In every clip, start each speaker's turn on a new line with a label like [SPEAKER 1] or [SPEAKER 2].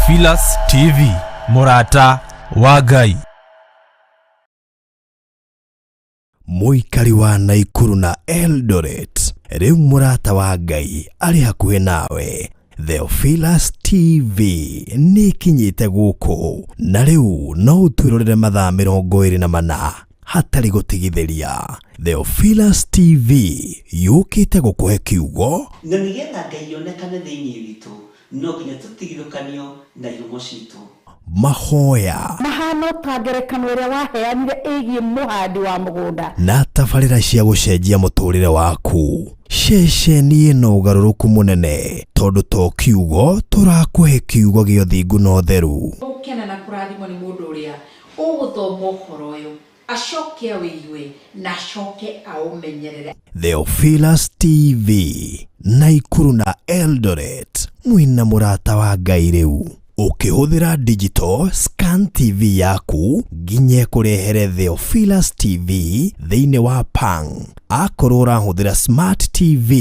[SPEAKER 1] Theophilus TV, mũrata wa Ngai.
[SPEAKER 2] Mũikari wa Naikuru na Eldoret, rĩu mũrata wa Ngai arĩ hakuhĩ nawe. Theophilus TV nĩ ĩkinyĩte gũkũ na rĩu no ũtwĩrorere mathaa 24 hatarĩ gũtigithĩria. Theophilus TV yũkĩte gũkũhe kiugo
[SPEAKER 3] Na nĩgetha Ngai onekane thĩinĩ witũ, no nginya tũtigithũkanio na ihumo citũ.
[SPEAKER 2] Mahoya
[SPEAKER 4] Mahana ta ngerekano ĩrĩa waheanire ĩgiĩ mũhandi wa mũgũnda.
[SPEAKER 2] Na tabarĩra cia gũcenjia mũtũrĩre waku. Ceceni ĩno ũgarũrũku mũnene tondũ to kiugo tũrakũhe, kiugo gĩa ũthingu na ũtheru.
[SPEAKER 5] Gũkena na kũrathimwo nĩ mũndũ ũrĩa ũgũthoma ũhoro ũyũ, acoke awĩigue na acoke aũmenyerere.
[SPEAKER 2] Theophilus TV, Naikuru na Eldoret, mwĩna mũrata wa Ngai rĩu. Ũkĩhũthĩra digital scan TV yaku nginya ĩkũrehere Theophilus TV thĩinĩ wa Pang. Akorwo ũrahũthĩra smart TV,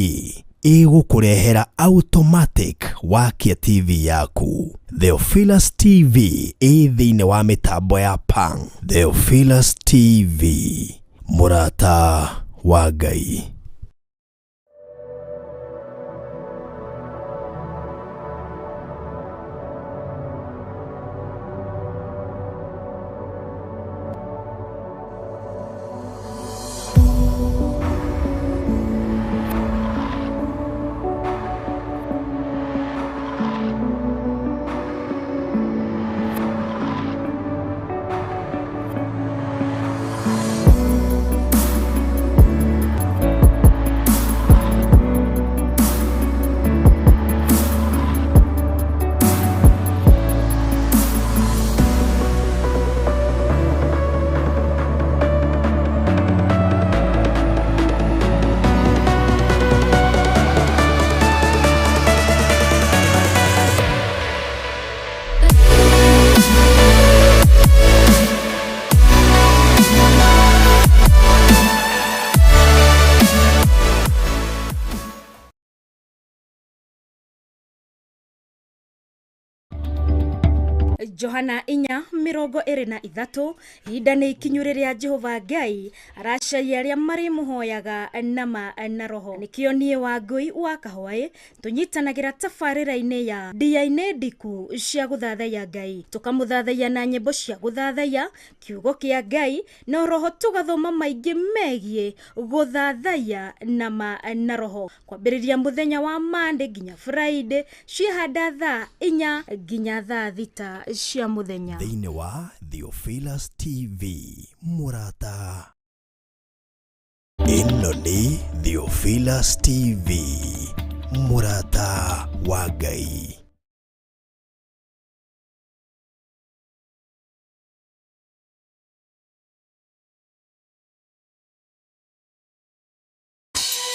[SPEAKER 2] ĩgũkũrehera automatic wakia TV yaku. Theophilus TV ĩ thĩinĩ wa mĩtambo ya Pang. Theophilus TV, mũrata wa Ngai.
[SPEAKER 6] Johana 4:23. Ihinda nĩ ikinyu rĩrĩa Jehova Ngai aracaria arĩa marĩmũhoyaga nama na roho. Nĩkĩo niĩ wa Ngũi wa Kahwaĩ tũnyitanagĩra tabarĩra-inĩ ya Ndia-inĩ Ndiku cia gũthathaiya Ngai, tũkamũthathaiya na nyĩmbo cia gũthathaiya kiugo kĩa Ngai na roho, tũgathoma maingĩ megiĩ gũthathaiya nama na roho, kwambĩrĩria mũthenya wa Monday nginya Friday, ciĩhanda thaa 4 nginya thaa 6 cia mũthenya.
[SPEAKER 2] Thĩinĩ wa Theophilus TV, mũrata. Ĩno nĩ Theophilus TV, mũrata wa Ngai.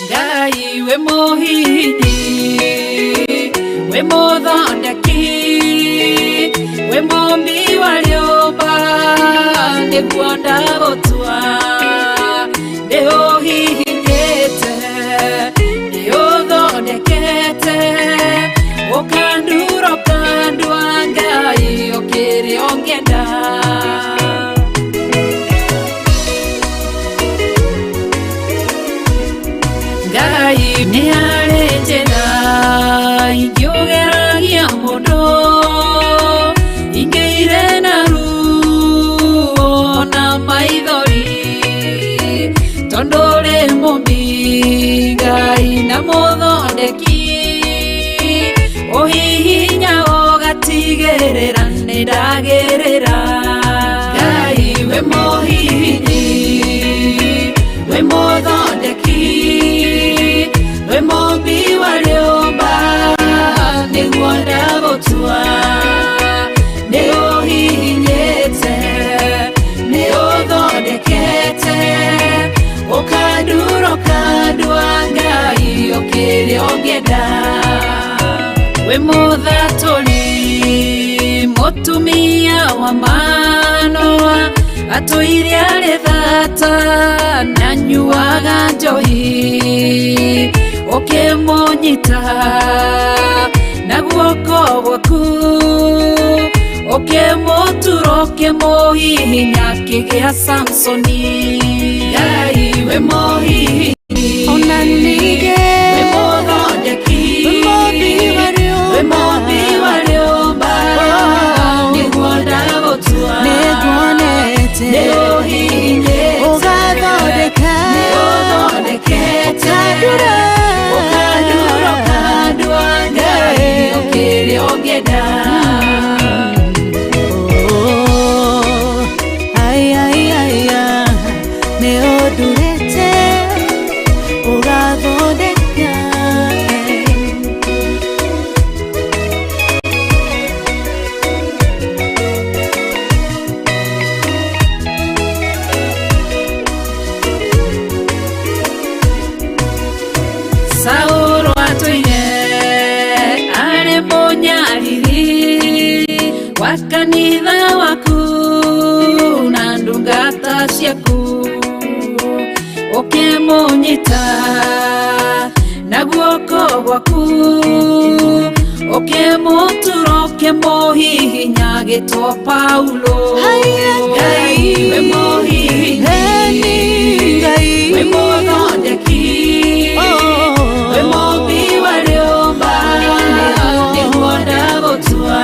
[SPEAKER 5] Ngai wĩ mũhihinyi, wĩ mũthondeki, wĩ mũmbi wa rĩũmba, nĩguo ndagũtua. Nĩũhihinyĩte, nĩũthondekete, ũkandura ũkandua, Ngai ũkĩrĩ ũngĩenda. Ngai nĩ harĩ njĩra ingĩũgeragia mũndũ ingĩire na ruo na maithori, tondũ ũrĩ mũmbi Ngai na mũthondeki, ũhihinya ũgatigĩrĩra nĩ ndagĩrĩra. Ngai wĩ mũhihinyi, wĩ mũthondeki, wĩ mũmbi wa rĩũmba, nĩguo ndagũtua. Nĩ ũhihinyĩte, nĩ ũthondekete, ũkandura ũkandua, Ngai ũkĩrĩ ũngĩenda. Wĩ mũthatũri mũtumia wa Manoa, atũire arĩ thata na nyuaga njohi, ũkĩmũnyita na guoko gwaku.
[SPEAKER 7] Ũkĩmũhihinya kĩgĩa Samsoni. Ngai wĩ mũhihinyi,
[SPEAKER 8] Ona ningĩ
[SPEAKER 7] wĩ mũthondeki,
[SPEAKER 8] wĩ mũmbi wa rĩũmba.
[SPEAKER 7] Wĩ mũmbi wa rĩũmba, nĩguo ndagũtua.
[SPEAKER 8] Nĩnguonete
[SPEAKER 7] Nĩũhihinyĩte,
[SPEAKER 8] ũgathondeka
[SPEAKER 7] nĩũthondekete,
[SPEAKER 8] ũkandura
[SPEAKER 7] ũkandura ũkandua, Ngai ũkĩrĩa ũngĩenda.
[SPEAKER 8] Oh, ai, ai, ai, ah, nĩ ũndurĩte ũgathondeka
[SPEAKER 7] Saũlũ atũire arĩ mũnyariri wa kanitha waku na ndungata ciaku, ũkĩmũnyita na guoko gwaku, ũkĩmũtura ũkĩmũhihinya gĩtwo Paulo. Ngai wĩ mũhihinyi,
[SPEAKER 8] Eni Ngai
[SPEAKER 7] wĩ mũthondeki, wĩ mũmbi wa rĩũmba, nĩguo ndagũtua.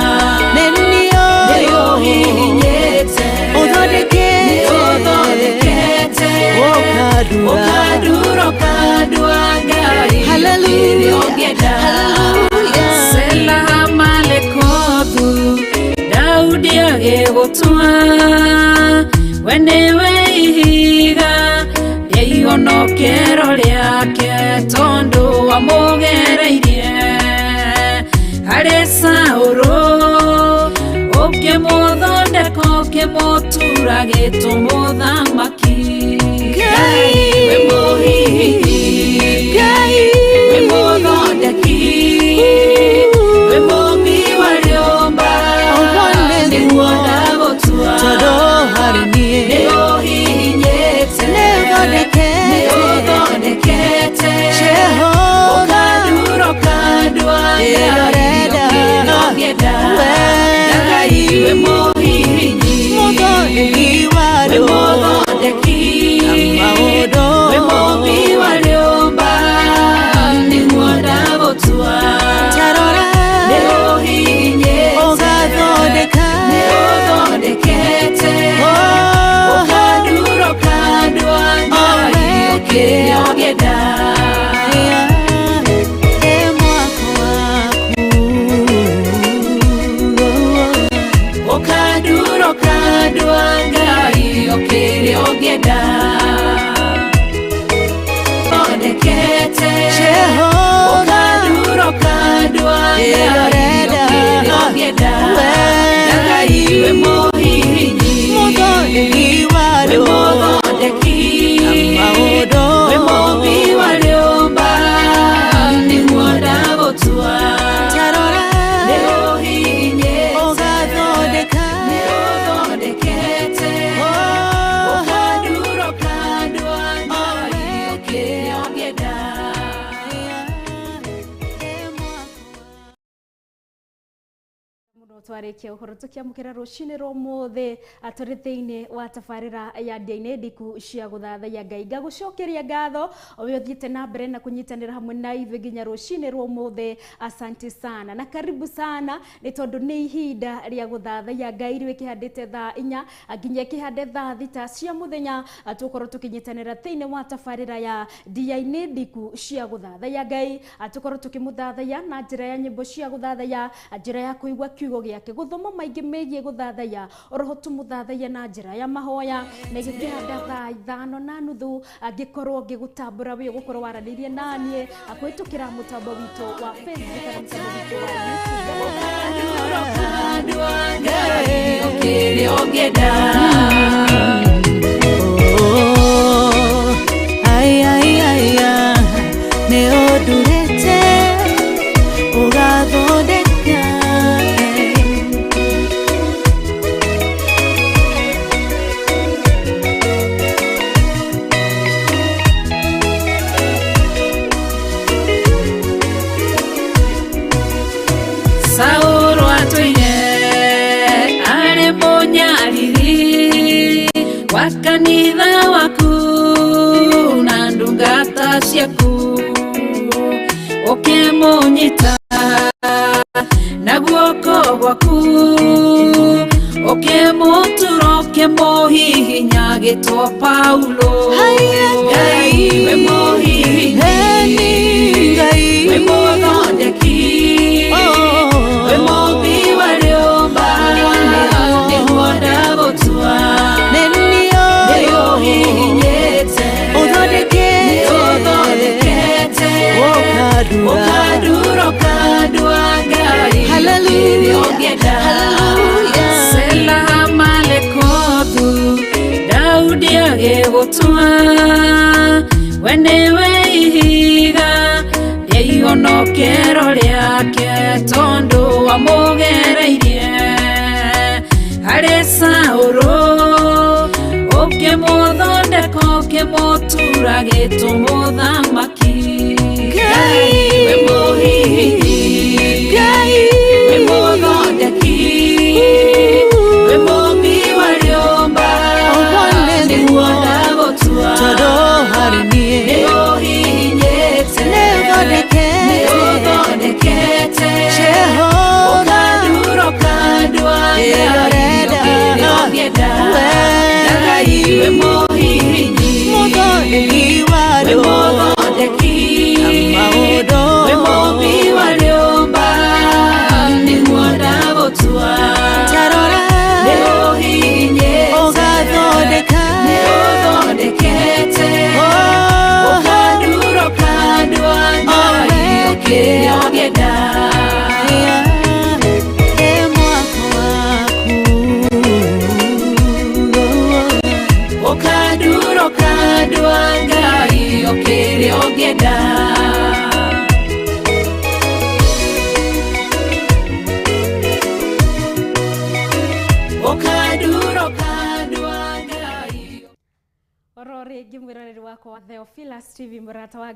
[SPEAKER 7] Nĩũhihinyĩte,
[SPEAKER 8] Ũthondekete.
[SPEAKER 7] nĩũthondekete,
[SPEAKER 8] Ũkandura.
[SPEAKER 7] ũkandura ũkandua, Ngai
[SPEAKER 8] Hallelujah.
[SPEAKER 7] ũkĩrĩa ũngĩenda.
[SPEAKER 8] Hallelujah.
[SPEAKER 7] Sela Malekothu, Daudi agĩgũtua, we nĩwe ihiga rĩa ihonokero rĩake, tondũ wamũgereirie harĩ Saũlũ, ũkĩmũthondeka ũkĩmũtura gĩtũmũthamaki.
[SPEAKER 8] Ngai.
[SPEAKER 7] Wĩ mũhihinyi,
[SPEAKER 8] Ngai.
[SPEAKER 7] Wĩ mũthondeki, wĩ mũmbi wa rĩũmba,
[SPEAKER 8] Ũguo nĩguo.
[SPEAKER 7] nĩguo ndagũtua.
[SPEAKER 8] Tondũ harĩ niĩ
[SPEAKER 7] Nĩũhihinyĩte,
[SPEAKER 8] Nĩũthondekete.
[SPEAKER 7] nĩũthondekete,
[SPEAKER 8] Jehova.
[SPEAKER 7] ũkandura ũkandua,
[SPEAKER 8] Ĩrĩa
[SPEAKER 7] Ngai
[SPEAKER 8] ũrenda.
[SPEAKER 7] ũkĩrĩa ũngĩenda.
[SPEAKER 8] Wee.
[SPEAKER 7] Ngai wĩ mũhihinyi,
[SPEAKER 8] Mũthondeki wa
[SPEAKER 7] wĩ
[SPEAKER 8] rĩũmba.
[SPEAKER 7] mũthondeki,
[SPEAKER 8] Maũndũ.
[SPEAKER 7] wĩ mũmbi wa rĩũmba, nĩguo ndagũtua.
[SPEAKER 8] Tarora.
[SPEAKER 7] Nĩũhihinyĩte,
[SPEAKER 8] Ũgathondeka.
[SPEAKER 7] nĩũthondekete,
[SPEAKER 8] Oh.
[SPEAKER 7] ũkandura ũkandua, Ngai ũkĩrĩa ũngĩenda.
[SPEAKER 8] Ĩ mwako waku.
[SPEAKER 7] Ũkandura ũkandua, Ngai ũkĩrĩa ũngĩenda. Thondekete,
[SPEAKER 8] Jehova.
[SPEAKER 7] ũkandura ũkandua,
[SPEAKER 8] Ĩrĩa
[SPEAKER 7] Ngai
[SPEAKER 8] ũrenda.
[SPEAKER 7] ũkĩrĩa ũngĩenda.
[SPEAKER 8] Wee.
[SPEAKER 7] Ngai wĩ mũhihinyi,
[SPEAKER 8] Mũthondeki wa
[SPEAKER 7] wĩ
[SPEAKER 8] rĩũmba.
[SPEAKER 7] mũthondeki,
[SPEAKER 8] Maũndũ.
[SPEAKER 7] wĩ mũmbi wa rĩũmba, nĩguo ndagũtua.
[SPEAKER 8] Tarora.
[SPEAKER 7] Nĩũhihinyĩte,
[SPEAKER 8] Ũgathondeka.
[SPEAKER 7] nĩũthondekete,
[SPEAKER 8] Oh.
[SPEAKER 7] ũkandura ũkandua, Ngai ũkĩrĩa ũngĩenda.
[SPEAKER 6] Mũno twarĩkia ũhoro tũkĩamũkĩra rũcinĩ rwa ũmũthĩ tũrĩ thĩinĩ wa tabarĩra ya ndĩa-inĩ ndiku cia gũthathaiya Ngai. Ngagũcokeria ngatho ũrĩa ũthiĩte na mbere na kũnyitanĩra hamwe na ithuĩ nginya rũcinĩ rwa ũmũthĩ. Asante sana na karibu sana, nĩ tondũ nĩ ihinda rĩa gũthathaiya Ngai rĩu ĩkĩhandĩte thaa 4 nginya ĩkĩhande thaa 6 cia mũthenya, tũkorwo tũkĩnyitanĩra thĩinĩ wa tabarĩra ya ndĩa-inĩ ndiku cia gũthathaiya Ngai, tũkorwo tũkĩmũthathaiya na njĩra ya nyĩmbo cia gũthathaiya, njĩra ya kũigua kiugo gĩake, gũthoma maingĩ megiĩ gũthathaiya, oroho tũmũthathaiya na njĩra ya mahoya. Na ĩgĩkĩhanda thaa 5:30 angĩkorwo ngĩgũtambũra wĩ ũgũkorwo waranĩirie naniĩ kũhĩtũkĩra mũtambo witũ wa Facebook kana mũtambo witũ wa YouTube.
[SPEAKER 7] Ũkandura ũkandua, Ngai ũkĩrĩa ũngĩenda.
[SPEAKER 8] Oh, ai, ai, ai, ah, nĩ ũndurĩte ũgathondeka.
[SPEAKER 7] Saũlũ atũire arĩ mũnyariri tha ciaku ũkĩmũnyita na guoko gwaku ũkĩmũtura ũkĩmũhihinya agĩtwo Paulo. Ngai we mũhihinyi, we mũthondeki, we mũmbi wa rĩũmba, nĩguo ndagũtua nĩũhihinyĩte, nĩũthondekete, ũkandura ũkandua Ngai kĩrĩa ũngĩenda. Sela Malekothu Daudi agĩgũtua, we nĩwe ihiga rĩa ihonokero rĩake, tondũ wamũgereirie harĩ Saũlũ, ũkĩmũthondeka ũkĩmũtura gĩtũ mũthamaki. Ngai we mũhihinyi, we mũthondeki, we mũmbi wa rĩũmba, nĩguo ndagũtua nĩũhihinyĩte, nĩũthondekete, ũkandura ũkandua Ngai kĩrĩa ũngĩenda. Ngai we mũhihinyi, we mũthondeki, we mũmbi wa rĩũmba, nĩguo ndagũtua nĩũhihinyĩte, nĩũthondekete, ũkandura ũkandua Ngai kĩrĩa ũngĩenda. Ũkandura ũkandua Ngai kĩrĩa ũngĩenda. Ũkandura ũkandua Ngai.
[SPEAKER 6] Oro rĩngĩ mwĩroreri wakwa wa Theophilus TV, mũrata wa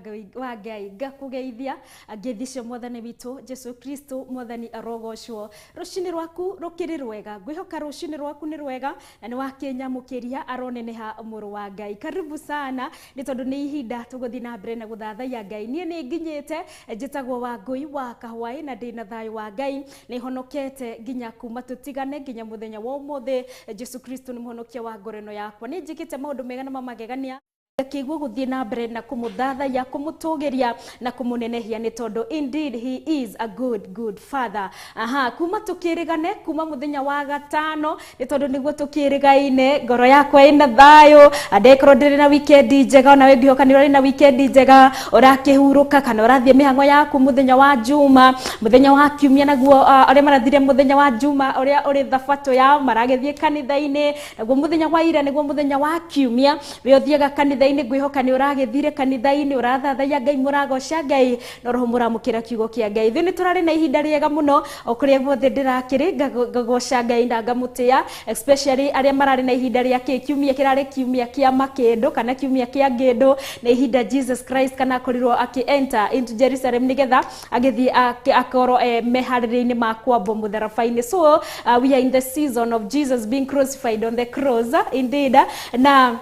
[SPEAKER 6] Ngai ngakũgeithia ngeithi mwathani witũ Jesu Kristo. Mwathani arogocwo. Rũcinĩ rwaku rũkĩrĩ rwega, ngwĩhoka rũcinĩ rwaku nĩ rwega na nĩ wakĩnyamũkĩria aroneneha mũrũ wa Ngai. Karibu sana, nĩ tondũ nĩ ihinda tũgũthiĩ na mbere na gũthathaiya Ngai. Niĩ nĩ nginyĩte, njĩtagwo Wangũi wa Kahwaĩ na ndĩna thayũ wa Ngai, nĩ honokete nginya kuma tũtigane nginya mũthenya wa ũmũthĩ. Jesu Kristo nĩ mũhonokia wa ngoro ĩno yakwa. Nĩ njĩkĩte maũndũ mega na mamagegania akĩigua gũthiĩ na mbere na kũmũthathaiya, kũmũtũgĩria na kũmũnenehia, nĩ tondũ indeed he is a good good father. Aha, kuma tũkĩrĩgane kuma mũthenya wa gatano, nĩ tondũ nĩguo tũkĩrĩgaine, ngoro yakwa ĩna thayũ. Andekorwo ndĩrĩ na weekend njega, onawe ngĩhoka nĩ ũrarĩ na weekend njega, ũrakĩhurũka kana ũrathiĩ mĩhang'o yaku mũthenya wa Juma, mũthenya wa kiumia naguo arĩa marathire mũthenya wa Juma ũrĩa ũrĩ thabatũ yao maragĩthiĩ kanitha-inĩ, naguo mũthenya wa ira nĩguo mũthenya wa kiumia we ũthiaga kanitha-inĩ. Ngwĩhoka nĩ ũragĩthire kanitha-inĩ, ũrathathaiya Ngai, mũragoca Ngai na roho mũramũkĩra kiugo kĩa Ngai. Ithuĩ nĩ tũrarĩ na ihinda rĩega mũno o kũrĩa guothe ndĩrakĩrĩ, ngagoca Ngai na ngamũtĩa, especially arĩa mararĩ na ihinda rĩa kĩ kiumia kĩrarĩ kiumia kĩa makĩndũ kana kiumia kĩa ngĩndũ, na ihinda Jesus Christ kana akorirwo akĩ enter into Jerusalem nĩgetha agĩthiĩ akorwo meharĩria-inĩ ma kwambwo mũtharaba-inĩ. So we are in the season of Jesus being crucified on the cross indeed. Na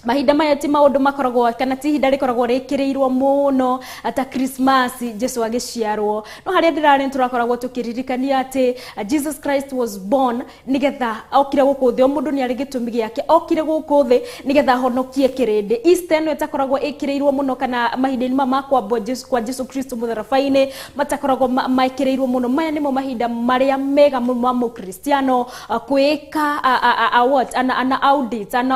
[SPEAKER 6] mahinda maya ti maũndũ makoragwo kana ti ihinda rĩkoragwo rĩkĩrĩirwo mũno ta Christmas Jesu agĩciarwo, no harĩa ndĩrarĩ tũrakoragwo tũkĩririkania atĩ Jesus Christ was born nĩgetha okire gũkũ thĩ. O mũndũ nĩ arĩ gĩtũmi gĩake, okire gũkũ thĩ nĩgetha ahonokie kĩrĩndĩ. Easter ĩno ĩtakoragwo ĩkĩrĩirwo mũno kana mahinda-inĩ maya ma kwambwo kwa Jesu Kristo mũtharaba-inĩ matakoragwo mekĩrĩirwo mũno, maya nĩmo mahinda marĩa mega mũno ma mũkristiano kwĩka what an audit an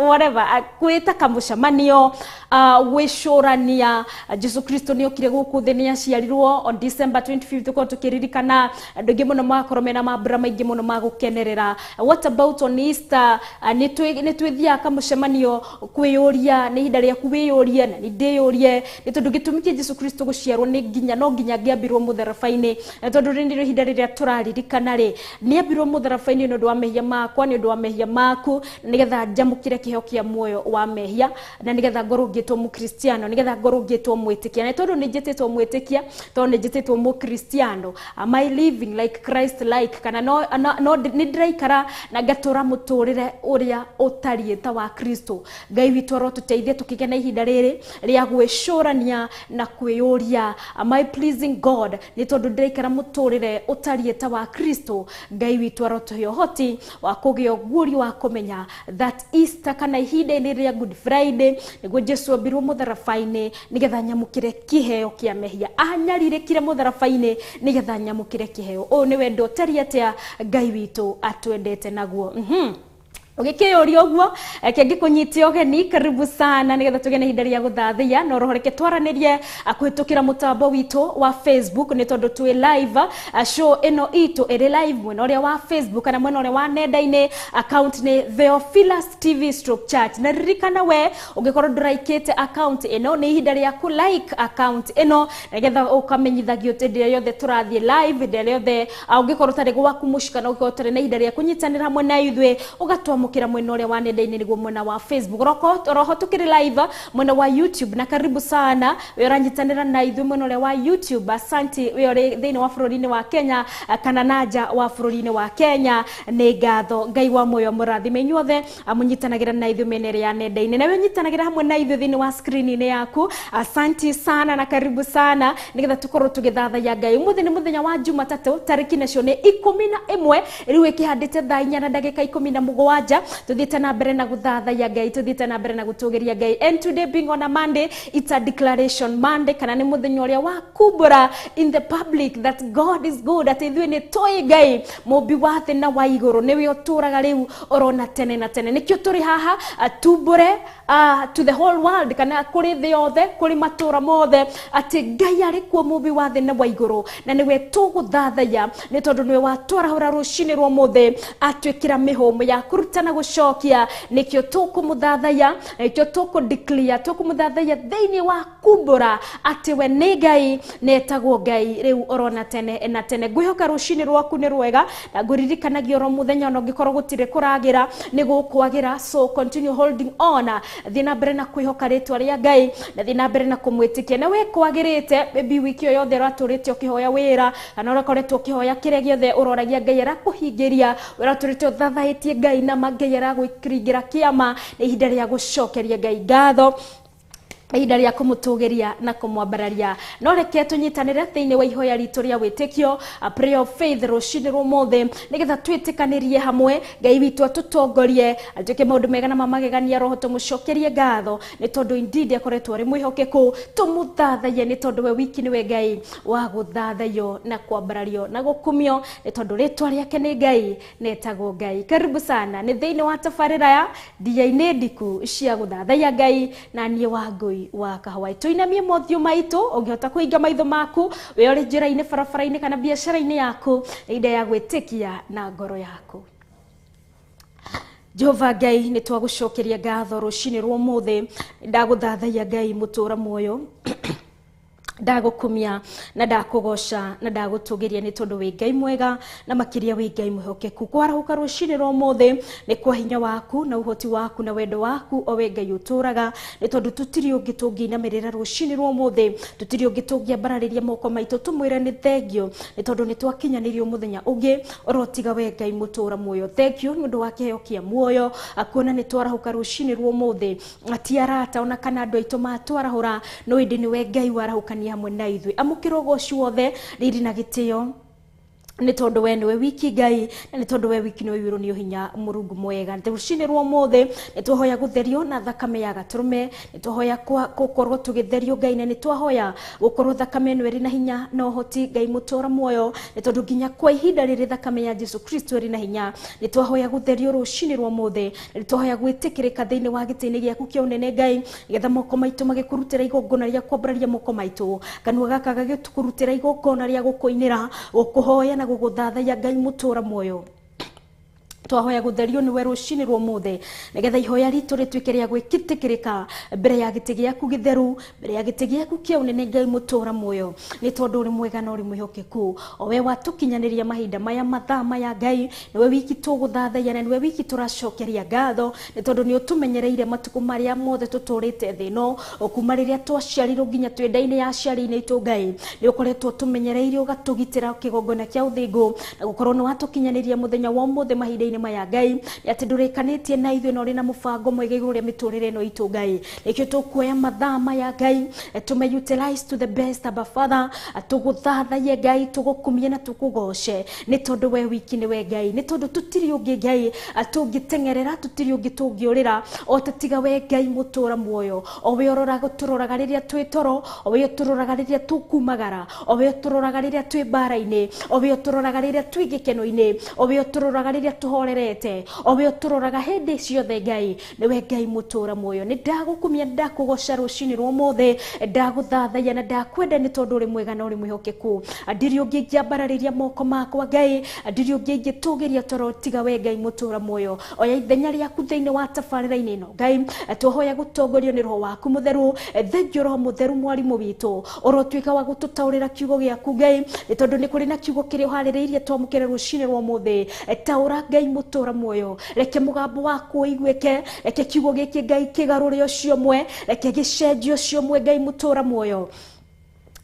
[SPEAKER 6] whatever, kwĩta kamũcemanio, gwĩcũrania Jesu Kristo nĩ okire gũkũ thĩ, nĩ aciarirwo on December 25th. Tũkorwo tũkĩririkana andũ aingĩ mũno magakorwo mena mambura maingĩ mũno ma gũkenerera. What about on Easter? Nĩ twĩthiaga kamũcemanio kwĩyũria, nĩ ihinda rĩaku wĩyũrie na nĩ ndĩyũrie, nĩ tondũ gĩtũmi kĩa Jesu Kristo gũciarwo nĩ nginya no nginya angĩambirwo mũtharaba-inĩ, tondũ rĩ nĩrĩo ihinda rĩrĩa tũraririkana rĩ, nĩ ambirwo mũtharaba-inĩ nĩ ũndũ wa mehia makwa, nĩ ũndũ wa mehia maku, nĩgetha njamũkĩre kĩheo kĩheo kĩa muoyo wa mehia na nĩgetha ngorwo ngĩtwo mũkristiano, nĩgetha ngorwo ngĩtwo mwĩtĩkia. Na tondũ nĩ njĩtĩtwo mwĩtĩkia, tondũ nĩ njĩtĩtwo mũkristiano, am I living like Christ like, kana no no nĩ ndĩraikara na ngatũra mũtũrĩre ũrĩa ũtariĩ ta wa Kristo. Ngai witũ arotũteithie tũkĩgĩa na ihinda rĩrĩ rĩa gwĩcũrania na kwĩyũria, am I pleasing God, nĩ tondũ ndĩraikara mũtũrĩre ũtariĩ ta wa Kristo. Ngai witũ arotũhe ũhoti wa kũgĩa ũguũrio wa kũmenya that Easter kana ihinda-inĩ rĩa Good Friday nĩguo Jesu ambirwo mũtharaba-inĩ nĩgetha nyamũkĩre kĩheo kĩa mehia, anyarirĩkire mũtharaba-inĩ nĩgetha nyamũkĩre kĩheo. Ũyũ nĩ wendo ũtariĩ atĩa Ngai witũ atwendete naguo. Ũgĩkĩyũria ũguo, reke ngĩkũnyite ũgeni, karibu sana nĩgetha tũgĩe na ihinda rĩa gũthathaiya na oroho reke twaranĩrie kũhĩtũkĩra mũtambo witũ wa Facebook, nĩ tondũ twĩ live, show ĩno itũ ĩrĩ live mwena ũrĩa wa Facebook kana mwena ũrĩa wa nenda-inĩ, account nĩ Theophilus TV stroke Church. Na ririkana we ũngĩkorwo ndũraikĩte account ĩno, nĩ ihinda rĩa kũ like account ĩno nĩgetha ũkamenyithagio hĩndĩ ĩrĩa yothe tũrathiĩ live, hĩndĩ ĩrĩa yothe ũngĩkorwo ũtarĩ gwaku mũciĩ kana ũngĩkorwo ũtarĩ na ihinda rĩa kũnyitanĩra hamwe na ithuĩ, ũgatwamũkĩra mwena ũrĩa wa nenda-inĩ nĩguo mwena wa Facebook, oroho tukĩrĩ live mwena wa YouTube. Na karibu sana we ũranyitanĩra na ithuĩ mwena ũrĩa wa YouTube, asanti we ũrĩ thĩinĩ wa bũrũri-inĩ wa Kenya kana na nja wa bũrũri-inĩ wa Kenya, nĩ ngatho. Ngai wa muoyo mũrathime inyuothe mũnyitanagĩra na ithuĩ mĩena ĩrĩa ya nenda-inĩ, na we ũnyitanagĩra hamwe na ithuĩ thĩinĩ wa screen-inĩ yaku, asanti sana na karibu sana nĩgetha tũkorwo tũgĩthathaiya Ngai. Ũmũthĩ nĩ mũthenya wa Jumatatũ, tarĩki nacio nĩ 11, rĩu ĩkĩhandĩte thaa 4:17. Tuthiĩte na mbere na gũthathaiya Ngai, tuthiĩte na mbere na gũtũgĩria Ngai. And today being on a Monday, it's a declaration Monday, kana nĩ mũthenya ũrĩa wa kumbũra in the public that God is good, atĩ ithuĩ nĩ tũĩ Ngai mũmbi wa thĩ na wa igũrũ, nĩwe ũtũraga rĩu orona tene na tene. Nĩkĩo tũrĩ haha tumbũre to the whole world, kana kũrĩ thĩ yothe, kũrĩ matũra mothe, atĩ Ngai arĩ kuo mũmbi wa thĩ na wa igũrũ, na nĩwe tũgũthathaiya nĩ tondũ nĩwe watwarahũra rũcinĩ rwa ũmũthĩ, atwĩkĩra mĩhũmũ ya kũruta na gũcokia. Nĩkĩo tũkũmũthathaiya, nĩkĩo tũkũ-declare, tũkũmũthathaiya thĩinĩ wa kumbũra atĩ we nĩ Ngai, netagwo Ngai rĩu orona tene na tene. Ngwĩhoka rũcinĩ rwaku nĩ rwega na ngũririkanagia oro mũthenya ona ũngĩkorwo gũtirĩ kũragĩra nĩ gũkwagĩra, so continue holding on, thiĩ na mbere na kwĩhoka rĩtwa rĩa Ngai na thiĩ na mbere na kũmwĩtĩkia. Na we kwagĩrĩte, maybe wiki ĩyo yothe ũratũrĩte ũkĩhoya wĩra kana ũrakoretwo ũkĩhoya kĩrĩa gĩothe ũroragia Ngai arakũhingĩria, ũratũrĩte ũthathaĩtie Ngai na ma Ngai aragwĩkĩringĩra kĩama, nĩ ihinda rĩa gũcokeria Ngai ngatho, ihinda rĩa kũmũtũgĩria na kũmwambararia. No reke tũnyitanĩre thĩinĩ wa ihoya ritũ rĩa wĩtĩkio, a prayer of faith, rũcinĩ rwa ũmũthĩ nĩgetha twĩtĩkanĩrie hamwe, Ngai witũ atũtongorie, atuĩke maũndũ mega na ma magegania, roho tũmũcokerie ngatho nĩ tondũ indeed akoretwo arĩ mwĩhokeku, tũmũthathaiye nĩ tondũ we wiki nĩwe Ngai wa gũthathaiyo na kwambarario na gũkumio, nĩ tondũ rĩtwa rĩake nĩ Ngai, netagwo Ngai. Karibu sana nĩ thĩinĩ wa tabarĩra ya ndia-inĩ ndiku cia gũthathaiya Ngai, na niĩ Wangũi wa Kahũa. Tũinamie mothiũ maitũ, ũngĩhota kũhinga maitho maku we ũrĩ njĩra-inĩ, barabara-inĩ kana biacara-inĩ yaku, ihinda ya gwĩtĩkia na ngoro yaku. Jehova Ngai, nĩ twagũcokeria ngatho rũcinĩ rwa ũmũthĩ, ndagũthathaiya Ngai mũtũra muoyo, ndagũkumia na ndakũgoca na ndagũtũgĩria nĩ tondũ wĩ Ngai mwega na makĩria wĩ Ngai mwĩhokeku. Kwarahũka rũcinĩ rwa ũmũthĩ nĩ kwa hinya waku na ũhoti waku na wendo waku, o we Ngai ũtũraga, nĩ tondũ tũtirĩ ũngĩ tũngĩinamĩrĩra rũcinĩ rwa ũmũthĩ, tũtirĩ ũngĩ tũngĩambararĩria moko maitũ tũmwĩre nĩ thengio, nĩ tondũ nĩ twakinyanĩrio mũthenya ũngĩ orotiga we Ngai mũtũra muoyo. Thank you nĩ ũndũ wa kĩheo kĩa muoyo, kuona nĩ twarahũka rũcinĩ rwa ũmũthĩ, ti arata ona kana andũ aitũ matwarahũra, no ĩndĩ nĩ we Ngai warahũkania hamwe na ithuĩ. Amũkĩra ũgoci wothe, riri na gĩtĩo, nĩ tondũ we nĩwe wiki Ngai, na nĩ tondũ we wiki nĩwe wĩrwo nĩ ũhinya Mũrungu mwega. Rũcinĩ rwa ũmũthĩ nĩ twahoya gũtherio na thakame ya gatũrũme, nĩ twahoya gũkorwo tũgĩtherio Ngai, na nĩ twahoya gũkorwo thakame ĩno ĩrĩ na hinya na ũhoti Ngai mũtũra muoyo, nĩ tondũ nginya kwa ihinda rĩrĩ thakame ya Jesu Kristo ĩrĩ na hinya. Nĩ twahoya gũtherio rũcinĩ rwa ũmũthĩ, nĩ twahoya gwĩtĩkĩrĩka thĩinĩ wa gĩtĩ-inĩ gĩaku kĩa ũnene Ngai, nĩgetha moko maitũ magĩkũrutĩra igongona rĩa kwambararia moko maitũ, kanua gaka gagĩkũrutĩra igongona rĩa gũkũinĩra, gũkũhoya na gũgũthathaiya Ngai mũtũra muoyo. Twahoya gutherio niwe rucini rwa muthe nigetha ihoya ritu rituike ria gwikitikirika mbere ya giti giaku githeru, mbere ya giti giaku kia unene Ngai mutura muoyo, ni tondu uri mwega na uri mwihokeku. O we watukinyaniria mahinda maya mathaa maya Ngai, niwe wiki tuguthathaiya na niwe wiki turacokeria ngatho, ni tondu ni utumenyereire matuku maria mothe tuturite thi ino, kuma riria twaciarirwo nginya twi nda-ini ya aciari-ini itu Ngai, ni ukoretwo tumenyereire ugatugitira kigongona kia uthingu, na gukorwo ni watukinyaniria muthenya wa umuthe mahinda-ini maya Ngai, ati ndurikanĩtie na ithuĩ na ũrĩ na mũbango mwega igũrũ rĩa mĩtũrĩre ĩno itũ Ngai. Nĩkĩo tũkuoya mathaa maya Ngai, tũme utilize to the best, Abba Father, tũgũthathaie Ngai, tũgũkumie na tũkũgoce, nĩ tondũ we wiki nĩwe Ngai, nĩ tondũ tũtirĩ ũngĩ Ngai tũngĩteng'erera, tũtirĩ ũngĩ tũngĩũrĩra o ta tiga we Ngai mũtũra muoyo, o we ũroraga tũroraga rĩrĩa twĩ toro, o we ũtũroraga rĩrĩa tũkumagara, o we ũtũroraga rĩrĩa twĩ mbara-inĩ, o we ũtũroraga rĩrĩa twĩ gĩkeno-inĩ, o we ũtũroraga rĩrĩa tũhorerete, o we ũtũroraga hĩndĩ ciothe Ngai, nĩwe Ngai mũtũra muoyo. Nĩ ndagũkumia, ndakũgoca rũcinĩ rwa ũmũthĩ, ndagũthathaiya na ndakwenda, nĩ tondũ ũrĩ mwega na ũrĩ mwĩhokeku. Ndirĩ ũngĩ ingĩambararĩria moko makwa Ngai, ndirĩ ũngĩ ingĩtũgĩria toro tiga we Ngai mũtũra muoyo. Oya ithenya rĩaku thĩinĩ wa tabarĩra-inĩ ĩno Ngai, twahoya gũtongorio nĩ Roho waku mũtheru. Thengiũ Roho mũtheru mwarimũ witũ, ũrotuĩka wa gũtũtaũrĩra kiugo gĩaku Ngai, nĩ tondũ nĩ kũrĩ na kiugo kĩrĩa ũharĩrĩirie twamũkĩre rũcinĩ rwa ũmũthĩ. Taũra Ngai mũtũra muoyo, reke mũgambo waku ũiguĩke, reke kiugo gĩkĩ Ngai kĩgarũre ũcio ũmwe, reke gĩcenjie ũcio ũmwe Ngai mũtũra muoyo,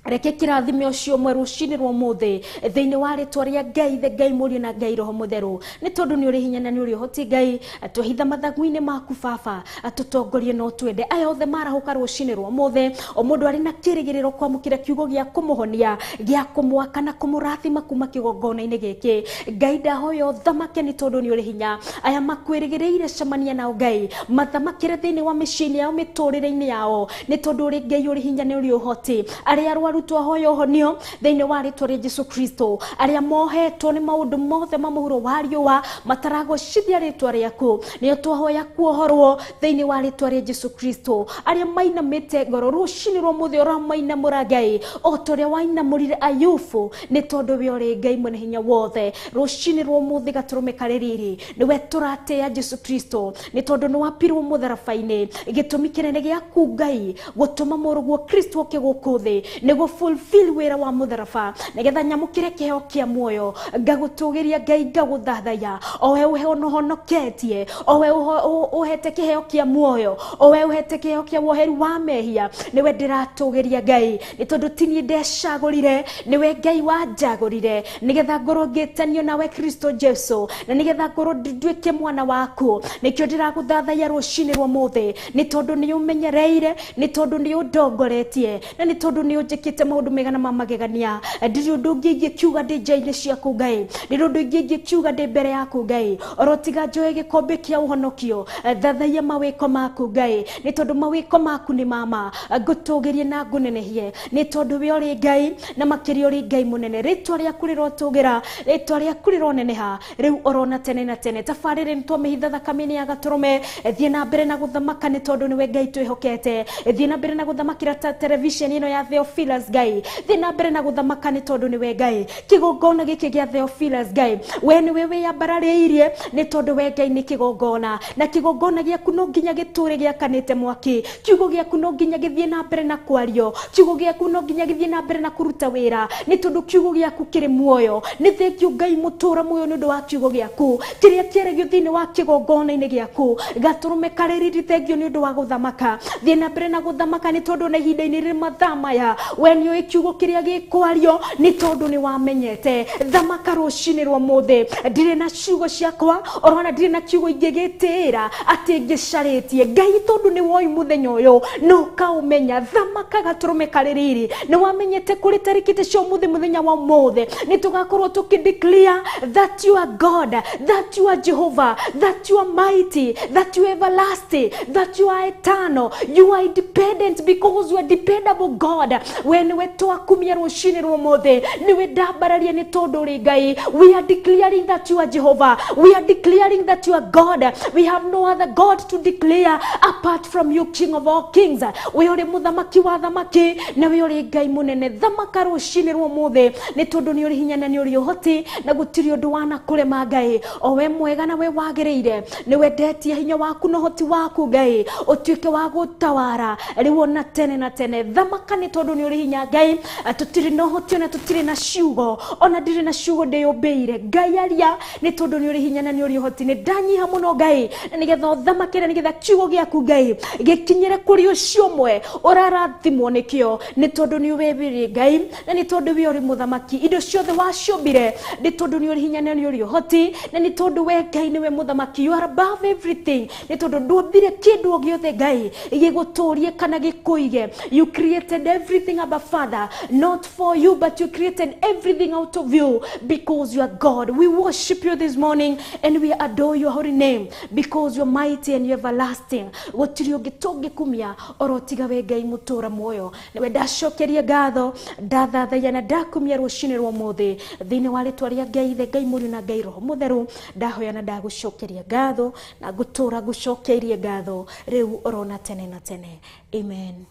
[SPEAKER 6] reke kĩrathime ũcio ũmwe rũcinĩ rwa ũmũthĩ thĩinĩ wa rĩtwa rĩa Ngai the Ngai Mũriũ na Ngai Roho Mũtheru, nĩ tondũ nĩ ũrĩ hinya na nĩ ũrĩ ũhoti Ngai. Twehitha mathagu-inĩ maku Baba, tũtongorie no twende. Aya othe marahũka rũcinĩ rwa ũmũthĩ, o mũndũ arĩ na kĩrĩgĩrĩro kwamũkĩra kiugo gĩa kũmũhonia, gĩa kũmwaka na kũmũrathima kuma kĩgongona-inĩ gĩkĩ Ngai, ndahoya ũthamake nĩ tondũ nĩ ũrĩ hinya. Aya makwĩrĩgĩrĩire cemania nao Ngai, mathamakĩre thĩinĩ wa mĩciĩ-inĩ yao, mĩtũrĩre-inĩ yao, nĩ tondũ ũrĩ Ngai ũrĩ hinya nĩ ũrĩ ũhoti. Arĩa arwaru twahoya ũhonio thĩinĩ wa rĩtwa rĩa Jesu Kristo, arĩa mohetwo nĩ maũndũ mothe ma mũhuro wa riũa mataragocithia rĩtwa rĩaku, nĩo twahoya kuohorwo thĩinĩ wa rĩtwa rĩa Jesu Kristo. Arĩa mainamĩte ngoro rũcinĩ rwa mũthĩ, ũramainamũra Ngai o ta ũrĩa wainamũrire Ayubu, nĩ tondũ we ũrĩ Ngai mwene hinya wothe. Rũcinĩ rwa ũmũthĩ gatũrũme karĩ riri, nĩwe tũratĩĩa Jesu Kristo, nĩ tondũ nĩ wapirwo mũtharaba-inĩ. Gĩtũmi kĩnene gĩaku Ngai gũtũma mũrũguo Kristo oke gũkũ thĩ nĩguo fulfill wĩra wa mũtharaba, nĩgetha nyamũkĩre kĩheo kĩa muoyo. Ngagũtũgĩria Ngai, ngagũthathaiya, o we ũhonoketie, o we ũhete kĩheo kĩa muoyo, o we ũhete kĩheo kĩa woheri wa mehia, nĩwe ndĩratũgĩria Ngai, nĩ tondũ ti niĩ ndecagũrire, nĩwe Ngai wanjagũrire, nĩgetha ngorwo ngĩtanio nawe Kristo Jesu, na nĩgetha ngorwo nduĩke mwana waku. Nĩkĩo ndĩragũthathaiya rũcinĩ rwa ũmũthĩ, nĩ tondũ nĩ ũmenyereire, nĩ tondũ nĩ ũndongoretie, na nĩ tondũ nĩ ũnjĩkĩte maũndũ mega na ma magegania. Ndirĩ ũndũ ũngĩ ingĩkiuga ndĩ nja-inĩ ciaku Ngai, ndirĩ ũndũ ũngĩ ingĩkiuga ndĩ mbere yaku Ngai, oro tiga njoe gĩkombe kĩa ũhonokio, thathaiya mawĩko maku Ngai, nĩ tondũ mawĩko maku nĩ mama. Ngũtũgĩrie na ngũnenehie, nĩ tondũ we ũrĩ Ngai na makĩria ũrĩ Ngai mũnene. Rĩtwa rĩaku rĩrotũgĩra, rĩtwa rĩaku rĩroneneha rĩu orona tene na tene. Tabarĩre nĩ twamĩhitha thakame-inĩ ya gatũrũme. Thiĩ na mbere na gũthamaka, nĩ tondũ nĩwe Ngai twĩhokete. Thiĩ na mbere na gũthamakĩra ta televisheni ĩno ya Theophilus Ngai, thiĩ na mbere na gũthamaka, nĩ tondũ nĩwe Ngai. Kĩgongona gĩkĩ gĩa Theophilus Ngai, we nĩwe wĩyambararĩirie, nĩ tondũ we Ngai nĩ kĩgongona, na kĩgongona gĩaku no nginya gĩtũre gĩakanĩte mwaki. Kiugo gĩaku no nginya gĩthiĩ na mbere na kwario, kiugo gĩaku no nginya gĩthiĩ na mbere na kũruta wĩra, nĩ tondũ kiugo gĩaku kĩrĩ muoyo. Nĩ thengiũ Ngai mũtũra muoyo nĩ ũndũ wa kiugo gĩaku kĩrĩa kĩaragio thĩinĩ wa kĩgongona-inĩ gĩaku. Gatũrũme karĩ riri, thengiũ nĩ ũndũ wa gũthamaka. Thiĩ na mbere na gũthamaka, nĩ tondũ na ihinda-inĩ rĩrĩ mathaa maya we nĩ ũĩ kiugo kĩrĩa gĩkwario, nĩ tondũ nĩ wamenyete. Thamaka rũcinĩ rwa ũmũthĩ. Ndirĩ na ciugo ciakwa, orona ndirĩ na kiugo ingĩgĩtĩĩra atĩ ngĩcarĩtie Ngai, tondũ nĩ woi mũthenya ũyũ no ũkaũmenya. Thamaka gatũrũme karĩ riri, nĩ wamenyete kũrĩ tarĩki ta cia ũmũthĩ, mũthenya wa ũmũthĩ nĩ tũgakorwo tũkĩ declare that you are God, that you are Jehovah, that you are mighty, that you are everlasting, that you are eternal, you are independent because you are dependable God. We We nĩwe twakumia rũcinĩ rwa ũmũthĩ, nĩwe ndambararia nĩ tondũ ũrĩ Ngai. We are declaring that you are Jehovah. We are declaring that you are God. We have no other God to declare apart from you, King of all kings. We ũrĩ mũthamaki wa thamaki na we ũrĩ Ngai mũnene. Thamaka rũcinĩ rwa ũmũthĩ nĩ tondũ nĩ ũrĩ hinya na nĩ ũrĩ ũhoti na gũtirĩ ũndũ wanakũrema Ngai. O we mwega na we wagĩrĩire, nĩ wendetie hinya waku na ũhoti waku Ngai ũtuĩke wa gũtawara rĩu ona tene na tene. Thamaka nĩ tondũ nĩ ũrĩ hinya Ngai. Tũtirĩ na ũhoti ona tũtirĩ na ciugo, ona ndirĩ na ciugo ndĩyũmbĩire. Ngai aria nĩ tondũ nĩ ũrĩ hinya na nĩ ũrĩ ũhoti. Nĩ ndanyiha mũno Ngai, na nĩgetha ũthamake na nĩgetha kiugo gĩaku Ngai gĩkinyĩre kũrĩ ũcio ũmwe ũrarathimwo nĩkĩo, nĩ tondũ nĩ we wĩrĩ Ngai na nĩ tondũ we ũrĩ mũthamaki. Indo ciothe waciũmbire nĩ tondũ nĩ ũrĩ hinya na nĩ ũrĩ ũhoti, na nĩ tondũ we Ngai nĩwe mũthamaki. You are above everything, nĩ tondũ ndwombire kĩndũ o gĩothe Ngai gĩgũtũrie kana gĩkũige. You created everything, Abba Father, not for you, but you created everything out of you because you are God. We worship you this morning and we adore your holy name because you are mighty and you are everlasting. Gũtirĩ ũngĩ tũngĩkumia oro tiga we Ngai mũtũra muoyo. Nĩwe ndacokeria ngatho, ndathathaiya na ndakumia rũcinĩ rwa ũmũthĩ thĩinĩ wa rĩtwa rĩa Ngai Ithe, Ngai Mũriũ na Ngai Roho Mũtheru. Ndahoya na ndagũcokeria ngatho na ngũtũra ngũcokeirie ngatho rĩu oro na tene na tene. Amen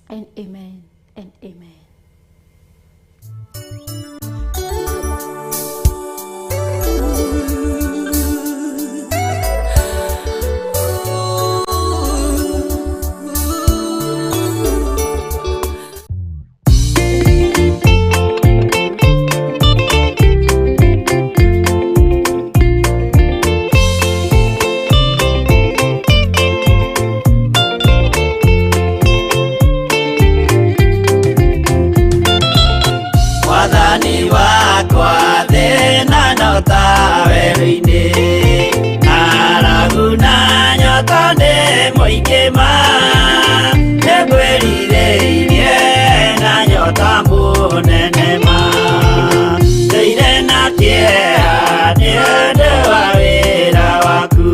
[SPEAKER 6] and amen and amen.
[SPEAKER 9] Mwathani wakwa thĩna no ta werũ-inĩ, ng'aragu na nyota nĩ mũingĩ ma, nĩngwĩrirĩirie na nyota mũnene ma, ndũire na kĩeha nĩ ũndũ wa wĩra waku,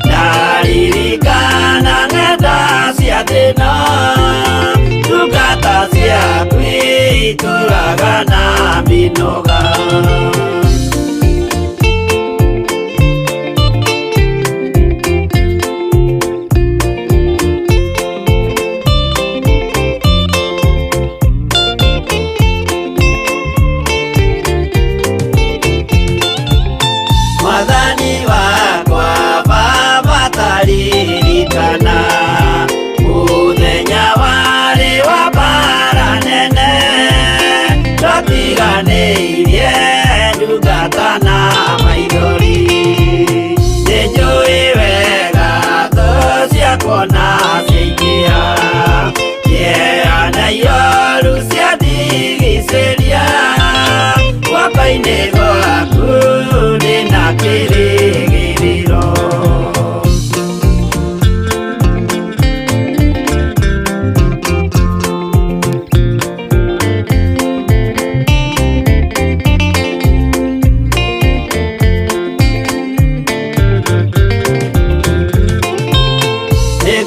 [SPEAKER 9] ndaririkana ng'enda cia thĩna, ndungata ciaku itũraga na mĩnoga. Mwathani wakwa Baba taririkana mũthenya warĩ wa mbara nene, twatiganĩirie ndungata na maithori, nĩnjũĩ wega thũ ciakwa na ciaingĩha, kĩeha na ioru ciandigicĩria, guoko-inĩ gwaku ndĩna kĩrĩgĩrĩro.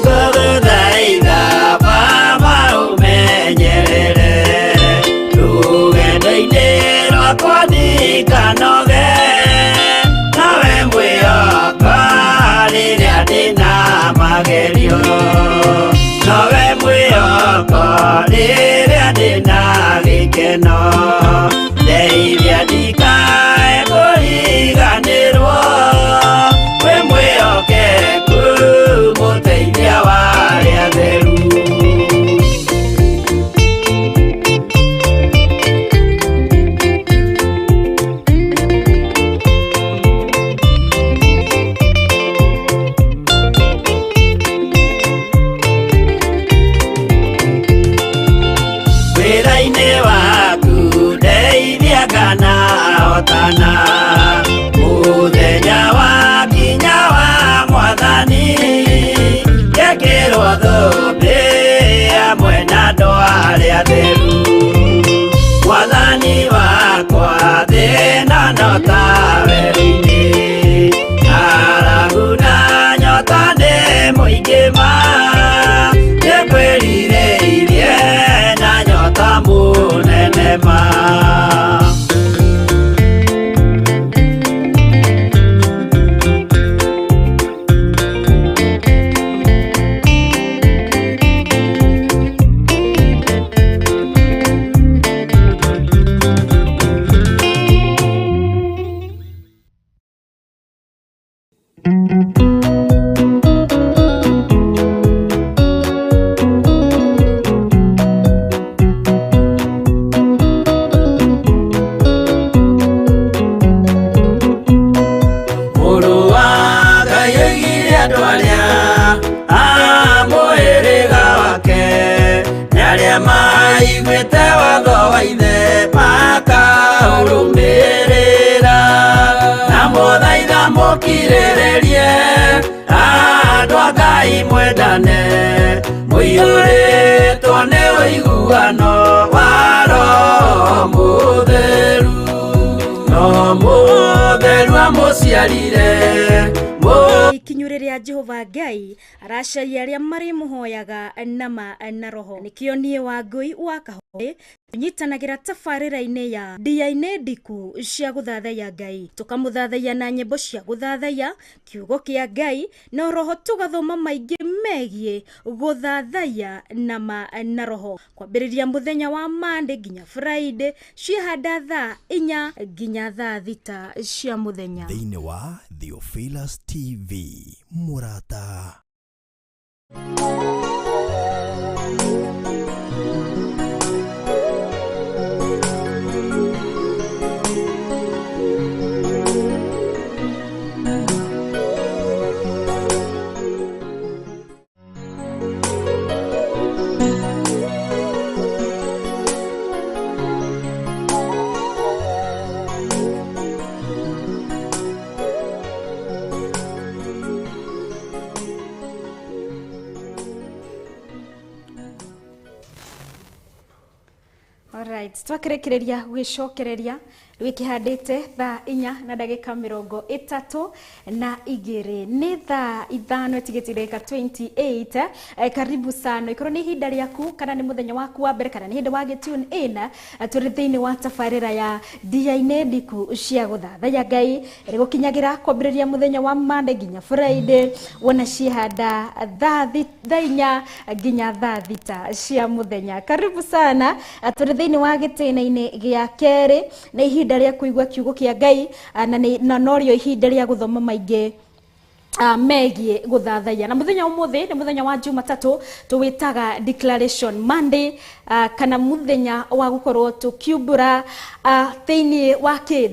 [SPEAKER 9] Nĩngũgũthaitha Baba ũmenyerere rũgendo-inĩ rwakwa ndikanoge, nawe mwĩhoka rĩrĩa ndĩna magerio, nowe mwĩhoko rĩrĩa ndĩna gĩkeno, ndeithia ndikae kũriganĩrwo, wĩ mwĩhokeku mũteithia wa arĩa atheru. Wĩra-inĩ waku ndeithia kana hotana, mũthenya wakinya wa Mwathani, ngekĩrwo thũmbĩ hamwe na andũ arĩa atheru. Mwathani wakwa thĩna no ta werũ-inĩ, ng'aragu na nyota nĩ mũingĩ ma, nĩngwĩrirĩirie na Maiguĩte watho wa ithe makaũrũmĩrĩra na mũthaitha mũkirĩrĩrie andũ a Ngai mwendane mũiyũrĩtwo nĩ ũiguano wa Roho Mũtheru no Mũtheru amũciarire.
[SPEAKER 6] Ikinyu rĩrĩa Jehova Ngai aracaria arĩa marĩmũhoyaga nama na roho. Nĩkĩo niĩ Wangũi wa Kahũĩ tũnyitanagĩra tabarĩra-inĩ ya ndia-inĩ ndiku cia gũthathaiya Ngai, tũkamũthathaiya na nyĩmbo cia gũthathaiya kiugo kĩa Ngai na roho, tũgathoma maingĩ megiĩ gũthathaiya nama na roho, kwambĩrĩria mũthenya wa Monday nginya Friday ciahanda thaa 4 nginya thaa 6 cia mũthenya.
[SPEAKER 2] Thĩinĩ wa Theophilus TV Mũrata.
[SPEAKER 6] Alright, twakirekereria gwicokereria wikihandite thaa 4 na ndagika 32 ni thaa 5 tigiti ndagika 28. Karibu sana ikorwo ni ihinda riaku kana ni muthenya waku wa mbere kana ni hindi wagi tune in, turi thiini wa tabarira ya ndia-inĩ ndiku cia gũthathaiya Ngai rĩgũkinyagira kwambĩrĩria muthenya wa Monday nginya Friday wona ciahanda thaa 4 nginya thaa 6 cia muthenya. Karibu sana, turi thiini wa gĩtĩna-inĩ gĩa kerĩ na ihinda rĩa kũigua kiugo kĩa Ngai na norio ihinda rĩa gũthoma maingĩ megiĩ gũthathaiya. Na muthenya ũmũthĩ nĩ muthenya wa Jumatatu tũwĩtaga Declaration Monday, kana muthenya wa gũkorwo tũkiumbũra thĩinĩ wa kĩ,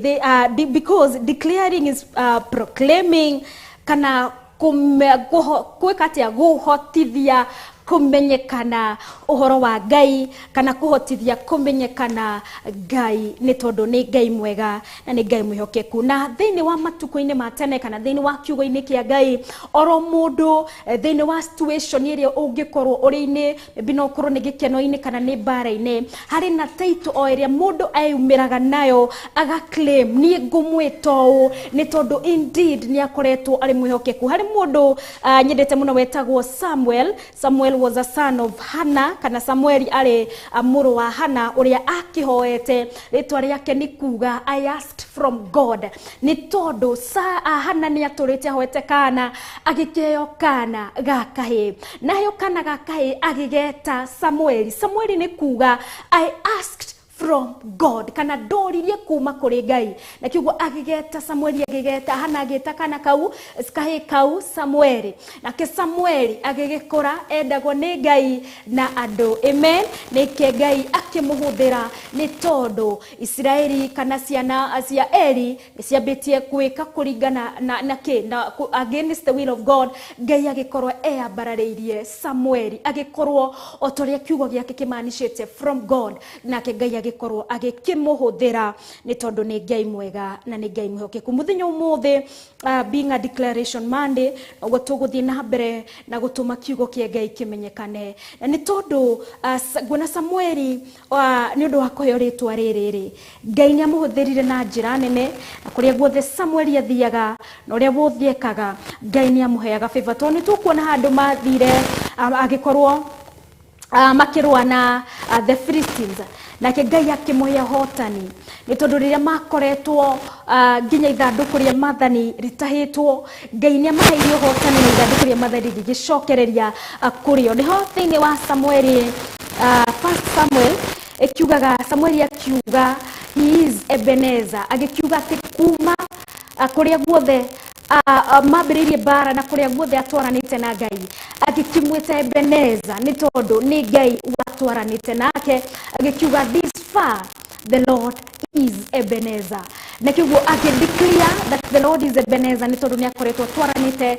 [SPEAKER 6] because declaring is proclaiming, kana gwĩka atĩa, gũhotithia kumenyekana uhoro wa Ngai kana kuhotithia kumenyekana Ngai ni tondu ni Ngai mwega na ni Ngai mwihokeku. Na thiini wa matuku-ini ma tene kana thiini wa kiugo-ini kia Ngai oro mundu thiini wa situation iria ungikorwo uri-ini maybe no ukorwo ni gikeno-ini kana ni mbara-ini hari na title o iria mundu eyumiraga nayo aga claim ni ngumwita uu ni tondu indeed ni akoretwo ari mwihokeku. Hari mundu nyendete muno wetagwo Samuel. Samuel was a son of Hannah, kana Samuel ari mũrũ wa Hannah uria akihoete ritwa riake ni kuga I asked from God, ni tondu Hannah ni aturite ahoete kana agikeo kana ga kahĩ, nayo kana ga kahĩ agigeta Samuel. Samuel ni kuga I asked from God, kana ndoririe kuma kuri Ngai, na kiugo agigeta Samuel, agigeta Hana, agita kana kau kahĩ kau Samuel, nake Samuel agigikura endagwo ni Ngai na andu. Amen. Nike Ngai akimuhuthira ni tondu Isiraeli kana ciana cia Eli ciambitie gwika kuringana na ki na against the will of God. Ngai agikorwo eambararirie Samuel, agikorwo o toria kiugo giake kimanishite from God, nake Ngai agikorwo agikimuhuthira ni tondu ni Ngai mwega na ni Ngai mwihokeku. Muthenya umuthi being a Declaration Monday, uguo tuguthie na mbere na gutuma kiugo kia Ngai kimenyekane, na ni tondu nguona Samueli ni undu wa kuheo ritwa riri Ngai ni amuhuthirire na njira nene, na kuria guothe Samueli athiaga na uria wothe ekaga Ngai ni amuheaga favor, tondu ni tukuona handu mathire agikorwo makirua na the Philistines, nake Ngai akimuhe hotani ni tondu riria makoretwo nginya ithanduku ria mathani ritahitwo Ngai ni amaheire hotani na ithanduku ria mathani rigicokereria kurio. Niho thiini wa Samueli, First Samuel ikiugaga Samueli akiuga he is Ebenezer, agikiuga ati kuma kuria guothe mambiririe mbara na kuria guothe atwaranite na Ngai agikimwita Ebenezer ni tondu ni Ngai watwaranite nake, agikiuga this far the Lord is Ebenezer, na kiugo akideclare that the Lord is Ebenezer ni tondu ni akoretwo atwaranite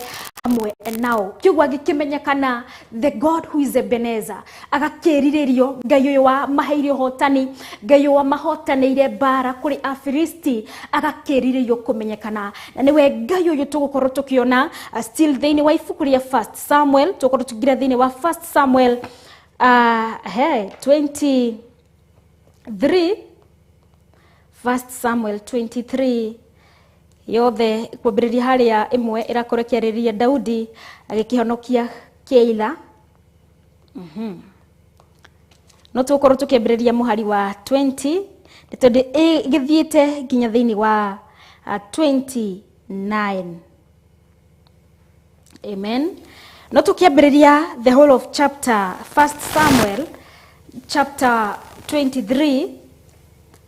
[SPEAKER 6] Hamwe nao kiugo agĩkĩmenyekana the God who is Ebenezer, agakĩrirĩrio Ngai ũyũ wa maheire ũhotani, Ngai ũyũ wa mahotanĩire mbara kũrĩ Afilisti, agakĩrirĩrio kũmenyekana na nĩwe Ngai ũyũ tũgũkorwo tũkĩona still thĩinĩ wa ibuku rĩa First Samuel. Tũgũkorwo tũkĩingĩra thĩinĩ wa First Samuel hey, 23, First Samuel 23 yothe kwambĩrĩria harĩa ĩmwe ĩrakorwo ĩkĩarĩrĩria Daudi agĩkĩhonokia Keila. No tũgũkorwo tũkĩambĩrĩria mũhari wa 20 nĩ tondũ ĩgĩthiĩte nginya thĩinĩ wa 29. Amen. No tũkĩambĩrĩria the whole of chapter First Samuel chapter 23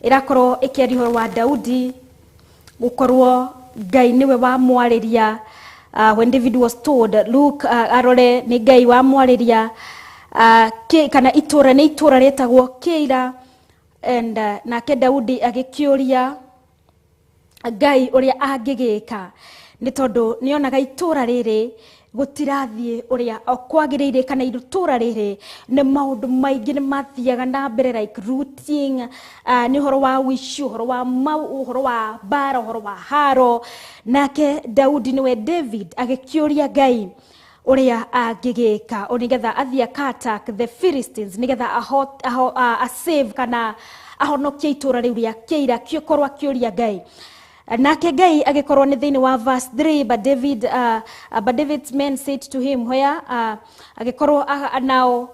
[SPEAKER 6] ĩrakorwo ĩkĩaria ũhoro wa Daudi gukorwo Ngai niwe wamwarĩria. When David was told, look, arore nĩ Ngai wamwarĩria, kana itũra nĩ itũra rĩtagwo Keila, and nake Daudi agĩkĩũria Ngai ũrĩa angĩgĩka nĩ tondũ nĩonaga itũra rĩrĩ gũtirathiĩ ũrĩa kwagĩrĩire, kana itũra rĩrĩ nĩ maũndũ maingĩ nĩ mathiaga na mbere like rooting, nĩ ũhoro wa wici, ũhoro wa mau, ũhoro wa mbara, ũhoro wa haro. Nake Daudi nĩwe David agĩkĩũria Ngai ũrĩa angĩgĩka o nĩgetha athiĩ aka attack the Philistines, nĩgetha a save kana ahonokie itũra rĩu rĩa Keila. Akĩkorwo akĩũria Ngai, nake Ngai agĩkorwo nĩ thĩinĩ wa verse 3, but David's men said to him, where agĩkorwo nao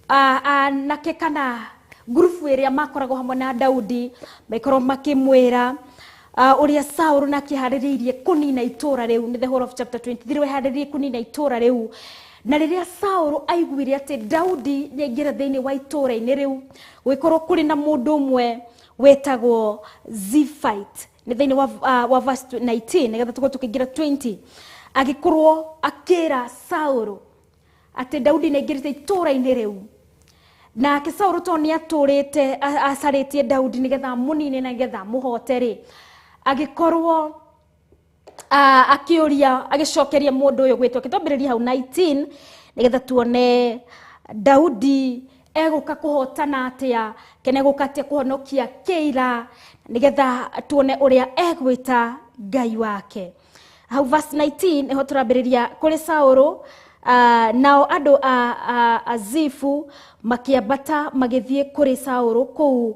[SPEAKER 6] anake kana ngurubu ĩrĩa makoragwo hamwe na Daudi magĩkorwo makĩmwĩra ũrĩa Saũlũ nake harĩrĩirie kũnina itũra rĩu. Nĩ the whole of chapter 23 weharĩrĩirie kũnina itũra rĩu, na rĩrĩa Saũlũ aiguire atĩ Daudi nĩaingĩra thĩinĩ wa itũra-inĩ rĩu, gũgĩkorwo kũrĩ na mũndũ ũmwe wetagwo Ziphite, nĩ thĩinĩ wa verse 19 nĩgetha tũkorwo tũkĩingĩra 20, agĩkorwo akĩra Saũlũ atĩ Daudi nĩaingĩrĩte itũra-inĩ rĩu. Nake Saũlũ tondũ nĩatũrĩte acarĩtie Daudi nĩgetha amũnine na nĩgetha amũhote rĩ, agĩkorwo akĩũria, agĩcokeria mũndũ ũyũ gwĩtwo, akĩtwambĩrĩria hau 19 nĩgetha tuone Daudi egũka kũhotana atĩa, kana egũka atĩa kũhonokia Keila, nĩgetha tuone ũrĩa egwĩta Ngai wake. Hau verse 19 nĩho tũrambĩrĩria kũrĩ Saũlũ. Nao andũ a Zifu makĩambata magĩthiĩ kũrĩ Saũlũ kũu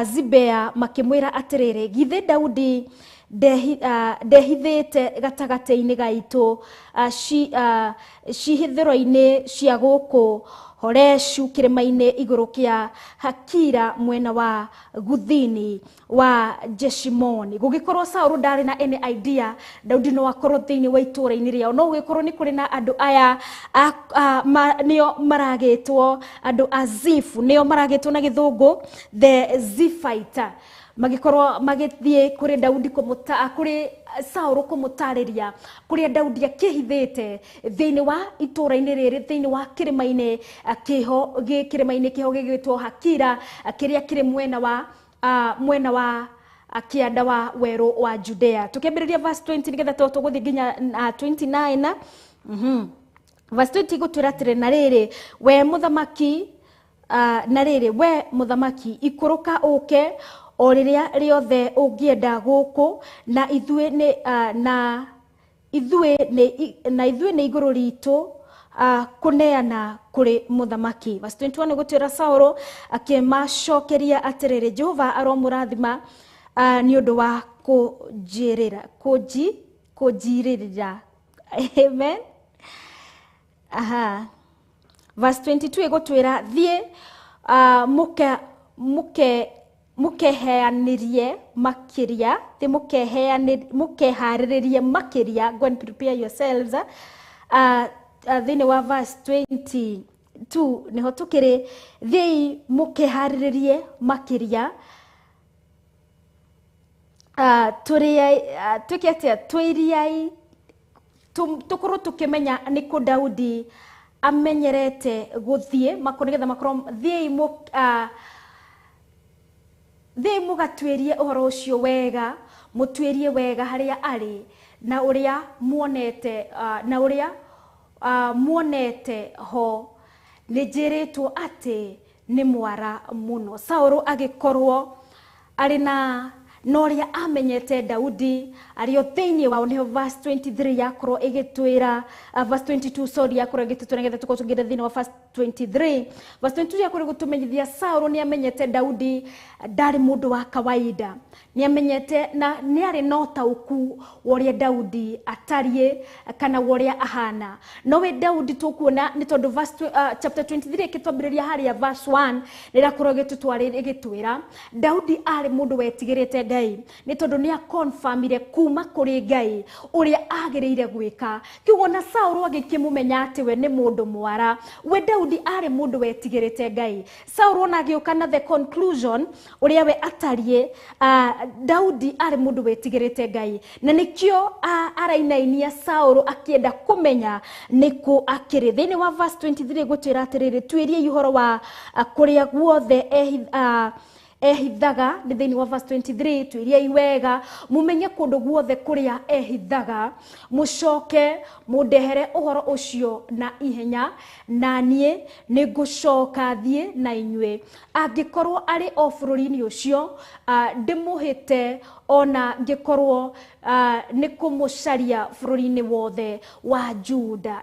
[SPEAKER 6] Zibea, makĩmwĩra atĩrĩrĩ, githĩ Daudi ndehithĩte gatagatĩ-inĩ gaitũ cihithĩro-inĩ cia gũkũ Horeshu kĩrĩma-inĩ igũrũ kĩa Hakira mwena wa guthini wa Jeshimoni. Gũgĩkorwo Saũlũ ndarĩ na any idea Daudi no akorwo thĩinĩ wa itũra-inĩ rĩao, no gũgĩkorwo nĩ kũrĩ na andũ aya nĩo maragĩtwo andũ a Zifu, nĩo maragĩtwo na gĩthũngũ the Ziphite, magĩkorwo magĩthiĩ kũrĩ Daudi kũmũta, kũrĩ Saũlũ kũmũtarĩria kũrĩa Daudi akĩhithĩte thĩinĩ wa itũra-inĩ rĩrĩ, thĩinĩ wa kĩrĩma-inĩ kĩho, kĩrĩma-inĩ kĩho gĩgwĩtwo Hakira, kĩrĩa kĩrĩ mwena wa kĩanda wa werũ wa Judea. Tũkĩambĩrĩria verse 20 nĩgetha tũgũthiĩ nginya 29. Verse 20 gũtwĩra atĩrĩ, na rĩrĩ we mũthamaki, na rĩrĩ we mũthamaki, ikũrũka ũke o rĩrĩa rĩothe ũngĩenda gũkũ, na ithuĩ nĩ na ithuĩ nĩ igũrũ ritũ kũneana kũrĩ mũthamaki. Verse 21 gũtwĩra Saũlũ akĩmacokeria atĩrĩrĩ, Jehova aromũrathima nĩ ũndũ wa kũnjĩrĩra kũnjirĩrĩra. Amen. Aha. Verse 22 ĩgũtwĩra thiĩ mũke mũke mũkeheanĩrie makĩria, thiĩ mũkeharĩrĩrie makĩria, go and prepare yourselves. Thĩinĩ wa verse 22 nĩho tũkĩrĩ, thiĩi mũkeharĩrĩrie makĩria, twĩke atĩa, twĩriai tũkorwo tũkĩmenya nĩ kũ Daudi amenyerete gũthiĩ nĩgetha makorwo thiĩi mũgatuĩrie ũhoro ũcio wega, mũtuĩrie wega harĩa arĩ, na ũrĩa muonete na ũrĩa muonete ho nĩ njĩrĩtwo atĩ nĩ mwara mũno. Saũlũ agĩkorwo arĩ na ũrĩa amenyete Daudi arĩ o thĩinĩ wao. Nĩho verse 23 yakorwo ĩgĩtwĩra, verse 22 sorry, yakorwo ĩgĩtwĩra nĩgetha tũkorwo tũngĩra thĩinĩ wa verse 23. Verse 22 yakorwo ĩgĩtũmenyithia Saũlũ nĩ amenyete Daudi ndarĩ mũndũ wa kawaida, nĩ amenyete na nĩ arĩ na ũtaũku wa ũrĩa Daudi atariĩ kana wa ũrĩa ahana. Nowe Daudi tũkuona nĩ tondũ verse chapter 23 ĩkĩtwambĩrĩria harĩa verse 1 nĩrakorwo ĩgĩtwĩra Daudi arĩ mũndũ wetigĩrĩte Ngai nĩ tondũ nĩ akonfamire kuma kũrĩ Ngai ũrĩa agĩrĩire gwĩka. Kiugo na Saũlũ agĩkĩmũmenya atĩ we nĩ mũndũ mwara. We Daudi arĩ mũndũ wetigĩrĩte Ngai. Saũlũ ona agĩũka na the conclusion ũrĩa we atariĩ, Daudi arĩ mũndũ wetigĩrĩte Ngai, na nĩkĩo arainainia Saũlũ akĩenda kũmenya nĩkũ akĩrĩ. Thĩinĩ wa verse 23 gũtwĩra atĩrĩrĩ, tuĩriei ũhoro wa kũrĩa guothe ehithaga. Nĩ thĩinĩ wa verse 23, tuĩriei wega mumenye kũndũ guothe kũrĩa ehithaga, mũcoke mũndehere ũhoro ũcio na ihenya, na niĩ nĩngũcoka thiĩ na inyuĩ. Angĩkorwo arĩ o bũrũri-inĩ ũcio, ndĩmũhĩte ona ngĩkorwo nĩ kũmũcaria bũrũri-inĩ wothe wa Juda.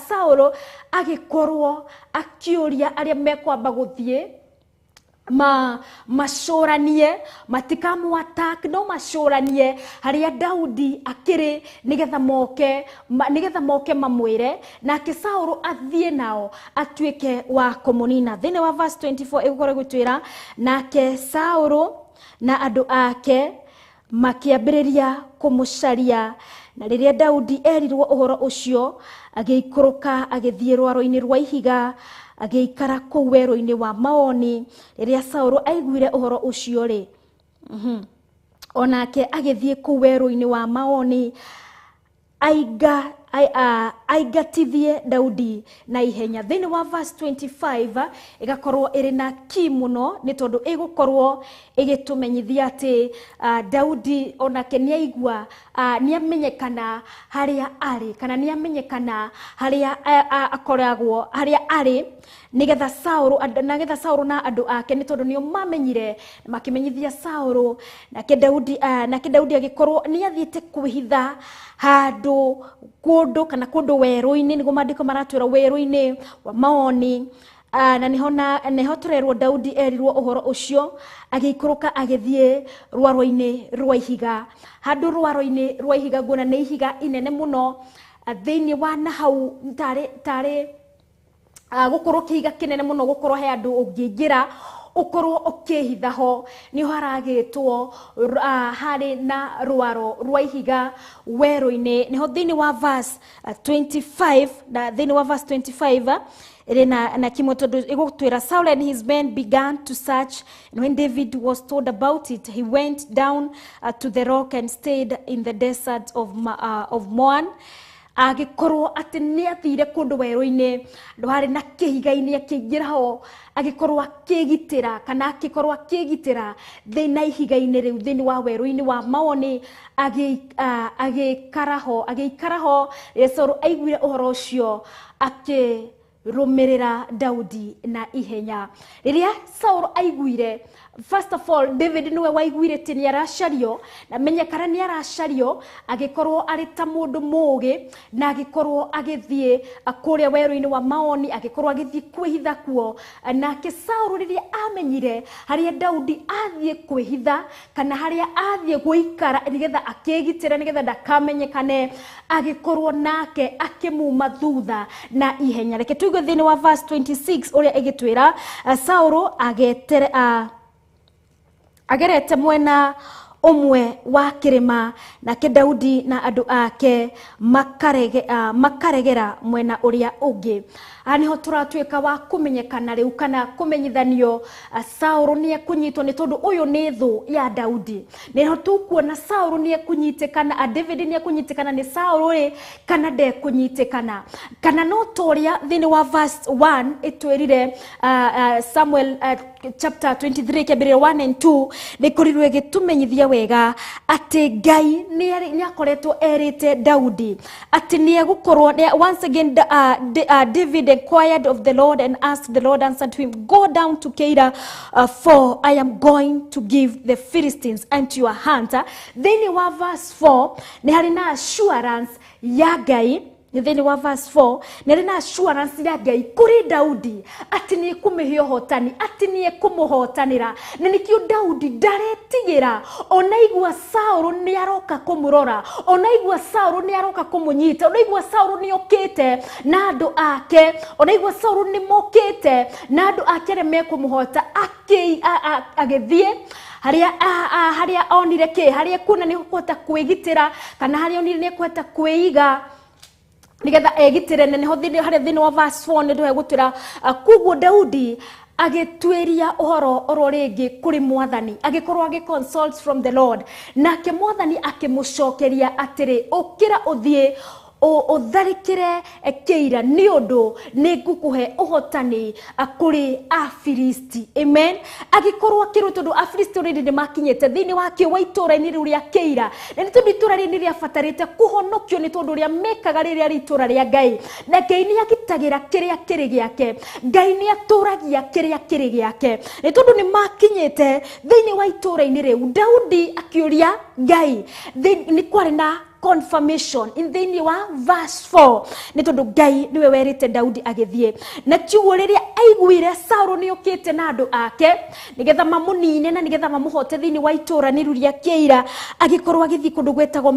[SPEAKER 6] Saũlũ agĩkorwo akĩũria arĩa mekwamba gũthiĩ macũranie, matikamũ attack, no macũranie harĩa Daudi akĩrĩ nĩgetha moke mamwĩre, nake Saũlũ athiĩ nao atuĩke wa kũmũnina. Thĩinĩ wa verse 24 ĩgũkorwo ĩgĩtwĩra nake Saũlũ na andũ ake makĩambĩrĩria kũmũcaria, na rĩrĩa Daudi erirwo ũhoro ũcio agĩikũrũka agĩthiĩ rwaro-inĩ rwa ihiga agĩikara kũu werũ-inĩ wa Maoni. Rĩrĩa Saũlũ aiguire ũhoro ũcio rĩ, onake agĩthiĩ kũu werũ-inĩ wa Maoni aingatithie Daudi na ihenya. Thĩinĩ wa verse 25 ĩgakorwo ĩrĩ na key mũno nĩ tondũ ĩgũkorwo ĩgĩtũmenyithia atĩ Daudi onake nĩaigua, nĩamenyekana harĩa arĩ, kana nĩamenyekana harĩa akoragwo, harĩa arĩ, nĩgetha Saũlũ na andũ ake, nĩ tondũ nĩo mamenyire makĩmenyithia Saũlũ. Nake Daudi agĩkorwo nĩathiĩte kwĩhitha handũ kũndũ kana kũndũ werũ-inĩ, nĩguo maandĩko maratwĩra werũ-inĩ wa Maoni. Na nĩho tũrerwo Daudi erirwo ũhoro ũcio agĩikũrũka agĩthiĩ rwaro-inĩ rwa ihiga. Handũ rwaro-inĩ rwa ihiga nguona nĩ ihiga inene mũno thĩinĩ wa nahau tarĩ gũkorwo kĩhiga kĩnene mũno, gũkorwo he andũ ũngĩingĩra ũkorwo ũkĩhitha ho. Nĩho haragĩtwo harĩ na rwaro rwa ihiga werũ-inĩ. Nĩho thĩinĩ wa verse 25, na thĩinĩ wa verse 25 ĩrĩ na kimwe tondũ ĩgũtwĩra Saul and his men began to search, and when David was told about it, he went down to the rock and stayed in the desert of Moan. Agĩkorwo atĩ nĩathire kũndũ werũ-inĩ, handũ harĩ na kĩhiga-inĩ, akĩingĩra ho agĩkorwo akĩgitĩra, kana akĩkorwo akĩgitĩra thĩna ihiga-inĩ rĩu thĩinĩ wa werũ-inĩ wa Maoni, agĩikara ho. Rĩrĩa Saũlũ aiguire ũhoro ũcio akĩrũmĩrĩra Daudi na ihenya. Rĩrĩa Saũlũ aiguire, first of all David nĩwe waiguire atĩ nĩaracario, na menyekana nĩaracario, agĩkorwo arĩ ta mũndũ mũũgĩ, na agĩkorwo agĩthiĩ kũrĩa werũ-inĩ wa Maoni, agĩkorwo agĩthiĩ kwĩhitha kuo. Nake Saũlũ rĩrĩa amenyire harĩa Daudi athiĩ kwĩhitha, kana harĩa athiĩ gũikara nĩgetha akĩgitĩre, nĩgetha ndakamenyekane, agĩkorwo nake akĩmuma thutha na ihenya. Reke tũigue thĩinĩ wa verse 26 ũrĩa ĩgĩtwĩra Saũlũ agerete mwena ũmwe wa kĩrĩma, nake Daudi na andũ ake makaregera mwena ũrĩa ũngĩ. Niho tũratuĩka wa kũmenyekana rĩu kana kũmenyithanio Saũlũ nĩ ekũnyitwo nĩ tondũ ũyũ nĩ thũ ya Daudi. Nĩho tũkuona Saũlũ nĩ ekũnyitĩkana, David nĩ ekũnyitĩkana nĩ Saũlũ rĩ kana ndekũnyitĩkana. Kana no toria thĩinĩ wa verse 1 ĩtwĩrire Samuel chapter 23 kĩambĩrĩria 1 and 2 nĩ korirwo ĩgĩtũmenyithia wega atĩ Ngai nĩ akoretwo erĩte Daudi atĩ nĩ egũkorwo once again David inquired of the Lord and asked, the Lord answered to him, go down to Keilah, for I am going to give the Philistines into your hand. Thĩinĩ wa verse 4 nĩ harĩ na assurance ya Ngai. Thĩinĩ wa verse 4 nĩ harĩ na assurance ya Ngai kũrĩ Daudi atĩ nĩ ekũmĩhe ũhotani, atĩ nĩ ekũmũhotanĩra. Na nĩkĩo Daudi ndaretigĩra ona igua Saũlũ nĩ aroka kũmũrora, ona igua Saũlũ nĩ aroka kũmũnyita, ona igua Saũlũ nĩ okĩte na andũ ake, ona igua Saũlũ nĩ mokĩte na andũ ake arĩa mekũmũhota, agĩthiĩ harĩa onire kĩ, harĩa kuona nĩ kũhota kwĩgitĩra kana harĩa onire nĩ kũhota kwĩiga nigetha egitĩre. Na nĩho harĩa thĩinĩ wa verse 4 nĩ ndũhe koguo Daudi agĩtuĩria ũhoro oro rĩngĩ kũrĩ mwathani, agĩkorwo agĩ consult from the Lord, nake mwathani akĩmũcokeria atĩrĩ, ũkĩra ũthiĩ ũtharĩkĩre Keila nĩ ũndũ nĩ ngũkũhe ũhotani kũrĩ Afilisti. Amen. Agĩkorwo akĩrwo tondũ Afilisti already nĩ makinyĩte thĩinĩ wa kĩ wa itũũra-inĩ rĩu rĩa Keila, na nĩ tondũ itũũra rĩrĩ nĩ rĩabatarĩte kũhonokio nĩ tondũ ũrĩa mekaga rĩrĩa rĩ itũũra rĩa Ngai, na Ngai nĩ agitagĩra kĩrĩa kĩrĩ gĩake, Ngai nĩ atũragia kĩrĩa kĩrĩ gĩake, nĩ tondũ nĩ makinyĩte thĩinĩ wa itũũra-inĩ rĩu. Daudi akĩũria Ngai, nĩ kwarĩ na confirmation in thĩinĩ wa verse 4 nĩ tondũ Ngai nĩwe werĩte Daudi agĩthiĩ. Na kiugo rĩrĩa aiguire Saũlũ nĩ okĩte na andũ ake nĩgetha mamũnine na nĩgetha mamũhote thĩinĩ wa itũũra rĩu rĩa Keila, agĩkorwo agĩthiĩ kũndũ gwĩtagwo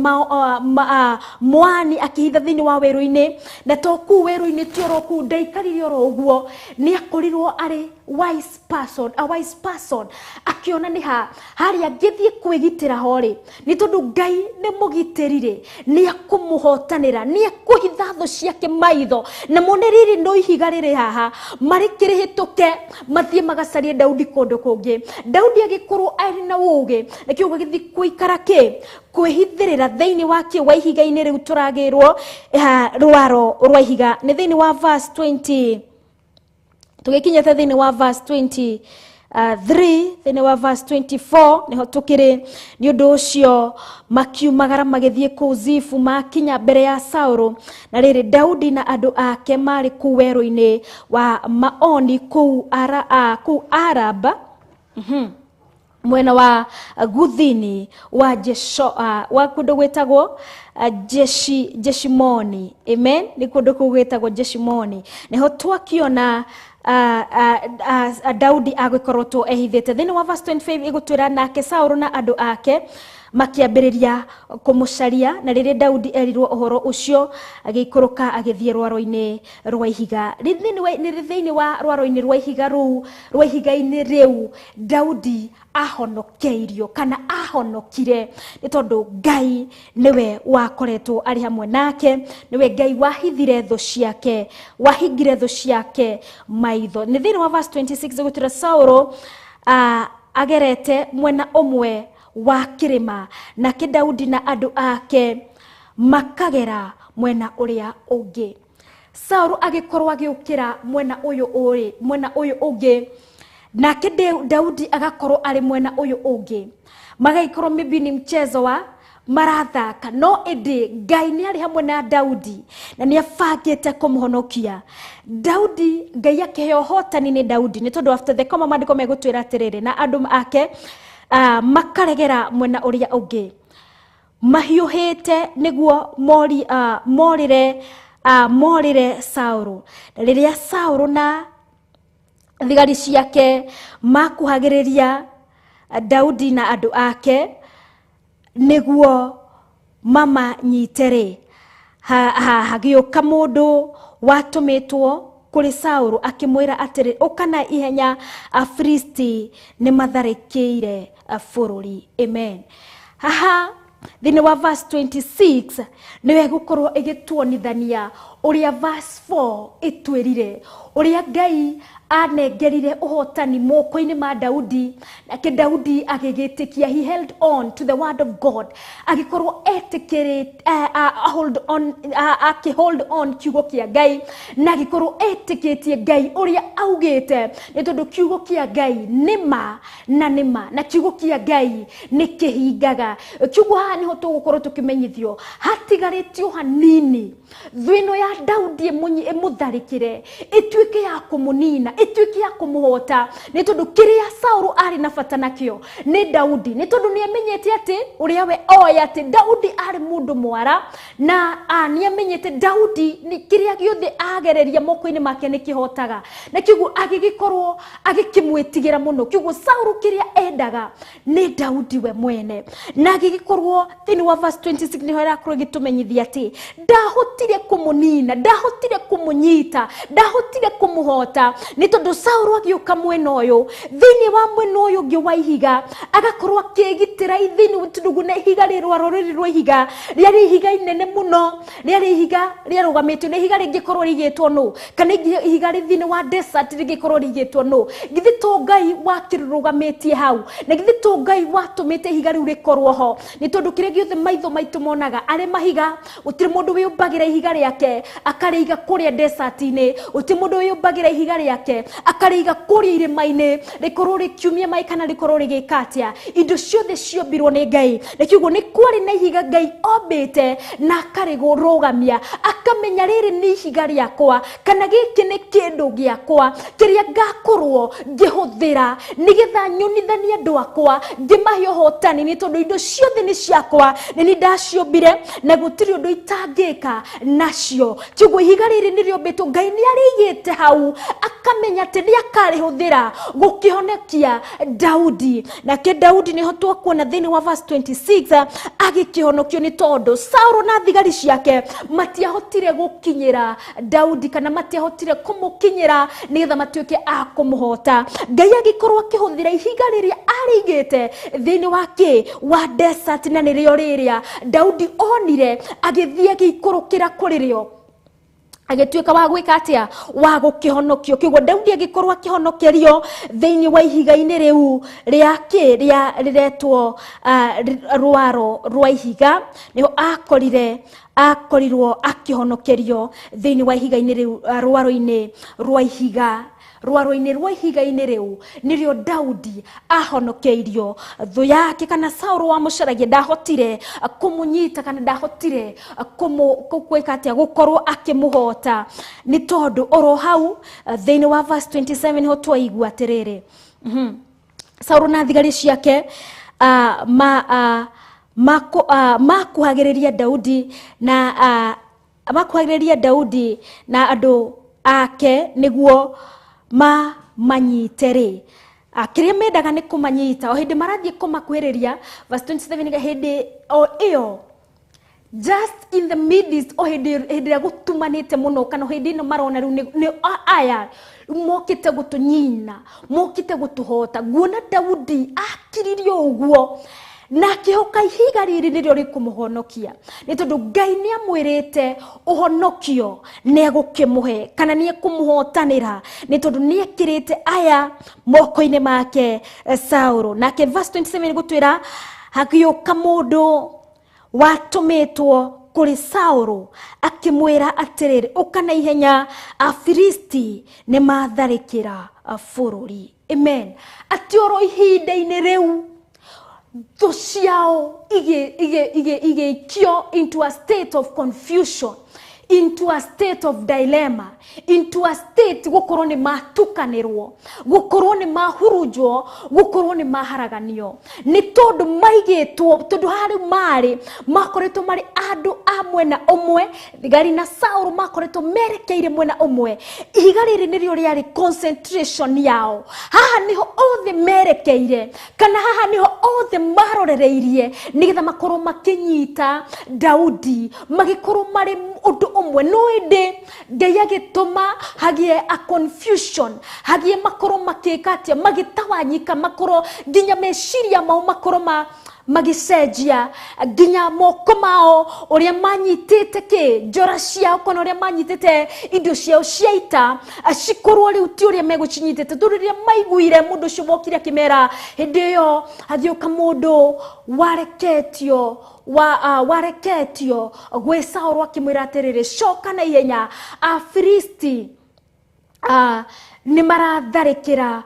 [SPEAKER 6] Moani, akĩhitha thĩinĩ wa werũ-inĩ. Na to kũu werũ-inĩ ti oro kũu, ndaikarire oro ũguo, nĩ akorirwo arĩ wise person, a wise person, akiona nĩ ha harĩa angĩthiĩ kwĩgitĩra ho rĩ, nĩ tondũ Ngai nĩ mũgitĩri rĩ, nĩ ekũmũhotanĩra, nĩ ekũhitha thũ ciake maitho, na mone rĩrĩ no ihiga rĩrĩ haha marĩkĩrĩhĩtũke mathiĩ magacarie Daudi kũndũ kũngĩ. Daudi agĩkorwo arĩ na ũũgĩ, nakĩo gĩgĩthiĩ gũikara kĩ kwĩhithĩrĩra thĩinĩ wa kĩ wa ihiga-inĩ rĩu tũragĩrwo rwaro rwa ihiga. Nĩ thĩinĩ wa verse 20 tũgĩkinyĩte thĩinĩ wa verse 23 thĩinĩ wa verse 24 nĩho tũkĩrĩ. Nĩ ũndũ ũcio makiumagara magĩthiĩ kũu Zifu, makinya mbere ya Saũlũ. Na rĩrĩ, Daudi na andũ ake marĩ kũu werũ-inĩ wa Maoni kũu Araba, mwena wa guthini wa Jesho, wa kũndũ gwĩtagwo Jeshimoni. Amen. Nĩ kũndũ kũu gwĩtagwo Jeshimoni nĩho twakiona Daudi agĩkorwo ehithĩte. Thĩinĩ wa verse 25 ĩgũtwĩra nake Saũlũ na andũ ake makĩambĩrĩria kũmũcaria, na rĩrĩa Daudi erirwo ũhoro ũcio agĩikũrũka agĩthiĩ rwaro-inĩ rwa ihiga. Thĩinĩ wa rwaro-inĩ rwa ihiga rũu, rwa ihiga-inĩ rĩu, Daudi ahonokeirio kana ahonokire nĩ tondũ Ngai nĩwe wakoretwo arĩ hamwe nake, nĩwe Ngai wahithire thũ ciake, wahingire thũ ciake maitho. Nĩ thĩinĩ wa verse 26 gũtwĩra Saũlũ agerete mwena ũmwe wa kĩrĩma, nake Daudi na andũ ake makagera mwena ũrĩa ũngĩ. Saũlũ agĩkorwo agĩũkĩra mwena ũyũ ũrĩ mwena ũyũ ũngĩ, nake Daudi agakorwo arĩ mwena ũyũ ũngĩ. Magagĩkorwo maybe ni mchezo wa marathaka, no ĩndĩ Ngai nĩ arĩ hamwe na Daudi na nĩ abangĩte kũmũhonokia. Daudi Ngai akĩheo ũhotani nĩ Daudi nĩ tondũ after the comma maandĩko megũtwĩra atĩrĩrĩ, na andũ ake makaregera mwena ũrĩa ũngĩ mahiũhĩte nĩguo morĩre Saũlũ. Na rĩrĩa Saũlũ na thigari ciake makuhagĩrĩria Daudi na andũ ake nĩguo mamanyite rĩ, hagĩũka mũndũ watũmĩtwo kũrĩ Saũlũ akĩmwĩra atĩrĩ, ũka na ihenya, Afilisti nĩ matharĩkĩire bũrũri. Amen. Haha thĩinĩ wa verse 26 nĩwe gũkorwo ĩgĩtuonithania Ũrĩa verse 4 ĩtwĩrire ũrĩa Ngai anengerire ũhotani moko-inĩ ma Daudi, nake Daudi agĩgĩtĩkia. He held on to the word of God, agĩkorwo etĩkĩrĩ hold on, akĩ hold on kiugo kĩa Ngai, na agĩkorwo etĩkĩtie Ngai ũrĩa augĩte, nĩ tondũ kiugo kĩa Ngai nĩ ma na nĩ ma, na kiugo kĩa Ngai nĩ kĩhingaga. Kiugo haha nĩho tũgũkorwo tũkĩmenyithio hatigarĩtio hanini thũ ĩno ya Daudi ĩmũtharĩkĩre, ĩtuĩke ya kũmũnina, ĩtuĩke ya kũmũhota, nĩ tondũ kĩrĩa Saũlũ arĩ na bata nakĩo nĩ Daudi, nĩ tondũ nĩ amenyete atĩ ũrĩa we oĩ atĩ Daudi arĩ mũndũ mwara, na nĩ amenyete Daudi nĩ kĩrĩa gĩothe agereria moko-inĩ make nĩ kĩhotaga, na kĩguo agĩgĩkorwo agĩkĩmwĩtigĩra mũno. Kĩguo Saũlũ kĩrĩa endaga nĩ Daudi we mwene, na agĩgĩkorwo thĩinĩ wa verse 26 nĩho ĩrakorwo ĩgĩtũmenyithia atĩ ndahotire kũmũnina, ndahotire kũmũnyita, ndahotire kũmũhota, nĩ tondũ Saũlũ agĩũka mwena ũyũ, thĩinĩ wa mwena ũyũ ũngĩ wa ihiga agakorwo akĩgitĩra thĩinĩ, tondũ na ihiga rĩrwaro rĩrĩ rwa ihiga rĩarĩ ihiga inene mũno, rĩarĩ ihiga rĩarũgamĩtio nĩ ihiga rĩngĩkorwo rĩigĩtwo nũ, kana ihiga rĩ thĩinĩ wa desert rĩngĩkorwo rĩigĩtwo nũ. Githĩ to Ngai wakĩrũgamĩtie hau, na githĩ to Ngai watũmĩte ihiga rĩu rĩkorwo ho? Nĩ tondũ kĩrĩa gĩothe maitho maitũ monaga arĩ mahiga, gũtirĩ mũndũ wĩyũmbagĩra ihiga rĩake akarĩiga kũrĩa desert-inĩ, gũtirĩ mũndũ wĩyũmbagĩra ihiga rĩake akarĩiga kũrĩa irĩma-inĩ rĩkorwo rĩkiumia maĩ kana rĩkorwo rĩgĩka atĩa. Indo ciothe ciombirwo nĩ Ngai, na kiugo nĩ kwarĩ na ihiga Ngai ombĩte na akarĩrũgamia, akamenya rĩrĩ nĩ ihiga rĩakwa, kana gĩkĩ nĩ kĩndũ gĩakwa kĩrĩa ngakorwo ngĩhũthĩra nĩgetha nyonithanie andũ akwa, ngĩmahe ũhotani, nĩ tondũ indo ciothe nĩ ciakwa, nĩ niĩ ndaciũmbire na gũtirĩ ũndũ itangĩka nacio. Kĩguo ihiga rĩrĩ nĩ rĩombĩtwo, Ngai nĩ arĩigĩte hau, akamenya atĩ nĩ akarĩhũthĩra gũkĩhonokia Daudi. Nake Daudi nĩho twakuona thĩinĩ wa verse 26 agĩkĩhonokio, nĩ tondũ Saũlũ na thigari ciake matiahotire gũkinyĩra Daudi, kana matiahotire kũmũkinyĩra nĩgetha matuĩke a kũmũhota. Ngai agĩkorwo akĩhũthĩra ihiga rĩrĩa arĩigĩte thĩinĩ wa kĩ wa desert, na nĩrĩo rĩrĩa Daudi onire agĩthiĩ agĩikũrũkĩra kũrĩ rĩo, agĩtuĩka wa gwĩka atĩa, wa gũkĩhonokio. Kĩguo Daudi agĩkorwo akĩhonokerio thĩinĩ wa ihiga-inĩ rĩu rĩa kĩ rĩa rĩretwo rwaro rwa ihiga, nĩho akorirwo akĩhonokerio thĩinĩ wa ihiga-inĩ rĩu, rwaro-inĩ rwa ihiga, rwaro-inĩ rwa ihiga-inĩ rĩu nĩrĩo Daudi ahonokeirio. Thũ yake kana Saũlũ wamũcaragia ndahotire kũmũnyita, kana ndahotire gwĩka atĩa, gũkorwo akĩmũhota, nĩ tondũ oro hau thĩinĩ wa verse 27 nĩho twaigua atĩrĩrĩ, Saũlũ na thigari ciake makuhagĩrĩria Daudi na makuhagĩrĩria Daudi na andũ ake nĩguo mamanyite rĩ, kĩrĩa mendaga nĩ kũmanyita. O hĩndĩ marathiĩ kũmakuhĩrĩria, verse 27, hĩndĩ o ĩyo, just in the midst, o hĩndĩ ĩrĩa gũtumanĩte mũno, kana hĩndĩ ĩno marona rĩu nĩ aya mokĩte gũtũnyina, mokĩte gũtũhota, nguona Daudi akiririe ũguo na akĩhoka ihiga rĩrĩ nĩrĩo rĩkũmũhonokia, nĩ tondũ Ngai nĩ amwĩrĩte ũhonokio nĩ egũkĩmũhe, kana nĩ ekũmũhotanĩra, nĩ tondũ nĩ ekĩrĩte aya moko-inĩ make Saũlũ. Nake verse 27 gũtwĩra hagĩũka mũndũ watũmĩtwo kũrĩ Saũlũ akĩmwĩra atĩrĩrĩ, ũka na ihenya, Afilisti nĩ matharĩkĩra bũrũri. Amen. Atĩ oro ihinda-inĩ rĩu thũ ciao igĩikio into a state of confusion, into a state of dilemma, into a state gũkorwo nĩ matukanĩrwo, gũkorwo nĩ mahurunjwo, gũkorwo nĩ maharaganio, nĩ tondũ maigĩtwo, tondũ harĩ marĩ makoretwo marĩ andũ a mwena ũmwe, thigari na Saũlũ makoretwo merekeire mwena ũmwe. Ihiga rĩrĩ nĩrĩo rĩarĩ concentration yao, haha nĩho othe merekeire, kana haha nĩho othe marorereirie nĩgetha makorwo makĩnyita Daudi, magĩkorwo marĩ ũndũ ũmwe. No ĩndĩ Ngai agĩtũma hagĩe a confusion, hagĩe makorwo makĩka atĩa, magĩtawanyika, makorwo nginya meciria mao makorwo Magĩcenjia nginya moko mao ũrĩa manyitĩte kĩ njora ciao kana ũrĩa manyitĩte indo ciao cia ita cikorwo rĩu ti ũrĩa megũcinyitĩte, tondũ rĩrĩa maiguire mũndũ ũcio wokire akĩmera, hĩndĩ ĩyo hagĩũka mũndũ wareketio wa wareketio gwĩ Saũlũ akĩmwĩra atĩrĩrĩ, coka na ihenya, Afilisti nĩ maratharĩkĩra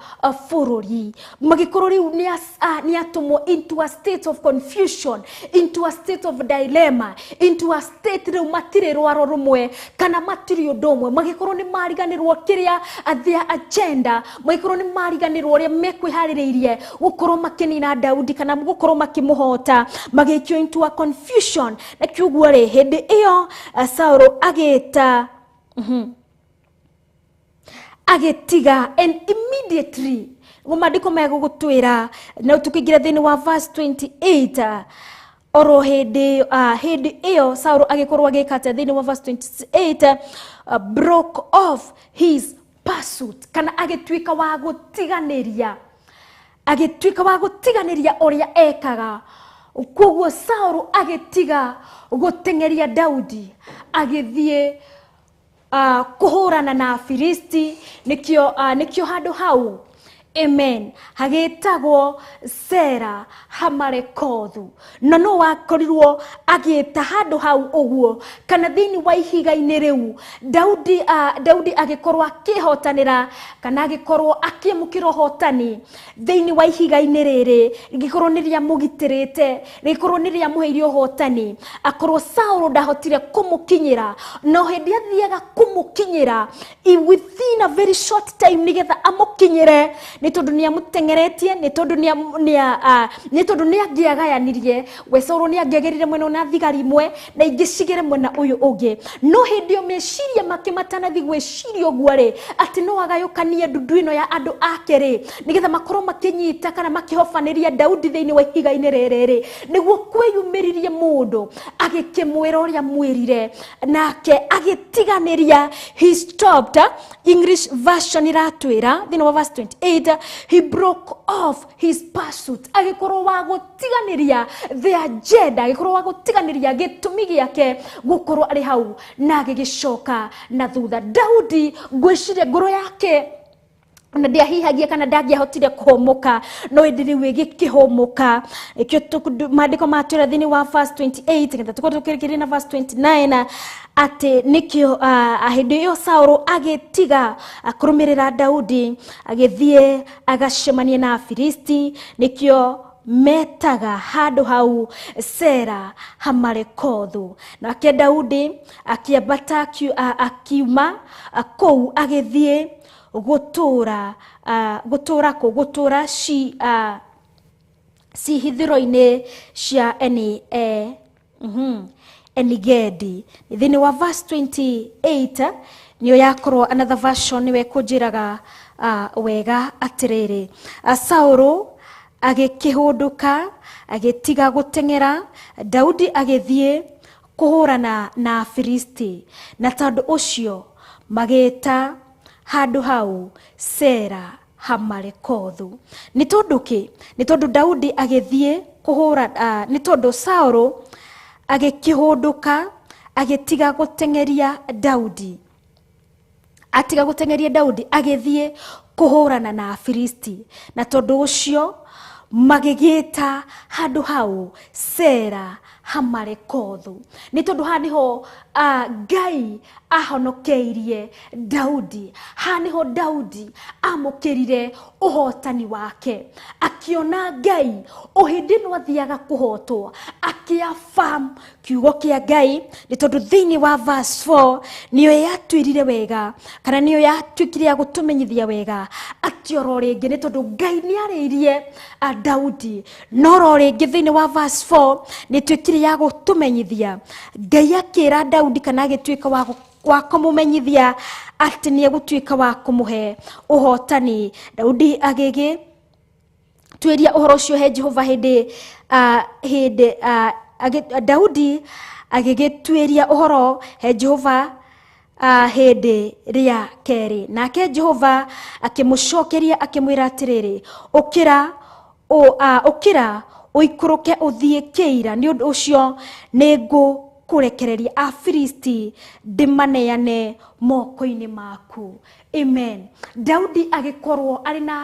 [SPEAKER 6] bũrũri. Magĩkorwo rĩu nĩ atũmwo into a state of confusion, into a state of dilemma, into a state rĩu matirĩ rwaro rũmwe kana matirĩ ũndũ ũmwe. Magĩkorwo nĩ mariganĩrwo kĩrĩa their agenda, magĩkorwo nĩ mariganĩrwo ũrĩa mekwĩharĩrĩirie gũkorwo makĩnina Daudi kana gũkorwo makĩmũhota, magĩikio into a confusion. Na kiuguo rĩ, hĩndĩ ĩyo Saũlũ agĩta agĩtiga, and immediately ngo maandĩko megũgũtwĩra na tũkĩingĩra thĩinĩ wa verse 28, oro hĩndĩ ĩyo Saũlũ agĩkorwo agĩka atĩa? Thĩinĩ wa verse 28, broke off his pursuit, kana agĩtuĩka wa gũtiganĩria, agĩtuĩka wa gũtiganĩria ũrĩa ekaga. Koguo Saũlũ agĩtiga gũteng'eria Daudi, agĩthiĩ kũhũrana na Afilisti. Nĩkĩo handũ hau, amen, hagĩtagwo Sera Hamarekothu. Na no wakorirwo agĩta handũ hau ũguo kana thĩinĩ wa ihiga-inĩ rĩu Daudi agĩkorwo akĩhotanĩra kana agĩkorwo akĩamũkĩra ũhotani thĩinĩ wa ihiga-inĩ rĩrĩ, rĩgĩkorwo nĩ rĩamũgitĩrĩte, rĩgĩkorwo nĩ rĩamũheire ũhotani, akorwo Saũlũ ndahotire kũmũkinyĩra. No hĩndĩ athiaga kũmũkinyĩra within a very short time, nĩgetha amũkinyĩre, nĩ tondũ nĩ amũteng'eretie, nĩ tondũ nĩ angĩagayanirie we Saũlũ, nĩ angĩagerire mwena ũyũ na thigari imwe na ingĩ cigere mwena ũyũ ũngĩ. No hĩndĩ ĩyo meciria make matanathi gwĩciria ũguo rĩ, atĩ no agayũkanie ndundu ĩno ya andũ ake rĩ, nĩgetha makorwo makĩnyita kana makĩhobanĩria Daudi thĩinĩ wa ihiga-inĩ rĩrĩ rĩ, nĩguo kwĩyumĩririe mũndũ agĩkĩmwĩra ũrĩa mwĩrire, nake agĩtiganĩria. He stopped. English version iratwĩra thĩinĩ wa verse 28, he broke off his pursuit, agĩkorwo wa gũtiganĩria the agenda, agĩkorwo wa gũtiganĩria gĩtũmi gĩake gũkorwo arĩ hau, na agĩgĩcoka na thutha. Daudi, ngwĩciria ngoro yake na ndiahihagia kana ndangĩahotire kũhũmũka, no ĩndĩ rĩu ĩgĩkĩhũmũka. Ĩkĩo maandĩko matwĩra thĩinĩ wa verse 28 getha tũkorwo tũkĩrĩkĩria na verse 29, atĩ nĩkĩo hĩndĩ ĩyo Saũlũ agĩtiga kũrũmĩrĩra Daudi, agĩthiĩ agacemania na Afilisti. Nĩkĩo metaga handũ hau Sera Hamarekothu. Nake Daudi akĩambata akiuma kũu, agĩthiĩ gũtũra gũtũra kũ gũtũra ci cihithĩro-inĩ cia Enigedi. Thĩinĩ wa verse 28 nĩyo yakorwo another version nĩwe kũnjĩraga wega atĩrĩrĩ, Saũlũ agĩkĩhũndũka, agĩtiga gũteng'era Daudi, agĩthiĩ kũhũrana na Afilisti, na tondũ ũcio magĩta handũ hau Sera Hamarekothu. Nĩ tondũ kĩ? Nĩ tondũ Daudi agĩthiĩ kũhũra nĩ tondũ Saũlũ agĩkĩhũndũka, agĩtiga gũteng'eria Daudi, atiga gũteng'eria Daudi, agĩthiĩ kũhũrana na Afilisti, na tondũ ũcio magĩgĩta handũ hau Sera Hamarekothu, nĩ tondũ haha nĩho Ngai ahonokeirie Daudi, haha nĩho Daudi amũkĩrire ũhotani wake, akĩona Ngai o hĩndĩ ĩno athiaga kũhotwo, akĩafam kiugo kĩa Ngai, nĩ tondũ thĩinĩ wa verse 4 nĩyo yatwĩrire wega kana nĩyo yatuĩkire ya gũtũmenyithia wega atĩ oro rĩngĩ, nĩ tondũ Ngai nĩ arĩirie Daudi, no oro rĩngĩ thĩinĩ wa verse 4 nĩ ĩtuĩkire ya gũtũmenyithia Ngai akĩra Daudi kana agĩtuĩka wa kũmũmenyithia atĩ nĩ egũtuĩka wa kũmũhe ũhotani. Daudi agĩgĩ tuĩria ũhoro ũcio he Jehova hĩndĩ Daudi agĩgĩtuĩria ũhoro he Jehova hĩndĩ rĩa kerĩ, nake Jehova akĩmũcokeria akĩmwĩra atĩrĩrĩ, ũkĩra, ũkĩra. Ũikũrũke ũthiĩ Keila, nĩ ũndũ ũcio nĩngũkũrekereria Afilisti ndĩmaneane moko-inĩ maku. Amen. Daudi agĩkorwo arĩ na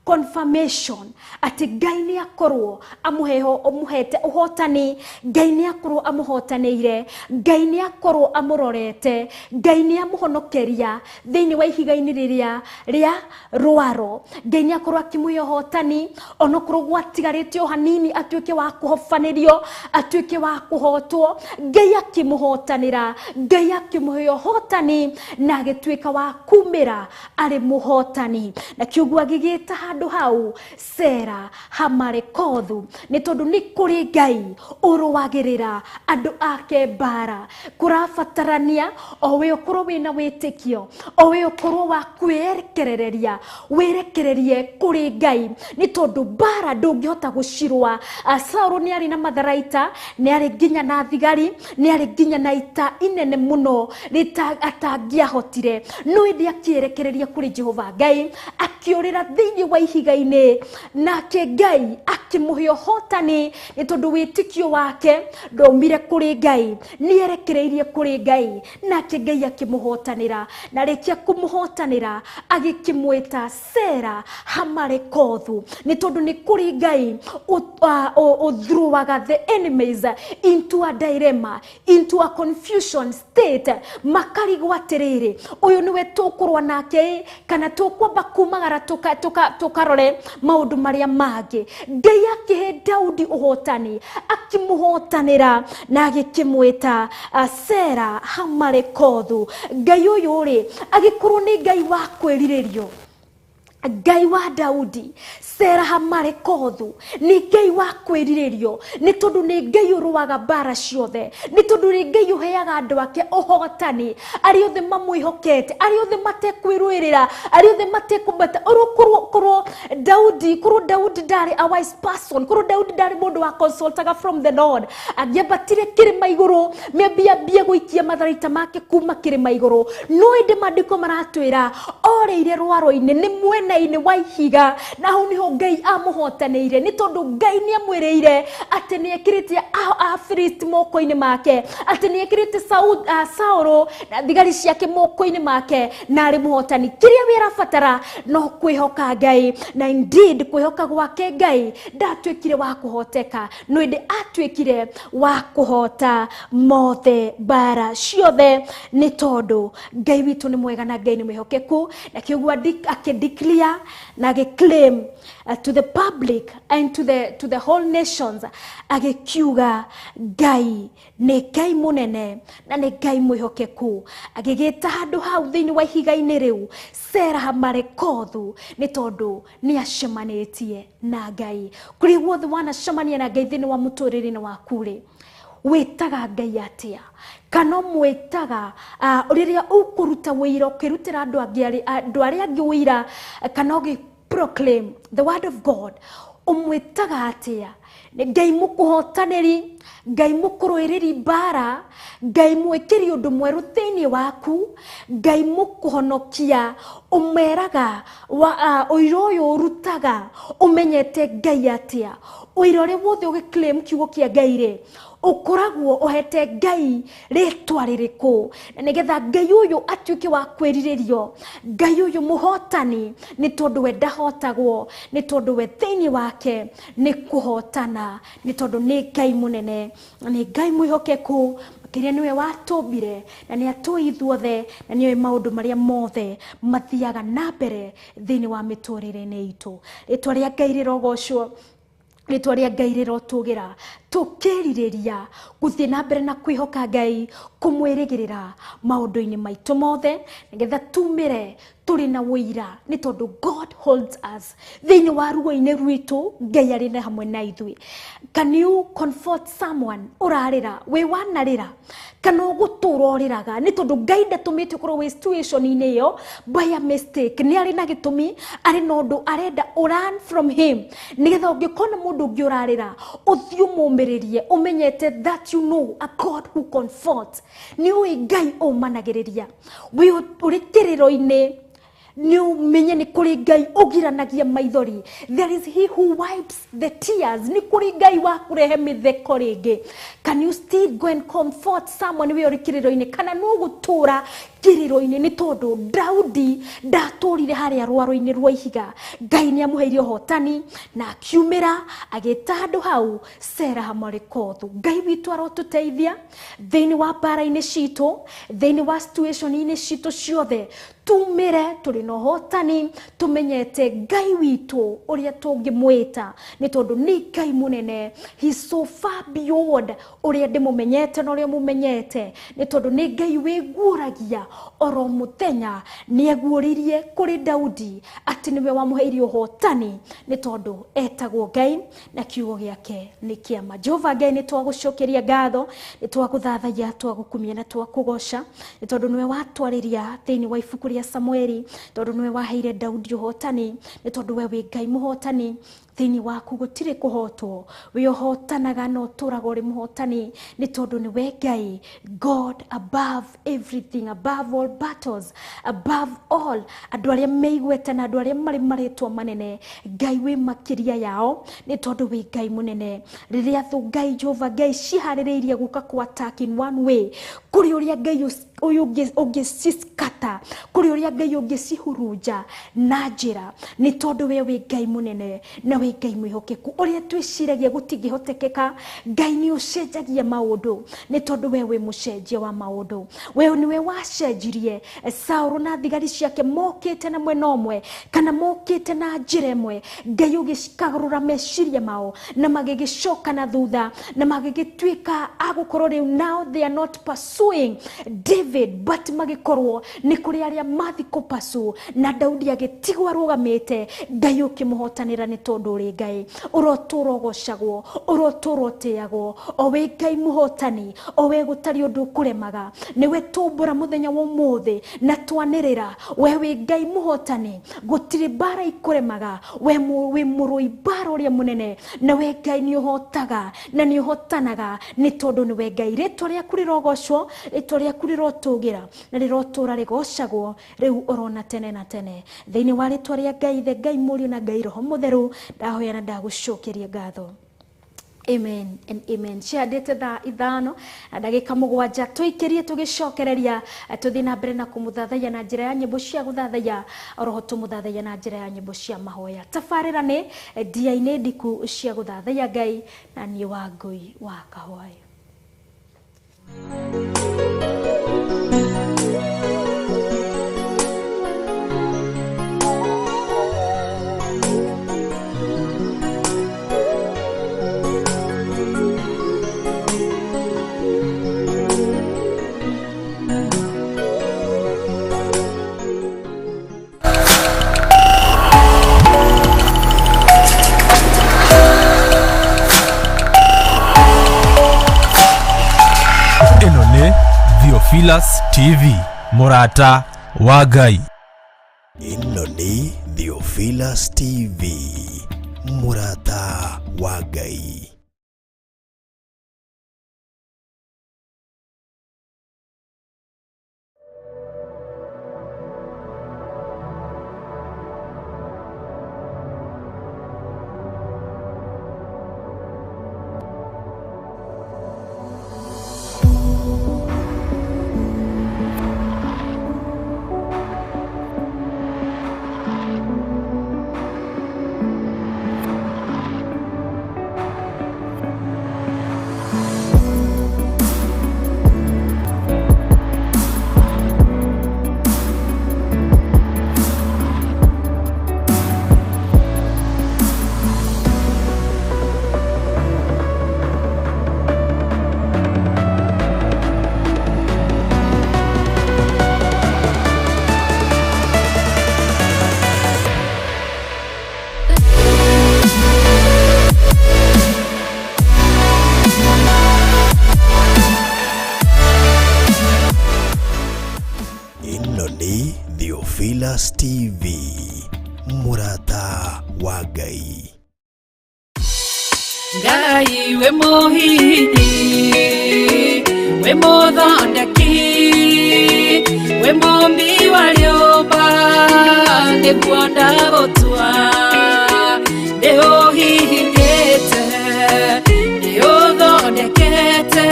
[SPEAKER 6] confirmation atĩ Ngai nĩ akorwo amũhete ũhotani, Ngai nĩ akorwo amũhotanĩire, Ngai nĩ akorwo amũrorete, Ngai nĩ amũhonokeria thĩinĩ wa ihiga-inĩ rĩrĩa rĩa rwaro. Ngai nĩ akorwo akĩmũhe ũhotani onokorwo gwatigarĩte o hanini atuĩke wa kũhobanĩrio, atuĩke wa kũhotwo. Ngai akĩmũhotanĩra, Ngai akĩmũhe ũhotani na agĩtuĩka wa kumĩra arĩ mũhotani. Na kĩoguo agĩgĩta handũ hau Sera Hamarekothu, nĩ tondũ nĩ kũrĩ Ngai ũrũagĩrĩra andũ ake mbara. Kũrabatarania o we ũkorwo wĩna wĩtĩkio, o we ũkorwo wa kwĩrekereria, wĩrekererie kũrĩ Ngai, nĩ tondũ mbara ndũngĩhota gũcirũa. Saũlũ nĩ arĩ na matharaita, nĩ arĩ nginya na thigari, nĩ arĩ nginya na ita inene mũno atangĩahotire, no ĩndĩ akĩrekereria kũrĩ Jehova Ngai, akĩũrĩra thĩinĩ wa ihiga-inĩ, nake Ngai akĩmũhe ũhotani, nĩ tondũ wĩtĩkio wake ndaumire kũrĩ Ngai, nĩ erekereirie kũrĩ Ngai, nake Ngai akĩmũhotanĩra. Na rĩkia kũmũhotanĩra agĩkĩmwĩta Sera Hamarekothu, nĩ tondũ nĩ kũrĩ Ngai ũthrowaga the enemies into a dilemma, into a confusion state, makarigwo atĩrĩrĩ, ũyũ nĩwe tũkũrũa nake kana tũkwamba kumagara tũkarore maũndũ marĩa mangĩ. Ngai akĩhe Daudi ũhotani, akĩmũhotanĩra na agĩkĩmwĩta Sera Hamarekothu. Ngai ũyũ rĩ agĩkorwo nĩ Ngai wa kwĩrirĩrio, Ngai wa Daudi, Sera Hamarekothu, nĩ Ngai wa kwĩrirĩrio, nĩ tondũ nĩ Ngai ũrũaga mbara ciothe, nĩ tondũ nĩ Ngai ũheaga andũ ake ũhotani, arĩa othe mamwĩhokete, arĩa othe matekwĩrũĩrĩra, arĩa othe matekũmbata. Korwo Daudi, korwo Daudi ndarĩ a wise person, korwo Daudi ndarĩ mũndũ wa consultaga from the Lord, angĩambatire kĩrĩma igũrũ, maybe ambie gũikia matharaita make kuma kĩrĩma igũrũ. No ĩndĩ maandĩko maratwĩra orĩire rwaro-inĩ, nĩ mwena wa ihiga, na hau niho Ngai amũhotanĩire, nĩ tondũ Ngai nĩ amwĩrĩire atĩ nĩ ekĩrĩte Afilisti moko-inĩ make, atĩ nĩ ekĩrĩte Saũlũ na thigari ciake moko-inĩ make, na arĩ mũhotani. Kĩrĩa we arabatara no kwĩhoka Ngai, na indeed kwĩhoka gwake Ngai ndatuĩkire wa kũhoteka, no ĩndĩ atuĩkire wa kũhota mothe mbara ciothe, nĩ tondũ Ngai witũ nĩ mwega na Ngai nĩ mwĩhokeku. Na kĩoguo akĩdeclare na agĩclaim to the public and to the whole nations, agĩkiuga Ngai nĩ Ngai mũnene na nĩ Ngai mwĩhokeku. Agĩgĩta handũ hau thĩinĩ wa ihiga-inĩ rĩu Sera Hamarekothu, nĩ tondũ nĩ acemanĩtie na Ngai. Kũrĩa guothe wanacemania na Ngai thĩinĩ wa mũtũrĩre-inĩ waku rĩ, wĩtaga Ngai atĩa? Kana ũmwĩtaga rĩrĩa ũkũruta wĩira, ũkĩrutĩra andũ arĩa angĩ wĩira, kana ũgĩ proclaim the word of God, ũmwĩtaga atĩa? Nĩ Ngai mũkũhotanĩri, Ngai mũkũrũĩrĩri mbara, Ngai mwĩkĩri ũndũ mwerũ thĩinĩ waku, Ngai mũkũhonokia. Ũmeraga ũira ũyũ ũrutaga ũmenyete Ngai atĩa? Ũira ũrĩa wothe ũgĩclaim kiugo kĩa Ngai rĩ, ũkoragwo ũhete Ngai rĩtwa rĩrĩkũ? Na nĩgetha Ngai ũyũ atuĩke wa kwĩrirĩrio, Ngai ũyũ mũhotani, nĩ tondũ we ndahotagwo, nĩ tondũ we thĩinĩ wake nĩ kũhotana, nĩ tondũ nĩ Ngai mũnene, nĩ Ngai mwĩhokeku, makĩria nĩwe watũmbire na nĩ atũĩ ithuothe, na nĩoĩ maũndũ marĩa mothe mathiaga na mbere thĩinĩ wa mĩtũrĩre-inĩ itũ. Rĩtwa rĩa Ngai rĩrogocwo, rĩtwa rĩa Ngai rĩrotũgĩra. Tũkĩrirĩria gũthiĩ na mbere na kwĩhoka Ngai, kũmwĩrĩgĩrĩra maũndũ-inĩ maitũ mothe, nĩgetha tumĩre tũrĩ na ũira, nĩ tondũ God holds us. Thĩinĩ wa ruo-inĩ rwitũ, Ngai arĩ na hamwe na ithuĩ. Can you comfort someone ũrarĩra, wĩ wanarĩra, kana ũgũtũra ũrĩraga, nĩ tondũ Ngai ndatũmĩte ũkorwo wĩ situation-inĩ ĩyo by a mistake. Nĩ arĩ na gĩtũmi, arĩ na ũndũ arenda ũrun from him, nĩgetha ũngĩkona mũndũ ũngĩ ũrarĩra, ũthiĩ ũmũmĩrĩrie, ũmenyete that you know a God who comforts. Nĩ ũĩ Ngai ũmanagĩrĩria. Wĩ ũrĩ kĩrĩro-inĩ, Nĩ ũmenye nĩ kũrĩ Ngai ũgiranagia maithori. There is he who wipes the tears. Nĩ kũrĩ Ngai wa kũrehe mĩtheko rĩngĩ. Can you still go and comfort someone wĩ ũrĩ kĩrĩro-inĩ, kana no gũtũra kĩrĩro-inĩ? Nĩ tondũ Daudi ndatũrire harĩa rwaro-inĩ rwa ihiga. Ngai nĩ amũheire ũhotani na akiumĩra agĩta handũ hau Sera Hamalekothu. Ngai witũ arotũteithia thĩinĩ wa mbara-inĩ citũ, thĩinĩ wa situation-inĩ citũ ciothe, tumĩre tũrĩ na ũhotani, tũmenyete Ngai witũ ũrĩa tũngĩmwĩta, nĩ tondũ nĩ Ngai mũnene. He is so far beyond ũrĩa ndĩmũmenyete na ũrĩa mũmenyete, nĩ tondũ nĩ Ngai wĩguũragia oro mũthenya. Nĩ eguũririe kũrĩ Daudi atĩ nĩwe wamũheire ũhotani, nĩ tondũ etagwo Ngai na kiugo gĩake nĩ kĩama. Jehova Ngai, nĩ twagũcokeria ngatho, nĩ twagũthathaiya, twagũkumia na twakũgoca, nĩ tondũ nĩwe watwarĩria thĩinĩ wa ibuku rĩa Samueli, tondũ nĩwe waheire Daudi ũhotani, nĩ tondũ we wĩ Ngai mũhotani. Thĩinĩ waku gũtirĩ kũhotwo, wĩ ũhotanaga na ũtũraga ũrĩ mũhotani, nĩ tondũ nĩwe Ngai, God above everything, above all battles, above all andũ arĩa meigwete na andũ arĩa marĩ marĩtwa manene. Ngai wĩ makĩria yao, nĩ tondũ wĩ Ngai mũnene. Rĩrĩa thũ Ngai Jehova Ngai ciharĩrĩirie gũka kũ attack in one way, kũrĩ ũrĩa Ngai ũyũ ũngĩciskata, kũrĩ ũrĩa Ngai ũngĩcihurunja na njĩra, nĩ tondũ we wĩ Ngai mũnene na wĩ Ngai mwĩhokeku. Ũrĩa twĩciragia gũtingĩhotekeka, Ngai nĩ ũcenjagia maũndũ, nĩ tondũ we wĩ mũcenjia wa maũndũ. We nĩwe wacenjirie Saũlũ na thigari ciake mokĩte na mwena ũmwe kana mokĩte na njĩra ĩmwe, Ngai ũgĩkagarũra meciria mao na magĩgĩcoka na thutha na magĩgĩtuĩka a gũkorwo rĩu now they are not pursuing David, but magĩkorwo nĩ kũrĩ arĩa mathi kũpasu, na Daudi agĩtigwo arũgamĩte. Ngai ũkĩmũhotanĩra, nĩ tondũ ũrĩ Ngai ũrotũra ũgocagwo, ũrotũra ũtĩagwo, o wĩ Ngai mũhotani, o we gũtarĩ ũndũ ũkũremaga. Nĩwe tũmbũra mũthenya wa ũmũthĩ na twanĩrĩra, we wĩ Ngai mũhotani, gũtirĩ mbara ikũremaga. We wĩ mũrũi mbara ũrĩa mũnene, na we Ngai nĩ ũhotaga na nĩ ũhotanaga, nĩ tondũ nĩwe Ngai. Rĩtwa rĩaku rĩrogocwo, rĩtwa rĩaku rĩrotũgĩra na rĩrotũra rĩgocagwo rĩu orona tene na tene. Thĩinĩ wa rĩtwa rĩa Ngai Ithe, Ngai Mũriũ na Ngai Roho Mũtheru, ndahoya na ndagũcokeria ngatho. Amen and amen. Cihandĩte thaa 5 na ndagĩka 7, tũikĩrie tũgĩcokereria, tũthiĩ na mbere na kũmũthathaiya na njĩra ya nyĩmbo cia gũthathaiya, oroho tũmũthathaiya na njĩra ya nyĩmbo cia mahoya. Tabarĩra nĩ ndia-inĩ ndiku cia gũthathaiya Ngai, na niĩ Wangũi wa Kahwaĩ.
[SPEAKER 1] Ĩno nĩ Theophilus TV, mũrata wa Ngai.
[SPEAKER 2] Ĩno nĩ Theophilus TV, mũrata wa Ngai. Ĩno nĩ Theophilus TV, mũrata wa Ngai.
[SPEAKER 7] Ngai wĩ mũhihinyi, wĩ mũthondeki, We mũmbi wa rĩũmba nĩguo ndagũtua nĩũhihinyĩte nĩũthondekete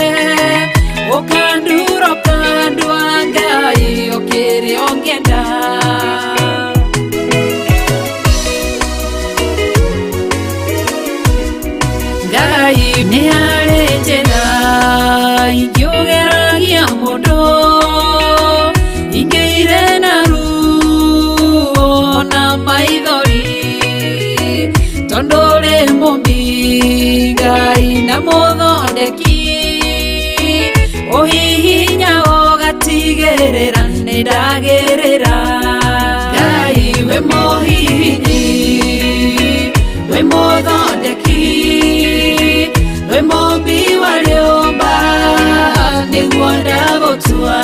[SPEAKER 7] ũkandura ũkandua Ngai ũkĩrĩa ũngĩenda. Ngai nĩ harĩ njĩra ingĩũgeragia mũndũ ingĩire na ruo na maithori tondũ ũrĩ mũmbi Ngai na mũthondeki ũhihinya ũgatigĩrĩra nĩ ndagĩrĩra. Ngai wĩ mũhihinyi wĩ mũthondeki wĩ mũmbi wa rĩũmba nĩguo ndagũtua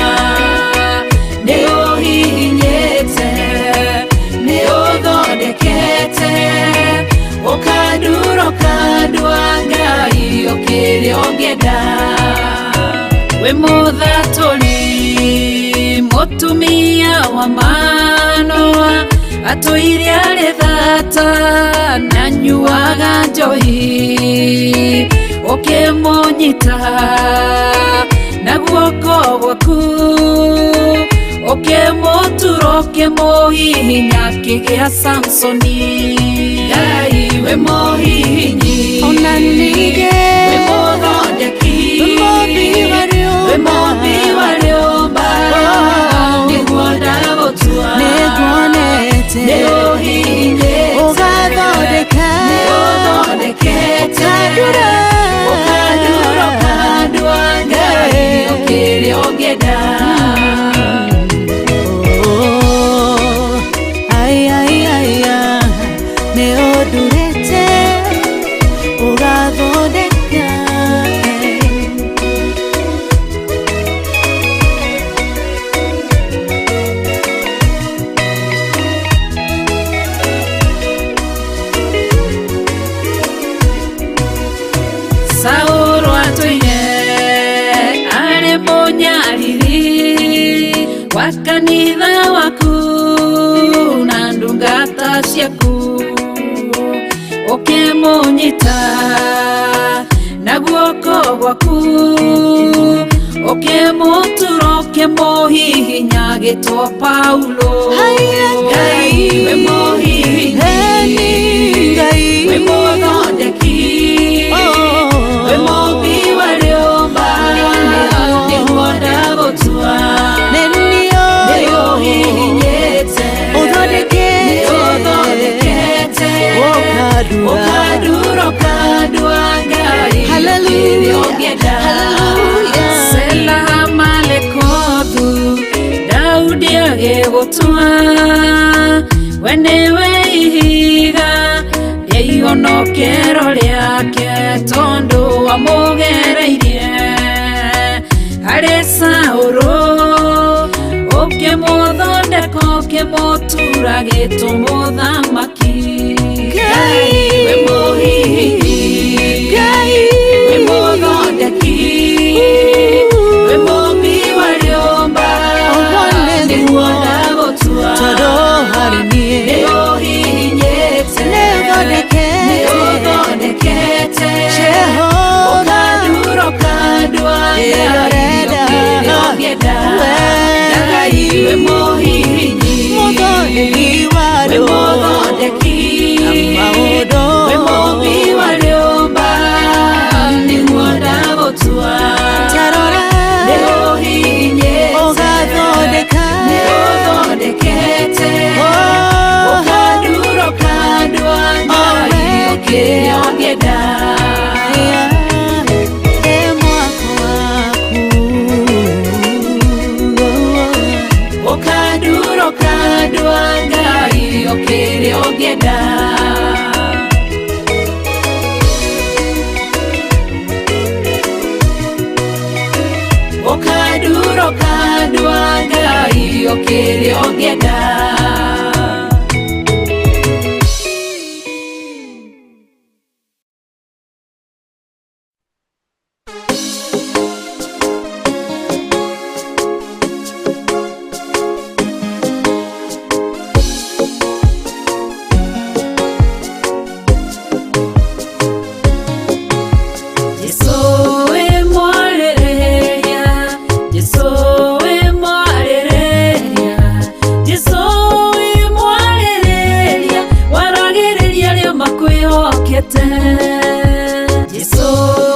[SPEAKER 7] nĩũhihinyĩte nĩũthondekete ũkandura ũkandua Ngai ũkĩrĩa ũngĩenda. Wĩ mũthatũri mũtumia wa Manoa atũire arĩ thata na nyuaga njohi ũkĩmũnyita na guoko gwaku ũkĩmũtura ũkĩmũhihinya akĩgĩa Samsoni. Ngai wĩ mũhihinyi
[SPEAKER 8] Ona ningĩ
[SPEAKER 7] wĩ mũthondeki
[SPEAKER 8] wĩ mũmbi wa
[SPEAKER 7] wĩ
[SPEAKER 8] rĩũmba
[SPEAKER 7] mũmbi wa rĩũmba nĩguo ndagũtua
[SPEAKER 8] nĩnguonete
[SPEAKER 7] nĩũhihinyĩte
[SPEAKER 8] ũgathondeka
[SPEAKER 7] nĩũthondekete
[SPEAKER 8] ũkandura
[SPEAKER 7] ũkandura ũkandua Ngai ũkĩrĩa ũngĩenda.
[SPEAKER 8] Oh, ai, ai, ai, ah, nĩũndurĩte ũgathondeka
[SPEAKER 7] Saũlũ atũire arĩ mũnyariri wa kanitha waku na ndungata ciaku ũkĩmũnyita na guoko gwaku ũkĩmũtura ũkĩmũhihinya agĩtwo Paulo. Ngai wĩ mũhihinyi
[SPEAKER 8] Eni Ngai
[SPEAKER 7] wĩ mũthondeki wĩ mũmbi wa rĩũmba nĩguo ndagũtua nĩũhihinyĩte
[SPEAKER 8] Ũthondekete.
[SPEAKER 7] nĩũthondekete
[SPEAKER 8] Ũkandura.
[SPEAKER 7] ũkandura ũkandua Ngai
[SPEAKER 8] Hallelujah.
[SPEAKER 7] ũkĩrĩa ũngĩenda.
[SPEAKER 8] Hallelujah.
[SPEAKER 7] Sela Malekothu Daudi agĩgũtua we nĩwe ihiga rĩa ihonokero rĩake tondũ wamũgereirie harĩ Saũlũ ũkĩmũthondeka ũkĩmũtura gĩtũmũthamaki.
[SPEAKER 8] Ngai.
[SPEAKER 7] Wĩ mũhihinyi
[SPEAKER 8] Ngai.
[SPEAKER 7] wĩ mũthondeki wĩ mũmbi wa rĩũmba
[SPEAKER 8] Ũguo nĩguo.
[SPEAKER 7] nĩguo ndagũtua
[SPEAKER 8] Tondũ harĩ niĩ
[SPEAKER 7] nĩũhihinyĩte
[SPEAKER 8] Nĩũthondekete.
[SPEAKER 7] nĩũthondekete
[SPEAKER 8] Jehova.
[SPEAKER 7] ũkandura ũkandua Ngai
[SPEAKER 8] Ĩrorenda.
[SPEAKER 7] ũkĩrĩa ũngĩenda.
[SPEAKER 8] Wee.
[SPEAKER 7] Ngai wĩ mũhihinyi
[SPEAKER 8] Mũthondeki wa
[SPEAKER 7] wĩ
[SPEAKER 8] andũ.
[SPEAKER 7] mũthondeki
[SPEAKER 8] Na maũndũ.
[SPEAKER 7] wĩ mũmbi wa rĩũmba nĩguo ndagũtua
[SPEAKER 8] Tarora.
[SPEAKER 7] nĩũhihinyĩte
[SPEAKER 8] Ũgathondeka.
[SPEAKER 7] nĩũthondekete
[SPEAKER 8] Oh.
[SPEAKER 7] ũkandura ũkandua Ngai ũkĩrĩa ũngĩenda.
[SPEAKER 8] E mwako waku
[SPEAKER 7] ũkandura ũkandua Ngai ũkĩrĩa ũngĩenda. Ũkandura ũkandua Ngai ũkĩrĩa ũngĩenda. makwĩhokete. Jesũ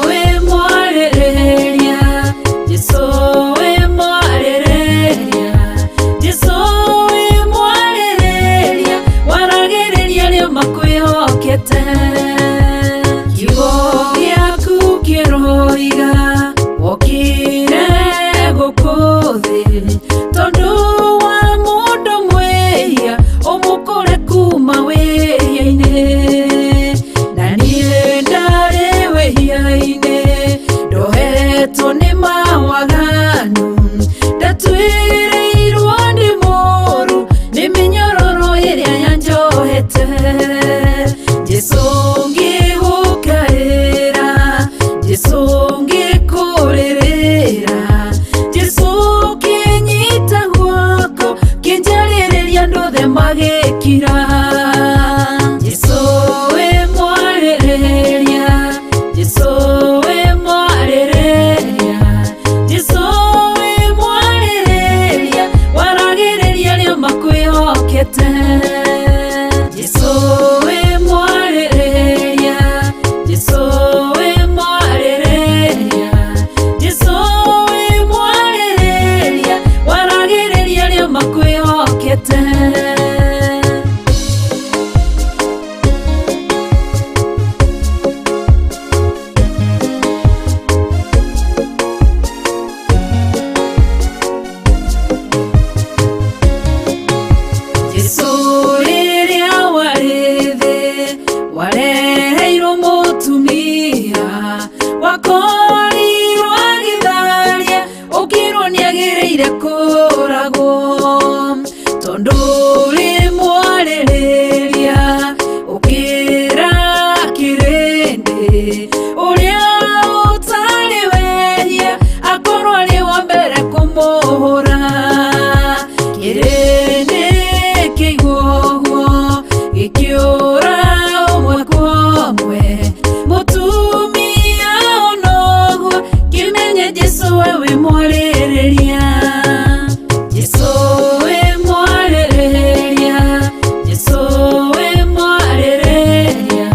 [SPEAKER 7] wĩ mwarĩrĩria, Jesũ wĩ mwarĩrĩria, Jesũ wĩ mwarĩrĩria, waragĩrĩria arĩa makwĩhokete. Kiugo gĩaku kĩroiga wokire gũkũ thĩ tondũ wa mũndũ mwĩhia ũmũkũre kuma wĩhia-inĩ. Na niĩ ndarĩ wĩhia-inĩ ndohetwo nĩ mawaganu, ndatuĩrĩirwo nĩ mũũru nĩ mĩnyororo ĩrĩa yanjohete. Jesũ ngĩgũkaĩra, Jesũ ngĩkũrĩrĩra, Jesũ kĩnyita guoko kĩnjarĩrĩria andũ othe magĩkira. Jesũ wĩ mwarĩrĩria, Jesũ wĩ mwarĩrĩria, Jesũ wĩ mwarĩrĩria, waragĩrĩria arĩa makwĩhokete. Jesũ wĩ mwarĩrĩria, Jesũ wĩ mwarĩrĩria, Jesũ wĩ mwarĩrĩria, waragĩrĩria arĩa makwĩhokete. Jesũ rĩrĩa warĩ thĩ wareheirwo mũtumia wakorirwo agĩtharia ũkĩrwo nĩagĩrĩire kũragwo, tondũ ũrĩ mwarĩrĩria ũkĩra kĩrĩndĩ ũrĩa ũtarĩ wehia akorwo arĩ wa mbere kũmũhũra. Kĩrĩndĩ kĩigua ũguo gĩkĩũra ũmwe kwa ũmwe, mũtumia ona ũguo kĩmenye Jesũ we wĩ mwarĩrĩria. Jesũ wĩ mwarĩrĩria, Jesũ wĩ mwarĩrĩria,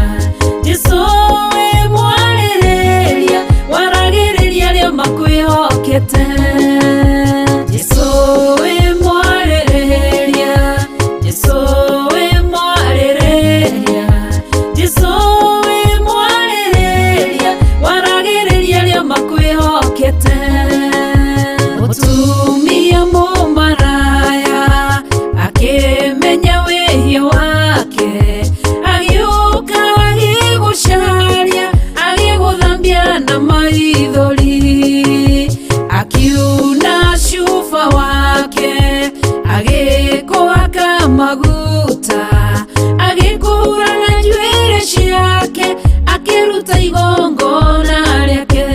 [SPEAKER 7] Jesũ wĩ mwarĩrĩria, waragĩrĩria arĩa makwĩhokete. Jesũ wĩ mwarĩrĩria, Jesũ wĩ mwarĩrĩria, Jesũ wĩ mwarĩrĩria, waragĩrĩria arĩa makwĩhokete. Mũtumia mũmaraya akĩmenya wĩhia wake, agĩũka agĩgũcaria, agĩgũthambia na maithori, akiuna cuba wake, agĩkũhaka maguta, agĩkũhura na njuĩrĩ ciake, akĩruta igongona rĩake.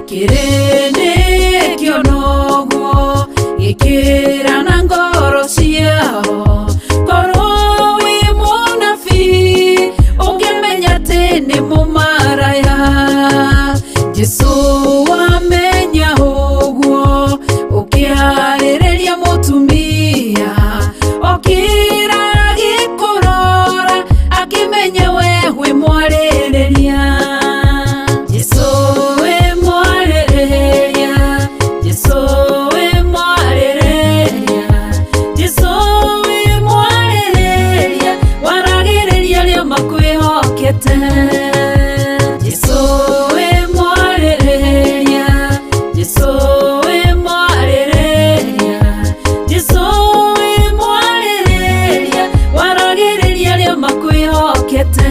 [SPEAKER 7] Kĩrĩndĩ kĩona ũguo gĩkĩra na ngoro ciao, korwo wĩ mũnabii ũngĩmenya atĩ nĩ mũmaraya. Jesũ wamenya ũguo ũkĩarĩrĩria mũtumia, okĩra agĩkũrora akĩmenya we wĩ mwarĩrĩria. Jesũ wĩ mwarĩrĩria, Jesũ wĩ mwarĩrĩria, Jesũ wĩ mwarĩrĩria, waragĩrĩria arĩa makwĩhokete. Jesũ wĩ mwarĩrĩria, Jesũ wĩ mwarĩrĩria, Jesũ wĩ mwarĩrĩria, waragĩrĩria arĩa makwĩhokete.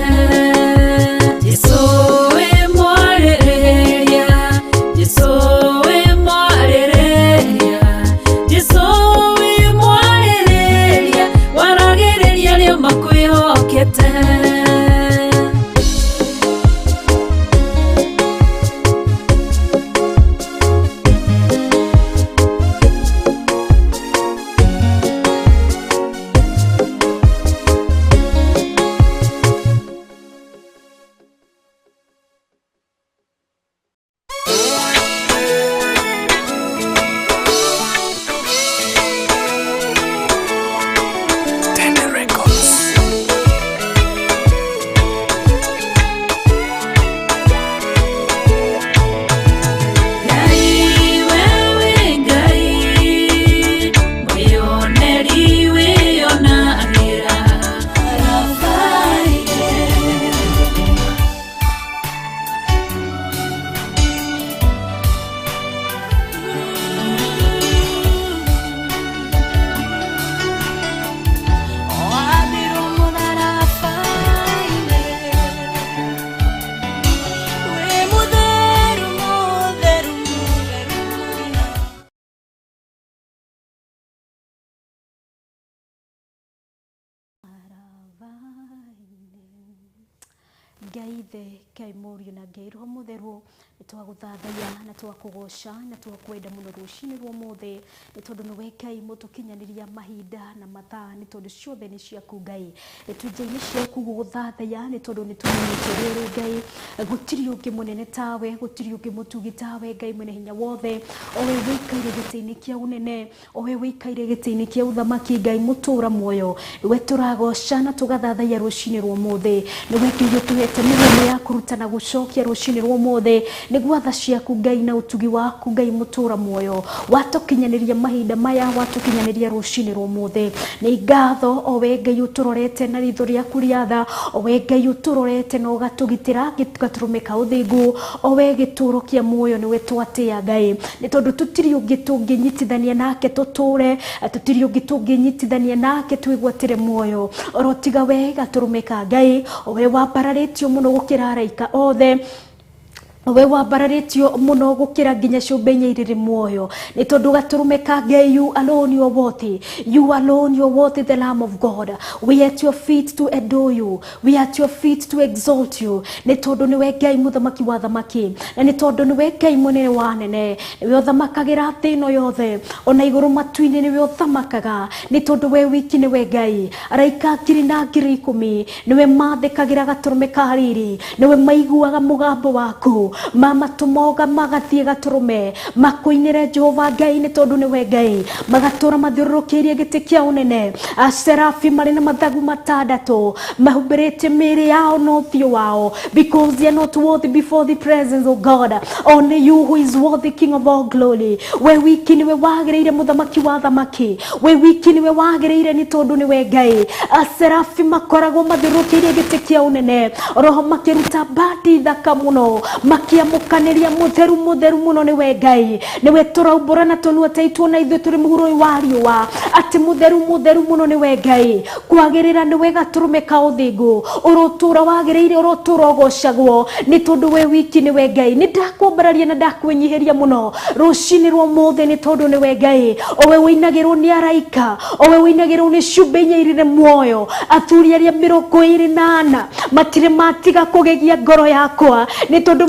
[SPEAKER 7] Jesũ wĩ mwarĩrĩria, Jesũ wĩ mwarĩrĩria, Jesũ wĩ mwarĩrĩria, waragĩrĩria arĩa makwĩhokete.
[SPEAKER 6] Ngai Ithe, Ngai Mũriũ na Ngai Roho Mũtheru, nĩ twagũthathaiya na twakũgoca na twakwenda mũno rũcinĩ rwa ũmũthĩ, nĩ tondũ nĩwe Ngai mũtũkinyanĩria mahinda na mathaa, nĩ tondũ ciothe nĩ ciaku Ngai. Nĩ twĩ nja-inĩ ciaku gũgũthathaiya, nĩ tondũ nĩ tũmenyete ũrĩa ũrĩ Ngai, gũtirĩ ũngĩ mũnene tawe, gũtirĩ ũngĩ mũtugi tawe, Ngai mwene hinya wothe, o we wĩikaire gĩtĩ-inĩ kĩa ũnene, o we wĩikaire gĩtĩ-inĩ kĩa ũthamaki, Ngai mũtũra muoyo, nĩwe tũragoca na tũgathathaiya rũcinĩ rwa ũmũthĩ, nĩwe Ngai ũtũhete mĩromo ya kũruta na gũcokia rũcinĩ rwa ũmũthĩ, nĩguo tha ciaku Ngai na ũtugi waku Ngai mũtũra muoyo, watũkinyanĩria mahinda maya, watũkinyanĩria rũcinĩ rwa ũmũthĩ. Nĩ ngatho o we Ngai ũtũrorete na ritho rĩaku rĩa tha, o we Ngai ũtũrorete na ũgatũgitĩra gatũrũme ka ũthingu, o we gĩtũro kĩa muoyo nĩwe twatĩa Ngai, nĩ tondũ tũtirĩ ũngĩ tũngĩnyitithania nake tũtũre, tũtirĩ ũngĩ tũngĩnyitithania nake twĩgwatĩre muoyo, oro tiga we gatũrũme ka Ngai, o we wambararĩtio mũno gũkĩra araika othe, we wambararĩtio mũno gũkĩra nginya ciũmbe inya irĩrĩ muoyo, nĩ tondũ gatũrũme ka Ngai, you alone you are worthy, you alone you are worthy, the Lamb of God. We are at your feet to adore you, we are at your feet to exalt you, nĩ tondũ nĩwe Ngai mũthamaki wa thamaki, na nĩ tondũ nĩwe Ngai mũnene wa anene, nĩwe ũthamakagĩra thĩ ĩno yothe, ona igũrũ matu-inĩ nĩwe ũthamakaga, nĩ tondũ we wiki nĩwe Ngai. Araika ngiri na ngiri ikũmi nĩwe mathĩkagĩra gatũrũme ka riri, nĩwe maiguaga mũgambo waku, mamatũmoga magathiĩ gatũrũme makũinĩre Jehova Ngai, nĩ tondũ nĩwe Ngai. Magatũra mathiũrũrũkĩirie gĩtĩ kĩa ũnene, aserafi marĩ na mathagu matandatũ mahumbĩrĩte mĩĩrĩ yao na ũthiũ wao, because they are not worthy before the presence of God. Only you who is worthy, King of all glory. We wiki nĩwe wagĩrĩire, mũthamaki wa thamaki, we wiki nĩwe wagĩrĩire, nĩ tondũ nĩwe Ngai. Aserafi makoragwo mathiũrũrũkĩirie gĩtĩ kĩa ũnene, roho makĩruta mbandi thaka mũno, makĩamũkanĩria mũtheru mũtheru mũno nĩwe Ngai, nĩwe tũraumbũra na tũnua taitũ na ithuĩ tũrĩ mũhuro ũyũ wa riũa, atĩ mũtheru mũtheru mũno nĩwe Ngai. Kwagĩrĩra nĩwe gatũrũme ka ũthingu, ũrotũra wagĩrĩire, ũrotũra ũgocagwo, nĩ tondũ we wiki nĩwe Ngai. Nĩ ndakwambararia na ndakwĩnyihĩria mũno rũcinĩ rwa ũmũthĩ, nĩ tondũ nĩwe Ngai, o we wĩinagĩrwo nĩ araika, o we wĩinagĩrwo nĩ ciũmbe inya irĩ muoyo, athuri arĩa 24 matirĩ matiga kũgegia ngoro yakwa, nĩ tondũ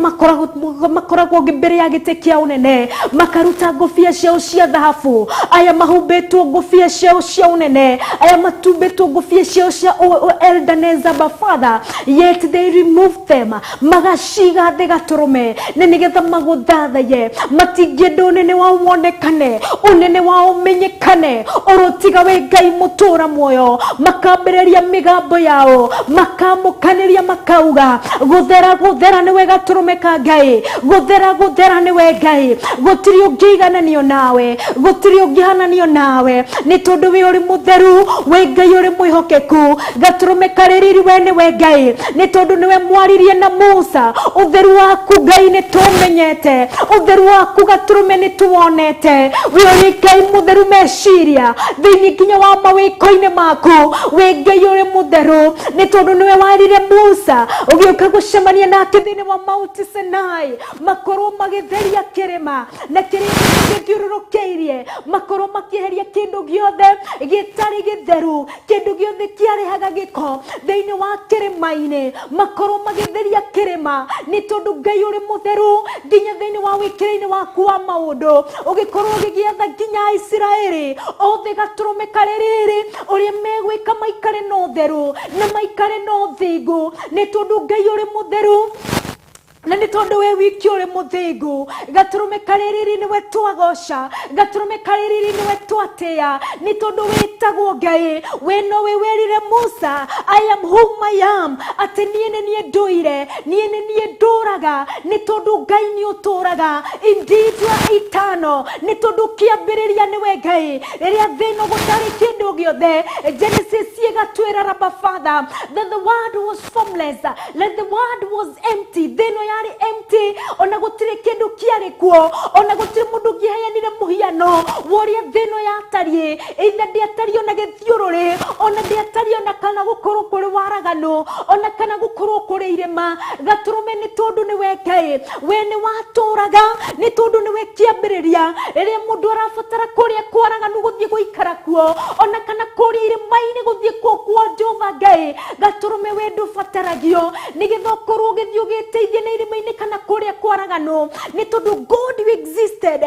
[SPEAKER 6] makoragwo mbere ya gĩtĩ kĩa ũnene, makaruta ngũbia ciao cia thahabu, aya mahumbĩtwo ngũbia ciao cia ũnene, aya matumbĩtwo ngũbia ciao cia elderness, Abba Father, yet they remove them, magaciga thĩ gatũrũme, na nĩgetha magũthathaye. Matingĩenda ũnene wao wonekane, ũnene wao ũmenyekane, orotiga we Ngai mũtũra muoyo. Makambĩrĩria mĩgambo yao, makamũkanĩria, makauga gũthera gũthera nĩwe gatũrũme ka Ngai, gũthera gũthera nĩwe Ngai, gũtirĩ ũngĩigananio nawe, gũtirĩ ũngĩhananio nawe, nĩ tondũ we ũrĩ mũtheru, we Ngai ũrĩ mwĩhokeku, gatũrũme karĩ riri, we nĩwe Ngai, nĩ tondũ nĩwe mwaririe na Musa. Ũtheru waku Ngai nĩ tũmenyete, ũtheru waku gatũrũme nĩ tuwonete, we ũrĩ Ngai mũtheru meciria thĩinĩ nginya wa mawĩko-inĩ maku, we Ngai ũrĩ mũtheru, nĩ tondũ nĩwe warire Musa ũgĩũka gũcemania nake thĩinĩ wa Mount Sinai, makorwo magĩtheria kĩrĩma na kĩrĩa gĩthiũrũrũkĩirie, makorwo makĩeheria kĩndũ gĩothe gĩtarĩ gĩtheru, kĩndũ gĩothe kĩarehaga gĩko thĩinĩ wa kĩrĩma-inĩ, makorwo magĩtheria kĩrĩma, nĩ tondũ Ngai ũrĩ mũtheru nginya thĩinĩ wa wĩkĩre-inĩ waku wa maũndũ, ũgĩkorwo ũgĩgĩatha nginya Aisiraeli othe gatũrũme karĩ rĩrĩ ũrĩa megwĩka maikare na ũtheru na maikare na ũthingu, nĩ tondũ Ngai ũrĩ mũtheru na nĩ tondũ we wiki ũrĩ mũthingu. Gatũrũme karĩ riri nĩwe twagoca, gatũrũme karĩ riri nĩwe twatĩa, nĩ tondũ wĩtagwo Ngai. We nowe werire Musa, I am whom I am, atĩ niĩ nĩ niĩ ndũire, niĩ nĩ niĩ ndũraga, nĩ tondũ Ngai nĩ ũtũraga. Indeed you are eternal, nĩ tondũ kĩambĩrĩria nĩwe Ngai. Rĩrĩa thĩ ĩno gũtarĩ kĩndũ gĩothe, Genesis ĩgatwĩra, Abba Father, that the world was formless, that the world was empty, thĩ ĩno
[SPEAKER 10] yarĩ empty, ona gũtirĩ kĩndũ kĩarĩ kuo, ona gũtirĩ mũndũ ũngĩheanire mũhiano wa ũrĩa thĩ ĩno yatariĩ. Either ndĩatariĩ ona gĩthiũrũrĩ, ona ndĩatariĩ ona kana gũkorwo kũrĩ waraganu, ona kana gũkorwo kũrĩ irĩma. Gatũrũme nĩ tondũ nĩwe Ngai, we nĩ watũraga, nĩ tondũ nĩwe kĩambĩrĩria. Rĩrĩa mũndũ arabatara kũrĩa kwaraganu gũthiĩ gũikara kuo, ona kana kũrĩa irĩma-inĩ gũthiĩ kuo kwa Jehova Ngai, gatũrũme we ndũbataragio nĩgetha ũkorwo ũgĩthiĩ ũgĩteithie na irĩma-inĩ kana kũrĩa kwaraganu, nĩ tondũ God you existed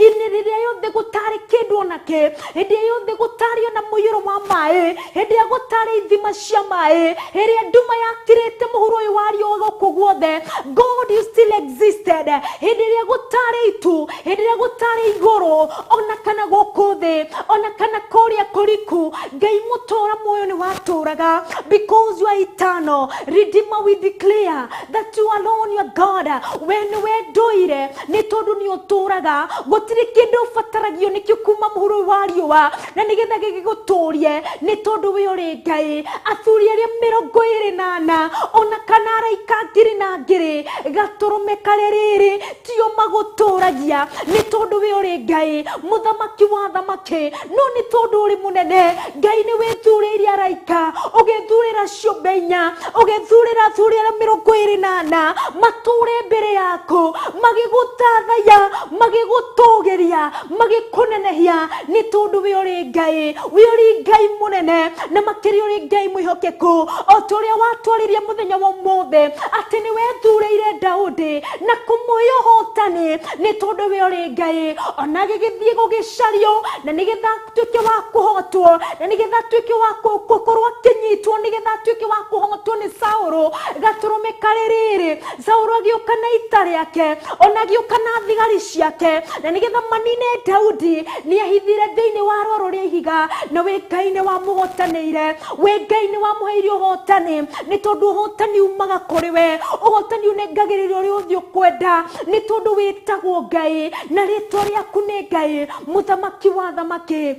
[SPEAKER 10] inĩ rĩrĩa yothe gũtarĩ kĩndũ onakĩ, hĩndĩ ĩrĩa yothe gũtarĩ ona mũiyũro wa maĩ, hĩndĩ ĩrĩa gũtarĩ ithima cia maĩ, hĩrĩa nduma yakirĩte mũhuro ũyũ wa riũa gũkũ guothe, God you still existed. Hĩndĩ ĩrĩa gũtarĩ itu, hĩndĩ ĩrĩa gũtarĩ igũrũ, ona kana gũkũ thĩ, ona kana kũrĩa kũriku, Ngai mũtũra muoyo nĩ watũraga, because you are eternal. Redeemer, we declare that you alone you are God. We nĩwe ndũire, nĩ tondũ nĩ ũtũraga, gũtirĩ kĩndũ ũbataragio nĩkĩo kuma mũhuro wa riũa, na nĩgetha gĩgĩgũtũrie, nĩ tondũ we ũrĩ Ngai. Athuri arĩa 24 ona kana araika ngiri na ngiri, gatũrũme karĩa rĩrĩ tio magũtũragia, nĩ tondũ we ũrĩ Ngai, mũthamaki wa thamaki. No nĩ tondũ ũrĩ mũnene, Ngai nĩ wĩthurĩire araika, ũgĩthurĩra ciũmbe inya, ũgĩthurĩra athuri arĩa 24 matũre mbere yaku, magĩgũtathaya, magĩgũtũgĩria, magĩkũnenehia, nĩ tondũ we ũrĩ Ngai, we ũrĩ Ngai mũnene, na makĩria ũrĩ Ngai mwĩhokeku, o ta ũrĩa watwarĩria mũthenya wa ũmũthĩ atĩ nĩ wethurĩire Daudi na kũmũhe ũhotani, nĩ tondũ we ũrĩ Ngai. Ona gĩgĩthiĩ gũgĩcario, na nĩgetha atuĩke wa kũhotwo, na nĩgetha atuĩke wa gũkorwo akĩnyitwo, nĩgetha atuĩke wa kũhotwo nĩ Saũlũ, gatũrũme karĩ rĩrĩ, Saũlũ agĩũka na ita rĩake, ona agĩũka na thigari ciake, na nĩgetha manine Daudi, nĩ ahithire thĩinĩ wa rwaro rĩa ihiga, na we Ngai nĩ wamũhotanĩire, we Ngai nĩ wamũheire ũhotani, nĩ tondũ ũhotani umaga kũrĩ we, ũhotani ũnengagĩrĩria ũrĩa ũthiĩ ũkwenda, nĩ tondũ wĩtagwo Ngai, na rĩtwa rĩaku nĩ Ngai, mũthamaki wa thamaki.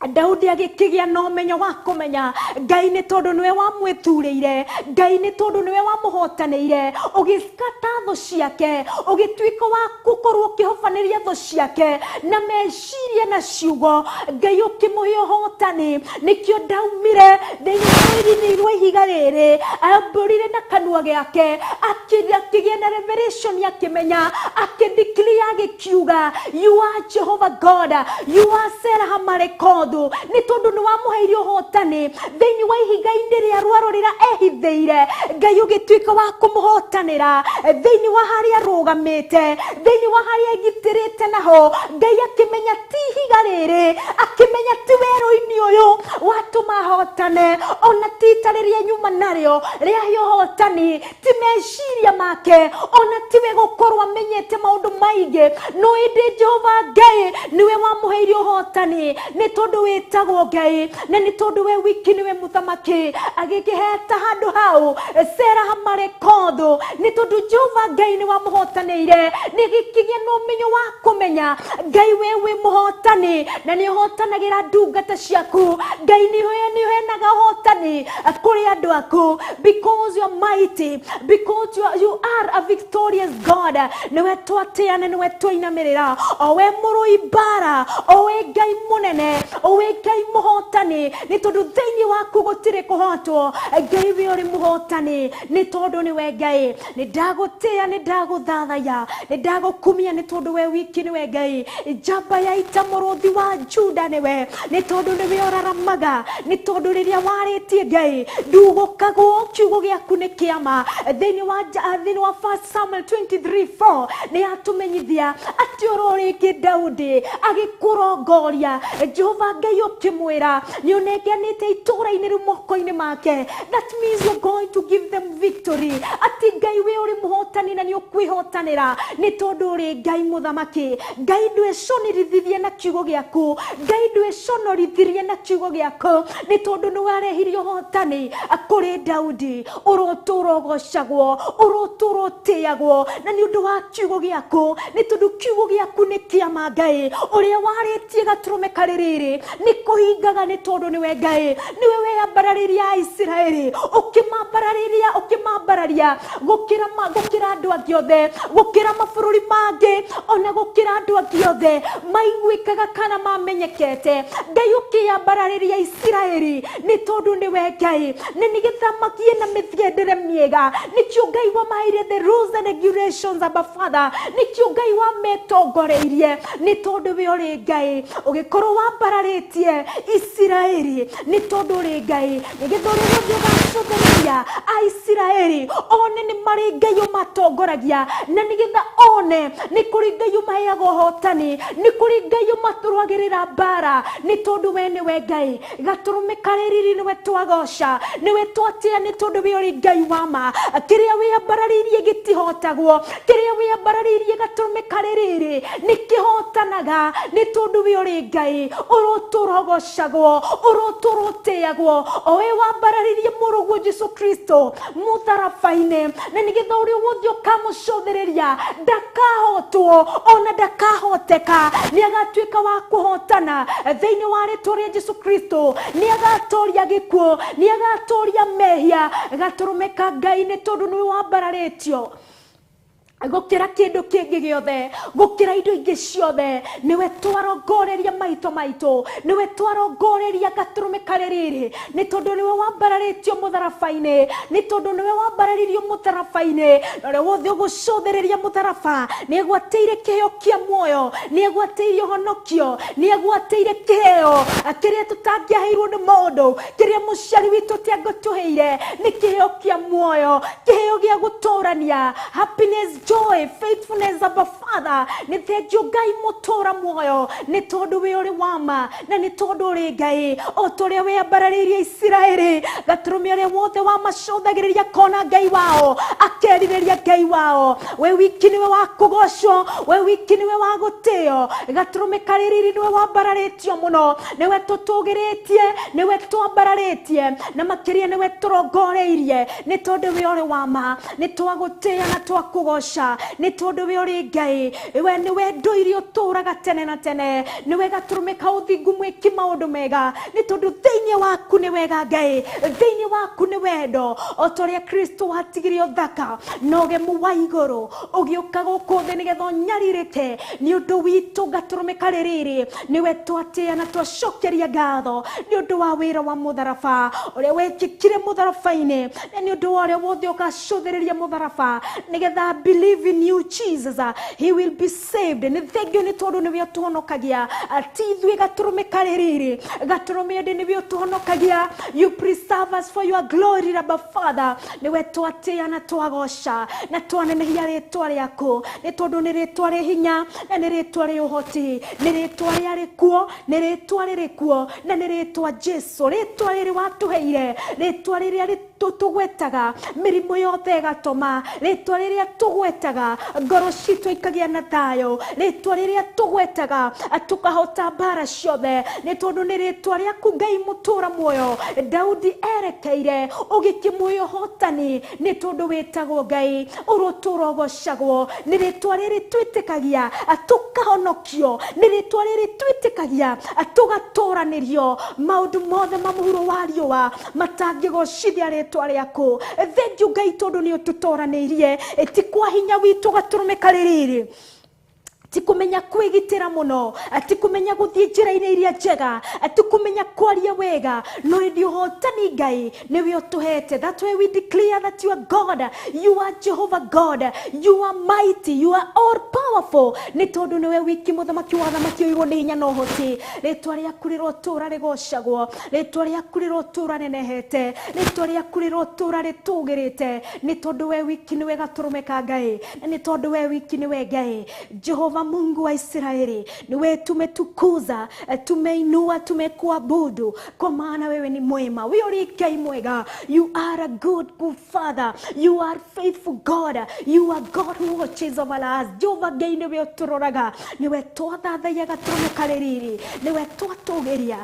[SPEAKER 10] Daudi agĩkĩgĩa na ũmenyo wa kũmenya Ngai nĩ tondũ nĩwe wamwĩthurĩire, Ngai nĩ tondũ nĩwe wamũhotanĩire, ũgĩskata thũ ciake, ũgĩtuĩka wa gũkorwo ũkĩhobanĩria thũ ciake na meciria na ciugo, Ngai ũkĩmũhe ũhotani. Nĩkĩo ndaumire thĩinĩ wa rũrĩrĩ rwa ihiga rĩrĩ, ambũrire na kanua gĩake, akĩgĩa na revelation, akĩmenya, akĩdeclare, agĩkiuga, you are Jehovah God, you are Serah Marekodo, nĩ tondũ nĩ wamũheire ũhotani thĩinĩ wa ihiga-inĩ rĩa rwaro rĩrĩa ehithĩire, Ngai ũgĩtuĩka wa kũmũhotanĩra thĩinĩ wa harĩa arũgamĩte, thĩinĩ wa harĩa egitĩrĩte naho, Ngai akĩmenya ti ihiga rĩrĩ, akĩmenya ti werũ-inĩ ũyũ watũma ahotane, ona ti ita rĩrĩa nyuma narĩo rĩahe ũhotani, ti meciria make, ona tiwe gũkorwo amenyete maũndũ maingĩ, no ĩndĩ Jehova Ngai nĩwe wamũheire ũhotani, nĩ tondũ wĩtagwo Ngai, na nĩ tondũ we wiki nĩwe mũthamaki. Agĩkĩheta handũ hau Serah Marekotho, nĩ tondũ Jehova Ngai nĩ wamũhotanĩire, nĩ gĩkĩgĩa na ũmenyo wa kũmenya Ngai we wĩ mũhotani, na nĩ ũhotanagĩra ndungata ciaku. Ngai nĩ ũheanaga ũhotani kũrĩ andũ aku, because you are mighty, because you are a victorious God. Nĩwe twatĩa na nĩwe twainamĩrĩra, o we mũrũi mbara, o we Ngai mũnene, o we Ngai mũhotani, nĩ tondũ thĩinĩ waku gũtirĩ kũhotwo. Ngai we ũrĩ mũhotani, nĩ tondũ nĩwe Ngai. Nĩ ndagũtĩa, nĩ ndagũthathaya, nĩ ndagũkumia, nĩ tondũ we wiki nĩwe Ngai. Njamba ya ita, mũrũthi wa Juda nĩwe, nĩ tondũ nĩwe ũraramaga, nĩ tondũ rĩrĩa warĩtie Ngai ndugũkagwo, kiugo gĩaku nĩ kĩama. Thĩinĩ wa thĩinĩ wa 1 Samuel 23:4 nĩ yatũmenyithia atĩ oro rĩngĩ Daudi agĩkũrongoria, Jehova Ngai ũkĩmwĩra nĩ ũnenganĩte itũũra-inĩ rĩu moko-inĩ make. That means you're going to give them victory. Atĩ Ngai we ũrĩ mũhotani na nĩ ũkwĩhotanĩra, nĩ tondũ ũrĩ Ngai mũthamaki. Ngai ndwĩconorithirie na kiugo gĩaku, Ngai ndwĩconorithirie na kiugo gĩaku, nĩ tondũ nĩ warehirie ũhotani kũrĩ Daudi. Ũrotũra ũgocagwo, ũrotũra ũtĩagwo, na nĩ ũndũ wa kiugo gĩaku, nĩ tondũ kiugo gĩaku nĩ kĩama. Ngai ũrĩa warĩtie gatũrũme karĩ rĩrĩ Nĩ kũhingaga nĩ tondũ nĩwe Ngai. Nĩwe weyambararĩria Aisiraeli, ũkĩmambararĩria, ũkĩmambararia gũkĩra andũ angĩ othe, gũkĩra mabũrũri mangĩ, ona gũkĩra andũ angĩ othe maiguĩkaga kana mamenyekete. Ngai ũkĩyambararĩria Isiraeli nĩ tondũ nĩwe Ngai, na nĩgetha magĩe na mĩthiendere mĩega. Nĩkĩo Ngai wamaheire the rules and regulations, Abba Father. Nĩkĩo Ngai wametongoreirie nĩ tondũ we ũrĩ Ngai. Ũgĩkorwo wambararĩtie Isiraeli nĩ tondũ ũrĩ Ngai, nĩgetha ũrĩa wothe ũgacũthĩrĩria Aisiraeli one nĩ marĩ Ngai ũmatongoragia, na nĩgetha one nĩ kũrĩ Ngai ũmaheaga ũhotani, nĩ kũrĩ Ngai ũmatũrũagĩrĩra mbara, nĩ tondũ we nĩwe Ngai. Gatũrũme karĩ riri nĩwe twagoca, nĩwe twatĩa, nĩ tondũ we ũrĩ Ngai wa ma. Kĩrĩa wĩambararĩirie gĩtihotagwo, kĩrĩa wĩambararĩirie gatũrũme karĩ riri nĩ kĩhotanaga, nĩ tondũ we ũrĩ Ngai. Ũrotũra ũgocagwo, ũrotũra ũtĩagwo, o we wambararĩirie mũrũguo Jesu Kristo mũtharaba-inĩ, na nĩgetha ũrĩa wothe ũkamũcũthĩrĩria ndakahotwo ona ndakahoteka, nĩ agatuĩka wa kũhotana thĩinĩ wa rĩtwa rĩa Jesu Kristo. Nĩ agatoria gĩkuũ, nĩ agatoria mehia. Gatũrũme ka Ngai nĩ tondũ nĩwe wambararĩtio gũkĩra kĩndũ kĩngĩ gĩothe, gũkĩra indo ingĩ ciothe. Nĩwe twarongoreria maitho maitũ, nĩwe twarongoreria gatũrũme karĩ riri, nĩ tondũ nĩwe wambararĩtio mũtharaba-inĩ, nĩ tondũ nĩwe wambararirio mũtharaba-inĩ. Na ũrĩa wothe ũgũcũthĩrĩria mũtharaba nĩ agwatĩire kĩheo kĩa muoyo, nĩ agwatĩire ũhonokio, nĩ agwatĩire kĩheo kĩrĩa tũtangĩaheirwo nĩ mũndũ, kĩrĩa mũciari witũ ũtangĩtũheire, nĩ kĩheo kĩa muoyo, kĩheo gĩa gũtũrania, happiness, joy, faithfulness, Abba Father. Nĩ thengiũ Ngai mũtũra muoyo, nĩ tondũ we ũrĩ wa ma, na nĩ tondũ ũrĩ Ngai. O ta ũrĩa weyambararĩirie Isiraeli, gatũrũme ũrĩa wothe wamacũthagĩrĩria kona Ngai wao, akerirĩria Ngai wao. We wiki nĩwe wa kũgocwo, we wiki nĩwe wa gũtĩo. Gatũrũme karĩ riri nĩwe wambararĩtio mũno, nĩwe tũtũgĩrĩtie, nĩwe twambararĩtie, na makĩria nĩwe tũrongoreirie, nĩ tondũ we ũrĩ wa ma. Nĩ twagũtĩĩa na twakũgoca, nĩ tondũ we ũrĩ Ngai. We nĩwe ndũire ũtũũraga tene na tene, nĩwe gatũrũme ka ũthingu mwĩki maũndũ mega, nĩ tondũ thĩinĩ waku nĩ wega Ngai, thĩinĩ waku nĩ wendo. O ta ũrĩa Kristo watigire ũthaka na ũgemu wa igũrũ, ũgĩũka gũkũ thĩ nĩgetha ũnyarirĩke nĩ ũndũ witũ. Gatũrũme karĩ riri nĩwe twatĩĩa na twacokeria ngatho nĩ ũndũ wa wĩra wa mũtharaba ũrĩa wekĩkire mũtharaba-inĩ, na nĩ ũndũ wa ũrĩa wothe ũgacũthĩrĩria mũtharaba nĩgetha believe in you Jesus, he will be saved. Nĩ thengio nĩ tondũ nĩwe ũtũhonokagia, ti ithuĩ gatũrũme karĩ riri, gatũrũme ĩndĩ nĩwe ũtũhonokagia. You preserve us for your glory, Abba Father. Nĩwe twatĩĩa na twagoca na twanenehia rĩtwa rĩaku, nĩ tondũ nĩ rĩtwa rĩ hinya na nĩ rĩtwa rĩ ũhoti, nĩ rĩtwa rĩarĩ kuo, nĩ rĩtwa rĩrĩ kuo, na nĩ rĩtwa Jesu, rĩtwa rĩrĩ watũheire, rĩtwa rĩrĩa tũgwetaga mĩrimũ yothe ĩgatoma, rĩtwa rĩrĩa tũgwetaga ngoro citũ ikagĩa na thayũ, rĩtwa rĩrĩa tũgwetaga tũkahota mbara ciothe, nĩ tondũ nĩ rĩtwa rĩaku Ngai mũtũra muoyo. Daudi erekeire ũgĩkĩmũhe ũhotani, nĩ tondũ wĩtagwo Ngai ũrotũra ũgocagwo. Nĩ rĩtwa rĩrĩ twĩtĩkagia tũkahonokio, nĩ rĩtwa rĩrĩ twĩtĩkagia tũgatũranĩrio maũndũ mothe ma mũhuro wa riũa matangĩgocithia rĩtwa rĩaku. Thengiũ Ngai tondũ nĩ ũtũtoranĩirie, ti kwa hinya witũ gatũrũme karĩ riri, ti kũmenya kwĩgitĩra mũno, ti kũmenya gũthiĩ njĩra-inĩ iria njega, ti kũmenya kwaria wega, no ĩndĩ ũhotani Ngai nĩwe ũtũhete. That's why we declare that you are God, you are Jehovah God, you are mighty, you are all powerful, nĩ tondũ nĩwe wiki mũthamaki wa thamaki ũirwo nĩ hinya na ũhoti. Rĩtwa rĩaku rĩrotũra rĩgocagwo, rĩtwa rĩaku rĩrotũra rĩnehete, rĩtwa rĩaku rĩrotũra rĩtũgĩrĩte, nĩ tondũ we wiki nĩwe gatũrũme ka Ngai, na nĩ tondũ we wiki nĩwe Ngai. Jehova Mungu wa Israeli, niwe tumetukuza, tumeinua, tumekuabudu, kwa maana wewe ni mwema. Wewe uri Ngai mwega. You are a good, good Father. You are faithful God. You are God who watches over us. Jehova Ngai niwe ũtũroraga, niwe twathathaiya gatũrũme karĩ riri, niwe twatũgĩria,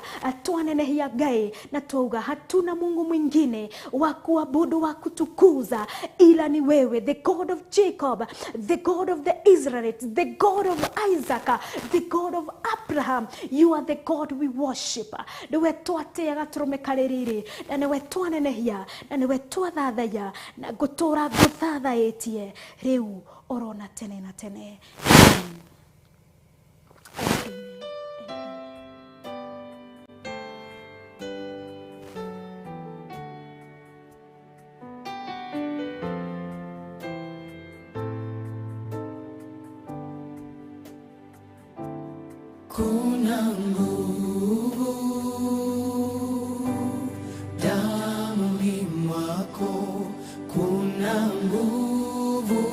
[SPEAKER 10] twanenehia Ngai, na twauga hatuna Mungu mwingine wa kuabudu, wa kutukuza, ila ni wewe, the God of Jacob, the God of the Israelites, the God God of Isaac, the God of Abraham. You are the God we worship. Nĩwe twatĩaga gatũrũme karĩ riri, na nĩwe twanenehia, na nĩwe twathathaiya, na ngũtũra ngũthathaĩtie rĩu orona tene na tene. Amen. Amen.
[SPEAKER 8] Kuna nguvu damuni mwako, kuna nguvu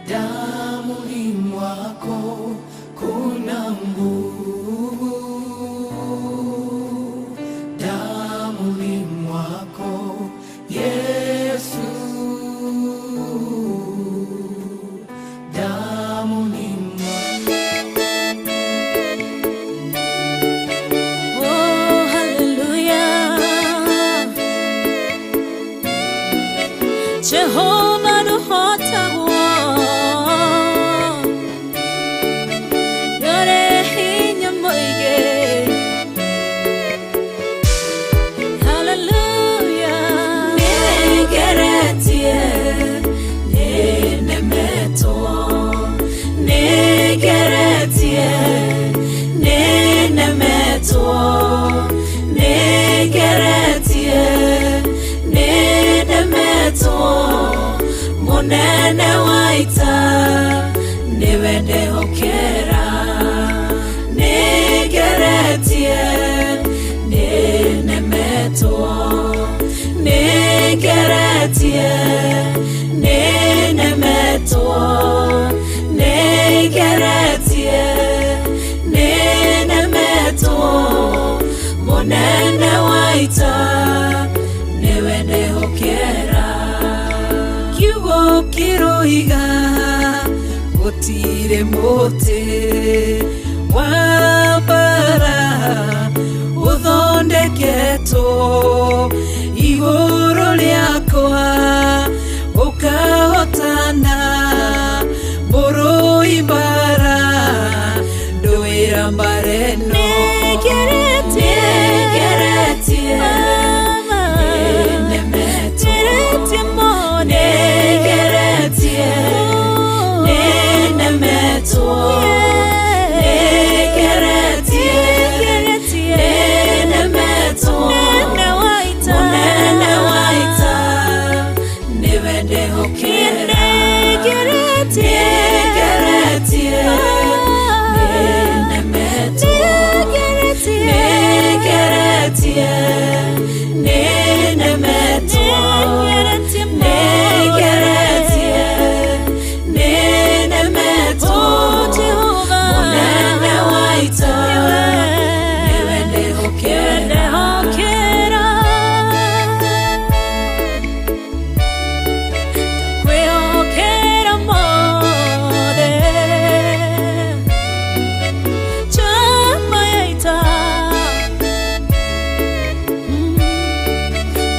[SPEAKER 8] damuni mwako, kuna nguvu damuni mwako, Yesu damuni.
[SPEAKER 7] Oh, hallelujah. Jehovah nuhotagwo Yore hinya moige. Hallelujah. Nigeretie, ninemetwo. Nigeretie, ninemetwo. Nigeretie, ninemetwo. Munene wa ita, niwe ndehokera. Nigeretie, ninemetwo. Nigeretie, ninemetwo. Nigeretie, ninemetwo. Munene wa ita, niwe ndehokera. Kiugo kĩroiga gũtirĩ mũtĩ wa mbara ũthondeketwo igũrũ rĩakwa ũkahotana mũrũi mbara ndũĩra mbara ĩno. Nĩngeretie, nĩnemetwo. Nĩngeretie, nĩnemetwo. Nĩngeretie, nĩnemetwo. Mũnene wa ita, nĩwe ndehokera. Nĩngeretie, nĩnemetwo. Nĩngeretie, nĩnemetwo. Nĩngeretie, nĩnemetwo. Mũnene wa ita, nĩwe ndehokera. Kwĩhokera mothe chama ya ita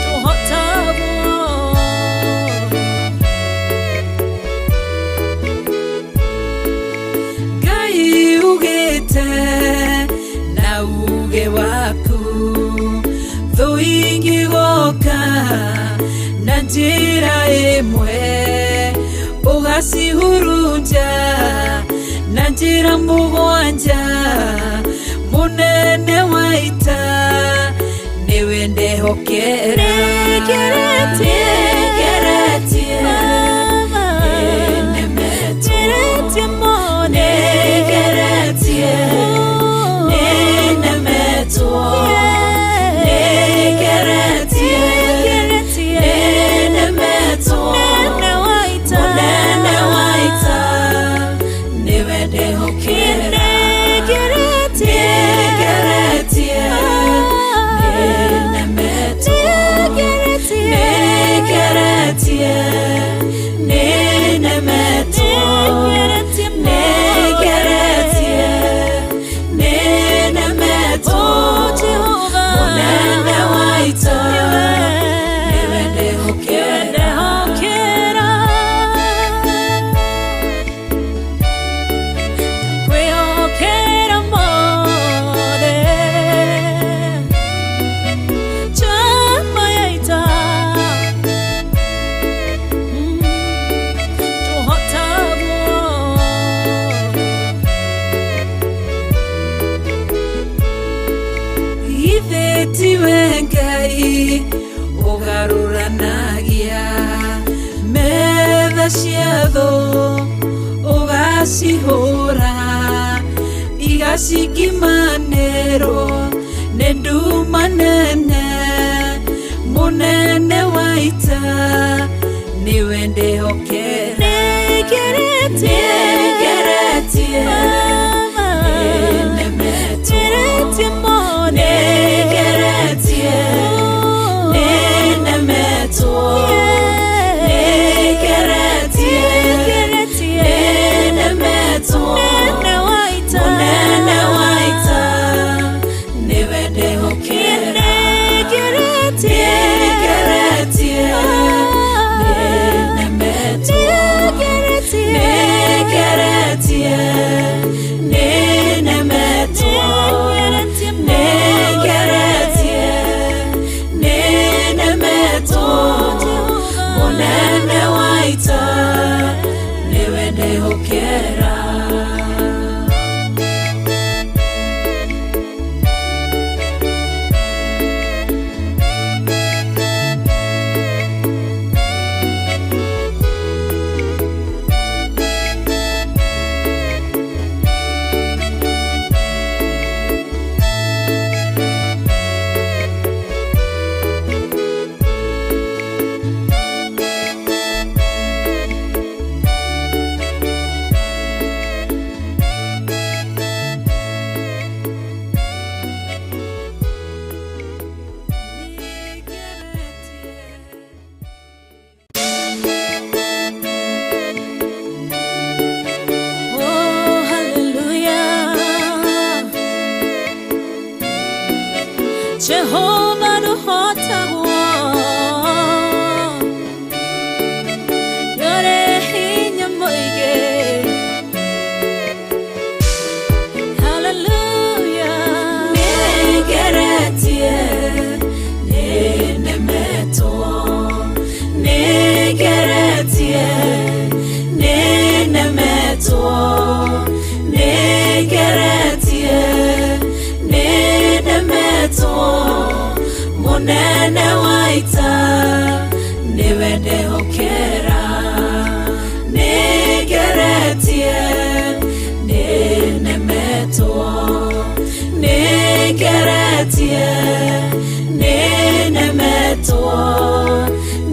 [SPEAKER 7] tũhotagwo. Ngai ugĩte na uge waku thũ ingĩgoka na njĩra ĩmwe ũgacihurunja na njĩra mũgwanja. Mũnene wa ita nĩwe ndehokera. Nĩngeretie, nĩnemetwo. Nĩngeretie, nĩnemetwo. Nĩngeretie, nĩnemetwo. Mũnene wa ita, nĩwe ndehokera. Nĩngeretie, nĩnemetwo. Nĩngeretie, nĩnemetwo. Nĩngeretie, nĩnemetwo. Mũnene wa ita, nĩwe ndehokera. Ũtigananagia metha cia thũ ũgacihũra igacikimanĩrwo nĩ nduma nene mũnene wa ita nĩwe ndĩhokera nĩngeretie nĩnemetwo nĩngeretie nĩnemetwo nĩngeretie nĩnemetwo mũnene wa ita nĩwe ndĩhokera nĩngeretie nĩnemetwo nĩngeretie nĩnemetwo nĩngeretie nĩnemetwo mũnene wa ita nĩwe ndĩhokera.
[SPEAKER 11] Oh, hallelujah. Jehovah nũhotagwo. Nĩũrĩ hinya mũingĩ. Hallelujah.
[SPEAKER 7] Nĩngeretie nĩnemetwo nĩngeretie nĩnemetwo nĩngeretie nĩnemetwo mũnene wa ita nĩwe ndĩhokera nĩngeretie nĩnemetwo nĩngeretie nĩnemetwo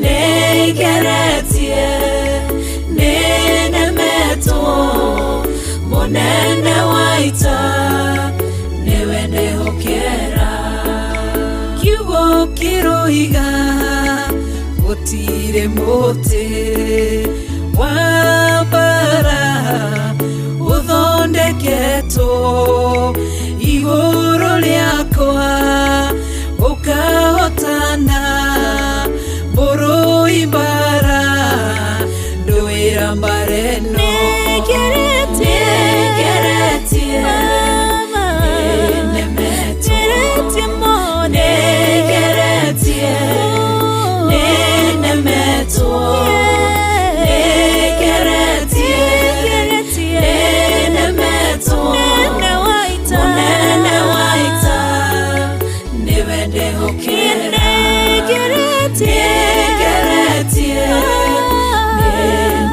[SPEAKER 7] nĩngeretie nĩnemetwo mũnene wa ita nĩwe ndĩhokera kiugo kĩroiga gũtirĩ mũtĩ wa mbara ũthondeketwo igũrũ rĩakwa ũkahotana mũrũi mbara ndũĩra mbara ĩno nĩngeretie nĩnemetwo nĩngeretie nĩnemetwo nĩngeretie nĩnemetwo mũnene wa ita nĩwe ndĩhokera nĩngeretie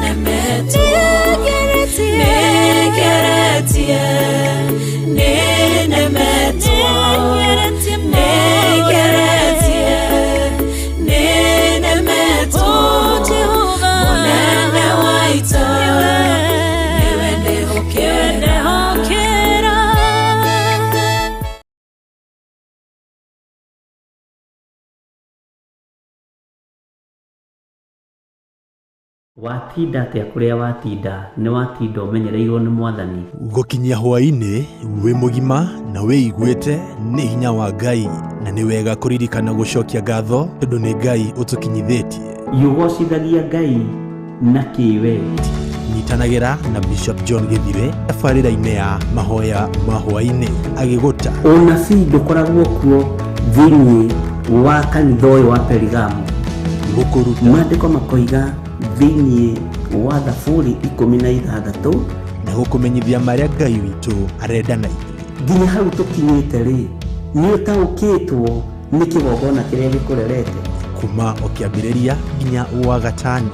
[SPEAKER 7] nĩnemetwo nĩngeretie nĩnemetwo nĩngeretie nĩnemetwo mũnene wa ita nĩwe ndĩhokera.
[SPEAKER 3] Watinda atĩa kũrĩa watinda nĩ watinda ũmenyereirwo nĩ mwathani.
[SPEAKER 1] Gũkinyia hwaĩ-inĩ wĩ mũgima na wĩiguĩte nĩ hinya wa Ngai na nĩ wega kũririkana gũcokia ngatho tondũ nĩ Ngai ũtũkinyithĩtie.
[SPEAKER 3] Yũgocithagia Ngai na kĩwe.
[SPEAKER 1] Nyitanagĩra na Bishop John Gĩthire tabarĩra-inĩ ya mahoya ma hwaĩ-inĩ agĩgũta
[SPEAKER 3] Ũnabii ndũkoragwo kuo thĩinĩ wa kanitha ũyũ wa Perigamo.
[SPEAKER 1] Gũkũruta
[SPEAKER 3] Maandĩko makoiga thĩinĩ wa Thaburi 16
[SPEAKER 1] na gũkũmenyithia marĩa Ngai witũ arenda na ithuĩ.
[SPEAKER 3] Nginya hau tũkinyĩte rĩ, nĩ ũtaũkĩtwo nĩ kĩgongona kĩrĩa gĩkũrerete.
[SPEAKER 1] Kuma o kĩambĩrĩria nginya wa gatano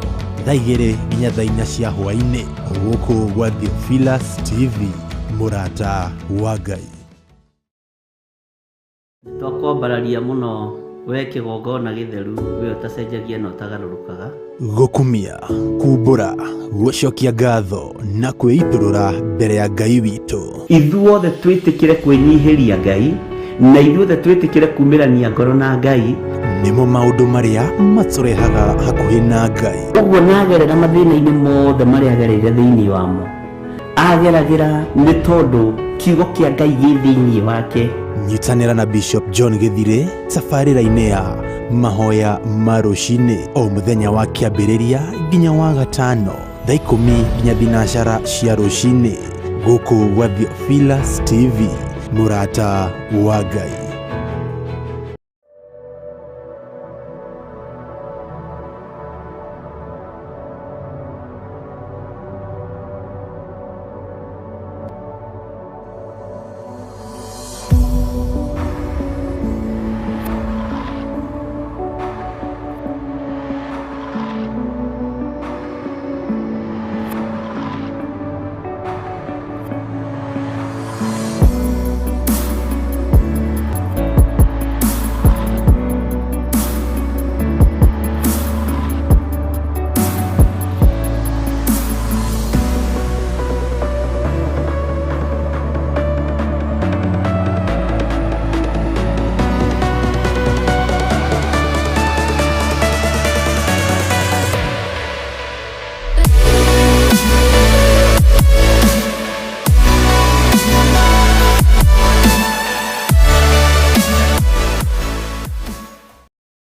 [SPEAKER 1] thaa 2 nginya thaa 4 cia hwaĩ-inĩ gũkũ gwa Theophilus TV, mũrata wa Ngai.
[SPEAKER 3] Twakwambararia mũno we kĩgongona gĩtheru, we ũtacenjagia na ũtagarũrũkaga.
[SPEAKER 1] Gũkumia, kumbũra, gũcokia ngatho na kwĩitũrũra mbere ya Ngai witũ.
[SPEAKER 3] Ithuothe twĩtĩkĩre kwĩnyihĩria Ngai na ithuothe twĩtĩkĩre kumĩrania ngoro na Ngai.
[SPEAKER 1] Nĩmo maũndũ marĩa matũrehaga hakuhĩ na Ngai.
[SPEAKER 3] Ũguo nagerera mathĩna-inĩ mothe marĩa agereire thĩinĩ wamo, ageragĩra nĩ tondũ kiugo kĩa Ngai gĩ thĩinĩ wake.
[SPEAKER 1] Nyitanĩra na Bishop John Gĩthirĩ tabarĩra-inĩ ya mahoya ma rũcinĩ o mũthenya wa kĩambĩrĩria nginya wa gatano thaa 10 nginya 12 cia rũcinĩ gũkũ gwa Theophilus TV, mũrata wa Ngai.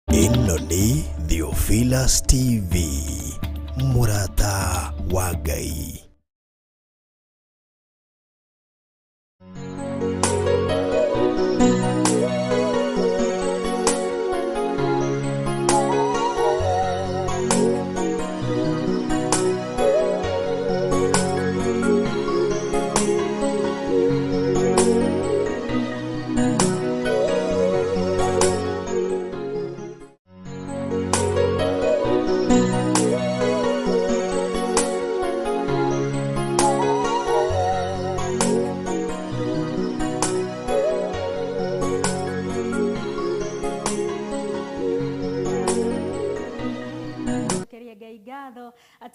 [SPEAKER 2] Ĩno nĩ Theophilus TV, mũrata wa Ngai.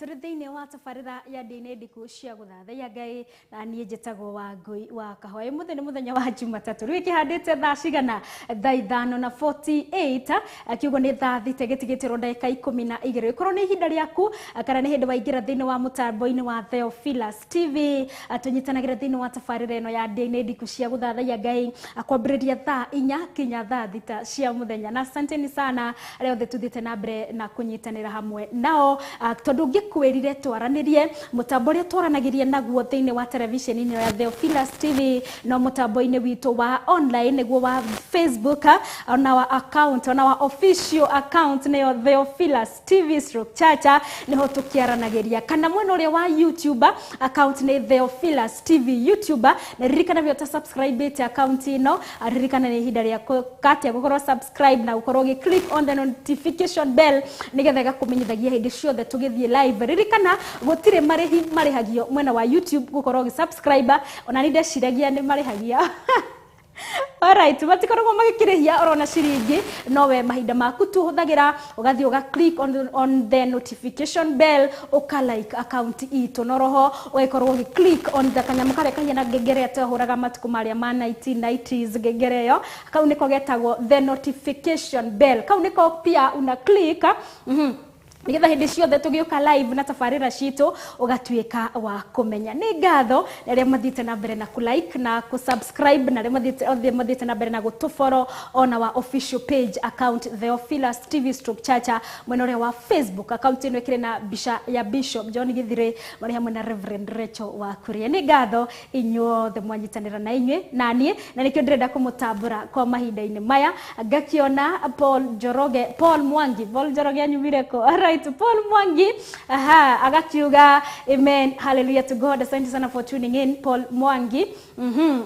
[SPEAKER 6] Tũrĩ thĩinĩ wa tabarĩra ya ndĩ-inĩ ndiku cia gũthathaiya Ngai na niĩ njĩtagwo Wangũi wa Kahwaĩ. Mũthĩ nĩ mũthenya wa Jumatatũ, rĩu ĩkĩhandĩte thaa cigana? Thaa 5:48, kiugo nĩ thaa 6 gĩtigĩtĩrwo ndagĩka 12. Ĩkorwo nĩ ihinda rĩaku kana nĩ hĩndĩ waingĩra thĩinĩ wa mũtambo-inĩ wa Theophilus TV, tũnyitanagĩra thĩinĩ wa tabarĩra ĩno ya ndĩ-inĩ ndiku cia gũthathaiya Ngai kwambĩrĩria thaa 4 kinya thaa 6 cia mũthenya. Na asanteni sana arĩa othe tũthiĩte na mbere na kũnyitanĩra hamwe nao, tondũ ngĩkwĩrire twaranĩrie mũtambo ũrĩa twaranagĩria naguo thĩinĩ wa televisheni ĩno ya Theophilus TV no mũtambo-inĩ witũ wa online nĩguo wa Facebook, ona wa account, ona wa official account nĩyo Theophilus TV stroke Chacha, nĩho tũkĩaranagĩria, kana mwena ũrĩa wa YouTube account nĩ Theophilus TV YouTube. Na ririkana we ũta subscribe account ĩno, ririkana nĩ ihinda rĩa katia gũkorwo subscribe na gũkorwo ũgĩ click on the notification bell nĩgetha ĩgakũmenyithagia hĩndĩ ciothe tũgĩthiĩ live. Ririkana gũtirĩ marĩhi marĩhagio mwena wa YouTube gũkorwo ũgĩ subscribe, ona nĩ ndeciragia nĩ marĩhagia. Alright, matikoragwo magĩkĩrĩhia orona ciringi, no we mahinda maku tu ũhũthagĩra ũgathiĩ ũga click on the notification bell, ũka like account itũ, no roho ũgĩkorwo ũgĩ click on the kanyamũ karĩa kahiana ngengere twahũraga matukũ marĩa ma 1990s, ngengere ĩyo kau nĩko getagwo the notification bell, kau nĩko pia una click nigetha hĩndĩ ciothe tũgĩũka live na tabarĩra citũ ũgatuĩka wa kũmenya. Nĩ ngatho na arĩa mathiĩte na mbere na kũ-like na kũ-subscribe na arĩa othe mathiĩte na mbere na gũtũfollow ona wa official page account Theophilus TV stroke Chacha mwena ũrĩa wa Facebook. Account ĩno ĩkĩrĩ na mbica ya Bishop John Githire marĩ hamwe na Reverend Rachel wa Kuria. Nĩ ngatho inyuothe mwanyitanĩra na inyuĩ na niĩ, na nĩkĩo ndĩrenda kũmũtambũra kwa mahinda-inĩ maya. Ngakiona Paul Njoroge, Paul Mwangi, Paul Njoroge anyumire kũ?
[SPEAKER 10] Alright, Paul Mwangi, aha, agakiuga amen, hallelujah to God. Asante sana for tuning in, Paul Mwangi.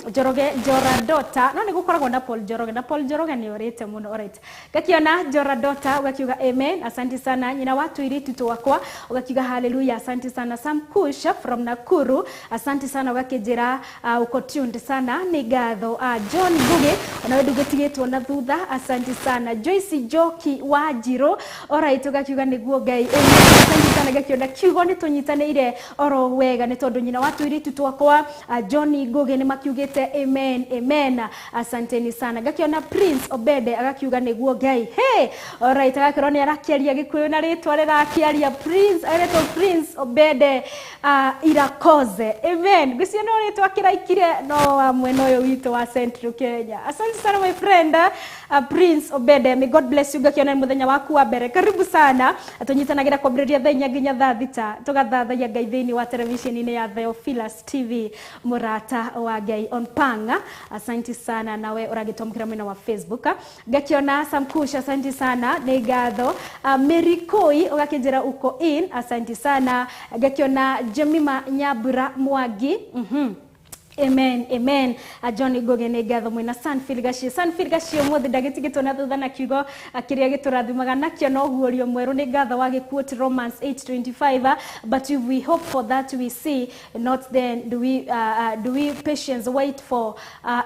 [SPEAKER 10] Njoroge Joradota, no nigukoragwo na Paul Njoroge, na Paul Njoroge ni orite muno. Alright, gakiona Joradota ugakiuga amen, asante sana. Nyina watu iritu twakwa ugakiuga hallelujah, asante sana. Sam Kusha from Nakuru, asante sana, ugakijira uko tuned sana, ni ngatho. John Ngugi, onawe ndugĩtigĩtwo na thutha, asante sana. Joyce Njoki wa Njirũ, alright, ugakiuga nĩguo Ngai, amen, asante sana. Gakiona kiugo nĩ tũnyitanĩire oro wega nĩ tondũ nyina wa tũirĩtu twakwa John Ngugi nĩ makiugĩte amen, amen, asanteni sana. Gakiona Prince Obede agakiuga nĩguo Ngai, hey, alright, agakĩrwo nĩ arakĩaria Gĩkũyũ na rĩtwa rĩrakĩaria Prince, aretwo Prince Obede Irakoze, amen. Ngwĩciria no rĩtwa kĩraikire no wa mwena ũyũ witũ wa Central Kenya. Asante sana my friend Prince Obede, may God bless you. Gakiona mũthenya waku wa mbere, karibu sana. Tũnyitanagĩra kwambĩrĩria thaa 4 nginya thaa 6 tũgathathaia Ngai thĩinĩ wa televisheni-inĩ ya Theophilus TV, mũrata wa Ngai on Panga. Asante sana nawe ũragĩtwamũkĩra mwena wa Facebook. Gakiona Samkush, asante sana, nĩ ngatho. Mary Koi ũgakĩnjĩra uko in, asante sana. Gakiona Jemima Nyabura Mwangi, amen, amen. John Ngugi nĩ ngatho mwena Sanfield Gacio. Sanfield Gacio mũthĩ ndagĩtigĩtwo na thutha na kiugo kĩrĩa gĩtũrathimaga nakĩo no guorio mwerũ. Nĩ ngatho wa gĩquote Romans 8:25, but if we hope for that we see not, then do we patience wait for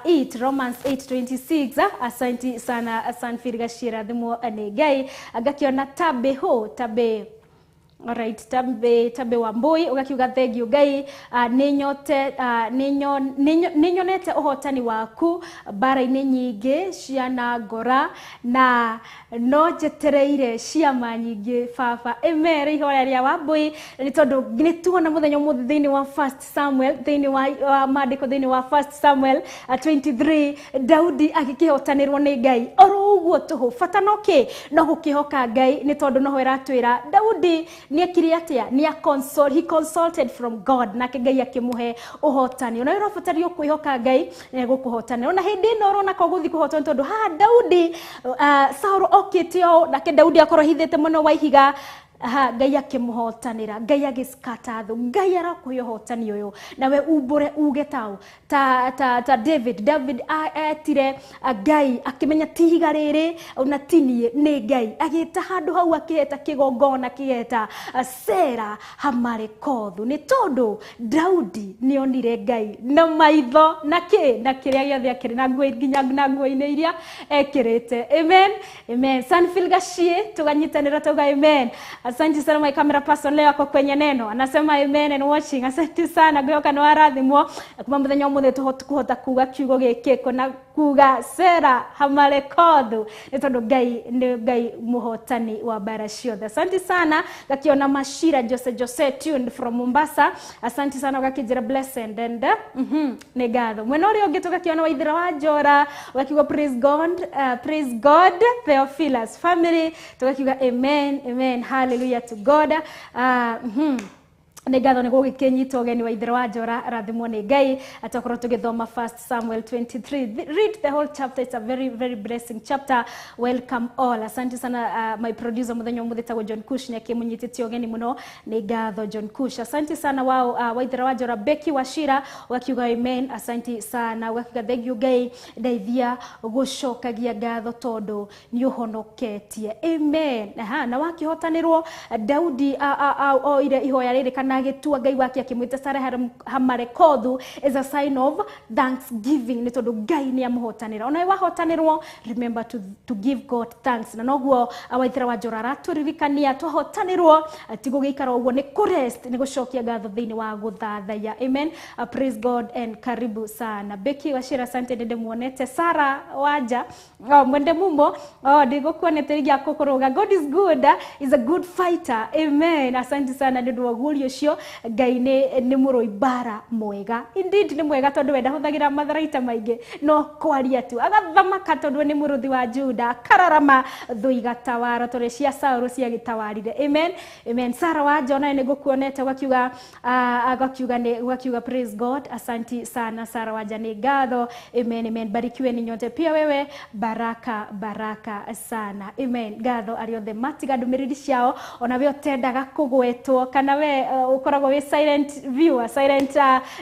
[SPEAKER 10] it. Romans 8:26. Asante sana Sanfield Gacio, rathimwo nĩ Ngai. Ngakiona Tabe ho Tabe, alright, Tabe Wambui ugakiuga thank you Ngai, nĩ nyonete ũhotani waku mbara-inĩ nyingĩ ciana ngora na no njetereire ciama nyingĩ baba. Amen. Ihoya rĩa Wambui nĩ tondũ nĩ tuona mũthenya ũmũthĩ thĩinĩ wa First Samuel, thĩinĩ wa maandĩko thĩinĩ wa First Samuel 23, Daudi agĩkĩhotanĩrwo nĩ Ngai oro ũguo tũhũ. Bata no kĩ no gũkĩhoka Ngai, nĩ tondũ noho ĩratwĩra Daudi nĩ ekire atĩa, nĩ consult, he consulted from God, nake Ngai akĩmũhe ũhotani. Ona ũrabatario kwĩhoka Ngai nĩ gũkũhotanĩra. Ona hĩndĩ ĩno ũrona ko gũthiĩ kũhotwo nĩ tondũ haha Daudi Saũlũ okĩte ũũ, nake Daudi akorwo hithĩte mũno wa ihiga. Aha, Ngai akĩmũhotanĩra, Ngai agĩskata thũ, Ngai arakũhe ũhotani ũyũ nawe umbũre uge tao ta, ta, ta David. David etire Ngai akĩmenya ti ihiga rĩrĩ ona ti niĩ nĩ Ngai, agĩta handũ hau akĩheta kĩgongona kĩgeta Sera Hamarekothu, nĩ tondũ Daudi nĩonire Ngai na maitho na kĩ na kĩrĩa gĩothe akĩrĩ na nguo nginya na nguo-inĩ iria ekĩrĩte. Amen, amen. Sanfield Gachie tuganyitanĩra tuga amen. Asante sana my camera person leo ako kwenye neno anasema amen and watching. Asante sana ngwĩhoka nĩ warathimwo kuma mũthenya ũmũthĩ tũhote kũhota kuga kiugo gĩkĩ kũna kuga Sera Hamarekothu, nĩ tondũ Ngai nĩ Ngai mũhotani wa mbara ciothe. Asante sana. Gakiona Mashira Jose Jose tuned from Mombasa, asante sana, ũgakĩnjĩra blessed and nĩ ngatho. Mwena ũrĩa ũngĩ tũgakiona Waithĩra wa Njora ũgakiuga praise God, praise God Theophilus family, tugakiuga amen, amen, hallelujah to God. Nĩ ngatho nĩ gũgĩkĩnyita ũgeni Waithĩra wa Njora, rathimwo nĩ Ngai. Atakorwo tũgĩthoma First Samuel 23, read the whole chapter, it's a very very blessing chapter. Welcome all, asante sana. My producer mũthenya ũmũthĩ tagwo John Kush, nĩ akĩmũnyitĩtie ũgeni mũno, nĩ ngatho John Kush, asante sana. Wao Waithĩra wa Njora, Becky Wachira ũgakiuga amen, asante sana, ũgakiuga thank you Ngai, ndeithia gũcokagia ngatho tondũ nĩ ũhonoketie. Amen. Aha, na wakĩhotanĩrwo Daudi oire ihoya rĩrĩ kana agĩtua Ngai wake akĩmwĩta Sara Hamarekothu is a sign of thanksgiving, nĩ tondũ Ngai nĩ amũhotanĩra. Onawe wahotanĩrwo, remember to give God thanks. Na noguo Waithĩra wa Njora aratũririkania twahotanĩrwo ti gũgĩikara ũguo, nĩ kũrest, nĩ gũcokia ngatho thĩinĩ wa gũthathaiya. Amen. Praise God and karibu sana Becky Wachira, asante, nĩ ndĩmuonete. Sara Wanja, oh, mwende mumo, oh, ndigũkuonete rĩngĩ akũkũrũga. God is good, is a good fighter. Amen, asante sana nĩ ũndũ wa guorio. ũcio Ngai nĩ mũrũi mbara mwega. Indeed nĩ mwega tondũ we ndahũthagĩra matharaita maingĩ no kwaria tu agathamaka tondũ nĩ mũrũthi wa Juda akararama thũ igatawara tondũ cia Saũlũ ciagĩtawarire. Amen, amen. Sara wa Jona nĩ ngũkuonete ũgakiuga ũgakiuga praise God, asanti sana Sara wa Jane, ngatho. Amen, amen. Barikiwe ni nyote pia wewe, baraka baraka sana. Amen. Ngatho arĩa othe matiga ndũmĩrĩri ciao ona we ũtendaga kũgwetwo kana we ũkoragwo wĩ silent viewer, silent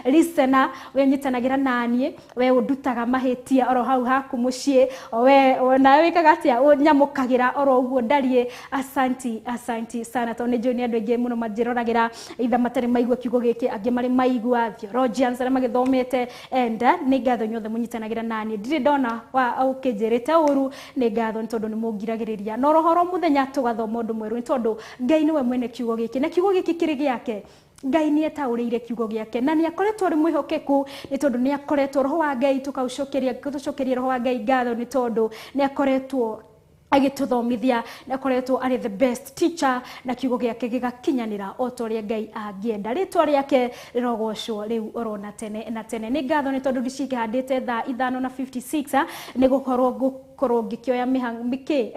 [SPEAKER 10] listener, we nyitanagĩra naniĩ, we ũndutaga mahĩtia oro hau haku mũciĩ, we nawe wĩkaga atĩa, ũnyamũkagĩra oro ũguo ndariĩ. Asanti, asanti sana tondũ nĩ njũĩ nĩ andũ aingĩ mũno manjĩroragĩra either matarĩ maigua kiugo gĩkĩ, angĩ marĩ maigua, theologians arĩa magĩthomete, and nĩ ngatho inyuothe mũnyitanagĩra naniĩ, ndirĩ ndona ũkĩnjĩrĩte ũru, nĩ ngatho nĩ tondũ nĩ mũngiragĩrĩria na orohoro mũthenya tũgathoma ũndũ mwerũ nĩ tondũ Ngai nĩwe mwene kiugo gĩkĩ na kiugo gĩkĩ kĩrĩ gĩake. Ngai nĩ etaũrĩire kiugo gĩake na nĩ akoretwo arĩ mwĩhokeku nĩ tondũ nĩ akoretwo roho wa Ngai tũcokerie roho wa Ngai ngatho nĩ tondũ nĩ akoretwo agĩtũthomithia, nĩ akoretwo arĩ the best teacher na kiugo gĩake gĩgakinyanĩra o ta ũrĩa Ngai angĩenda. Rĩtwa rĩake rĩrogocwo rĩu oro na tene na tene. Nĩ ngatho nĩ tondũ ndicikĩhandĩte thaa 5:56 nĩ gũkorwo ngũkorwo ngĩkĩoya mĩkĩ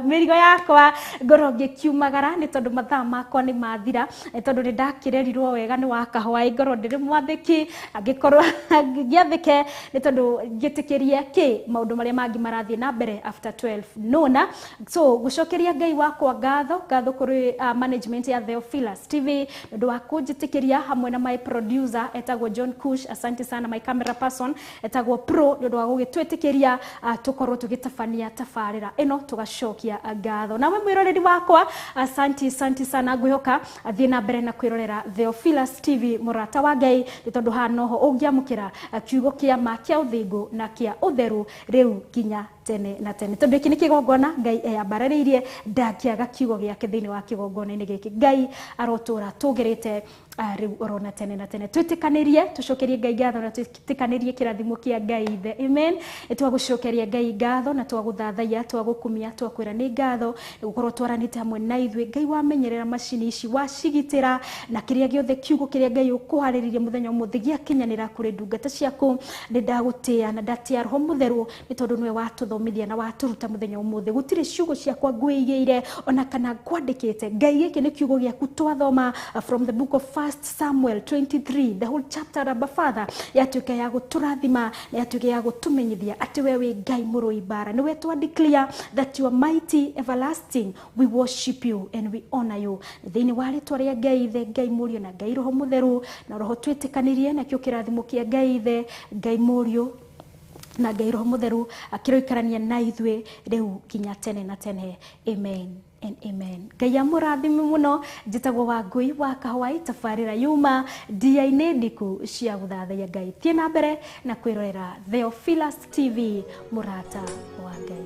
[SPEAKER 10] mĩrigo yakwa ngorwo ngĩkiumagara nĩ tondũ mathaa makwa nĩ mathira, nĩ tondũ nĩ ndakĩrerirwo wega nĩ wa kahwaĩ, ngorwo ndĩrĩ mwathĩki, angĩkorwo ngĩathĩke nĩ tondũ ngĩtĩkĩrie kĩ maũndũ marĩa mangĩ marathiĩ na mbere after 12 nona. So gũcokeria Ngai wakwa ngatho, ngatho kũrĩ management ya Theophilus TV nĩ ũndũ wa kũnjĩtĩkĩria hamwe na my producer etagwo John Kush, asante sana, my camera person etagwo Pro nĩ ũndũ wa gũgĩtwĩtĩkĩria tũkorwo tũgĩtabania tabarĩra ĩno tũgacokia ngatho. Nawe mwĩroreri wakwa, asanti asanti sana, ngwĩhoka athiĩ na mbere na kwĩrorera Theophilus TV mũrata wa Ngai nĩ tondũ haha noho ũngĩamũkĩra kiugo kĩa ma kĩa ũthingu na kĩa ũtheru rĩu nginya tene na tene tondũ gĩkĩ nĩ kĩgongona Ngai eyambararĩirie, ndangĩaga kiugo gĩake thĩinĩ wa kĩgongona-inĩ gĩkĩ. Ngai arotũra tũgerete rĩu oro na tene na tene. Twĩtĩkanĩrie tũcokerie Ngai ngatho na twĩtĩkanĩrie kĩrathimo kĩa Ngai ithe. Amen. Twagũcokeria Ngai ngatho na twagũthathaiya, twagũkumia, twakwĩra nĩ ngatho nĩ gũkorwo twaranĩte hamwe na ithuĩ. Ngai wamenyerera macini ici, wacigitĩra na kĩrĩa gĩothe kiugo kĩrĩa Ngai ũkũharĩrĩria mũthenya ũmũthĩ gĩakinyanĩra kũrĩ ndungata ciaku. Nĩ ndagũtĩa na ndatĩa Roho Mũtheru nĩ tondũ nĩwe watũthomithia na watũruta mũthenya ũmũthĩ. Gũtirĩ ciugo ciakwa ngwĩigĩire ona kana ngwandĩkĩte. Ngai gĩkĩ nĩ kiugo gĩaku twathoma from the book of 1 Samuel 23, the whole chapter of Father, yatuĩka ya gũtũrathima na yatuĩka ya gũtũmenyithia atĩ we wĩ Ngai mũrũi mbara. Nĩwe twa declare that you are mighty, everlasting. We worship you and we honor you. Thĩinĩ wa rĩtwa rĩa Ngai Ithe, Ngai Mũriũ na Ngai Roho Mũtheru, na roho twĩtĩkanĩrie nakĩo kĩrathimo kĩa Ngai Ithe, Ngai Mũriũ na Ngai Roho Mũtheru akĩroikarania na ithuĩ rĩu nginya tene na tene. Amen and amen. Ngai amũrathime mũno. Njĩtagwo Wangũi wa Kahwaĩ, tabarĩra yuma ndia-inĩ ndiku cia gũthathaiya Ngai. Thiĩ na mbere na kwĩrorera Theophilus TV, mũrata wa Ngai.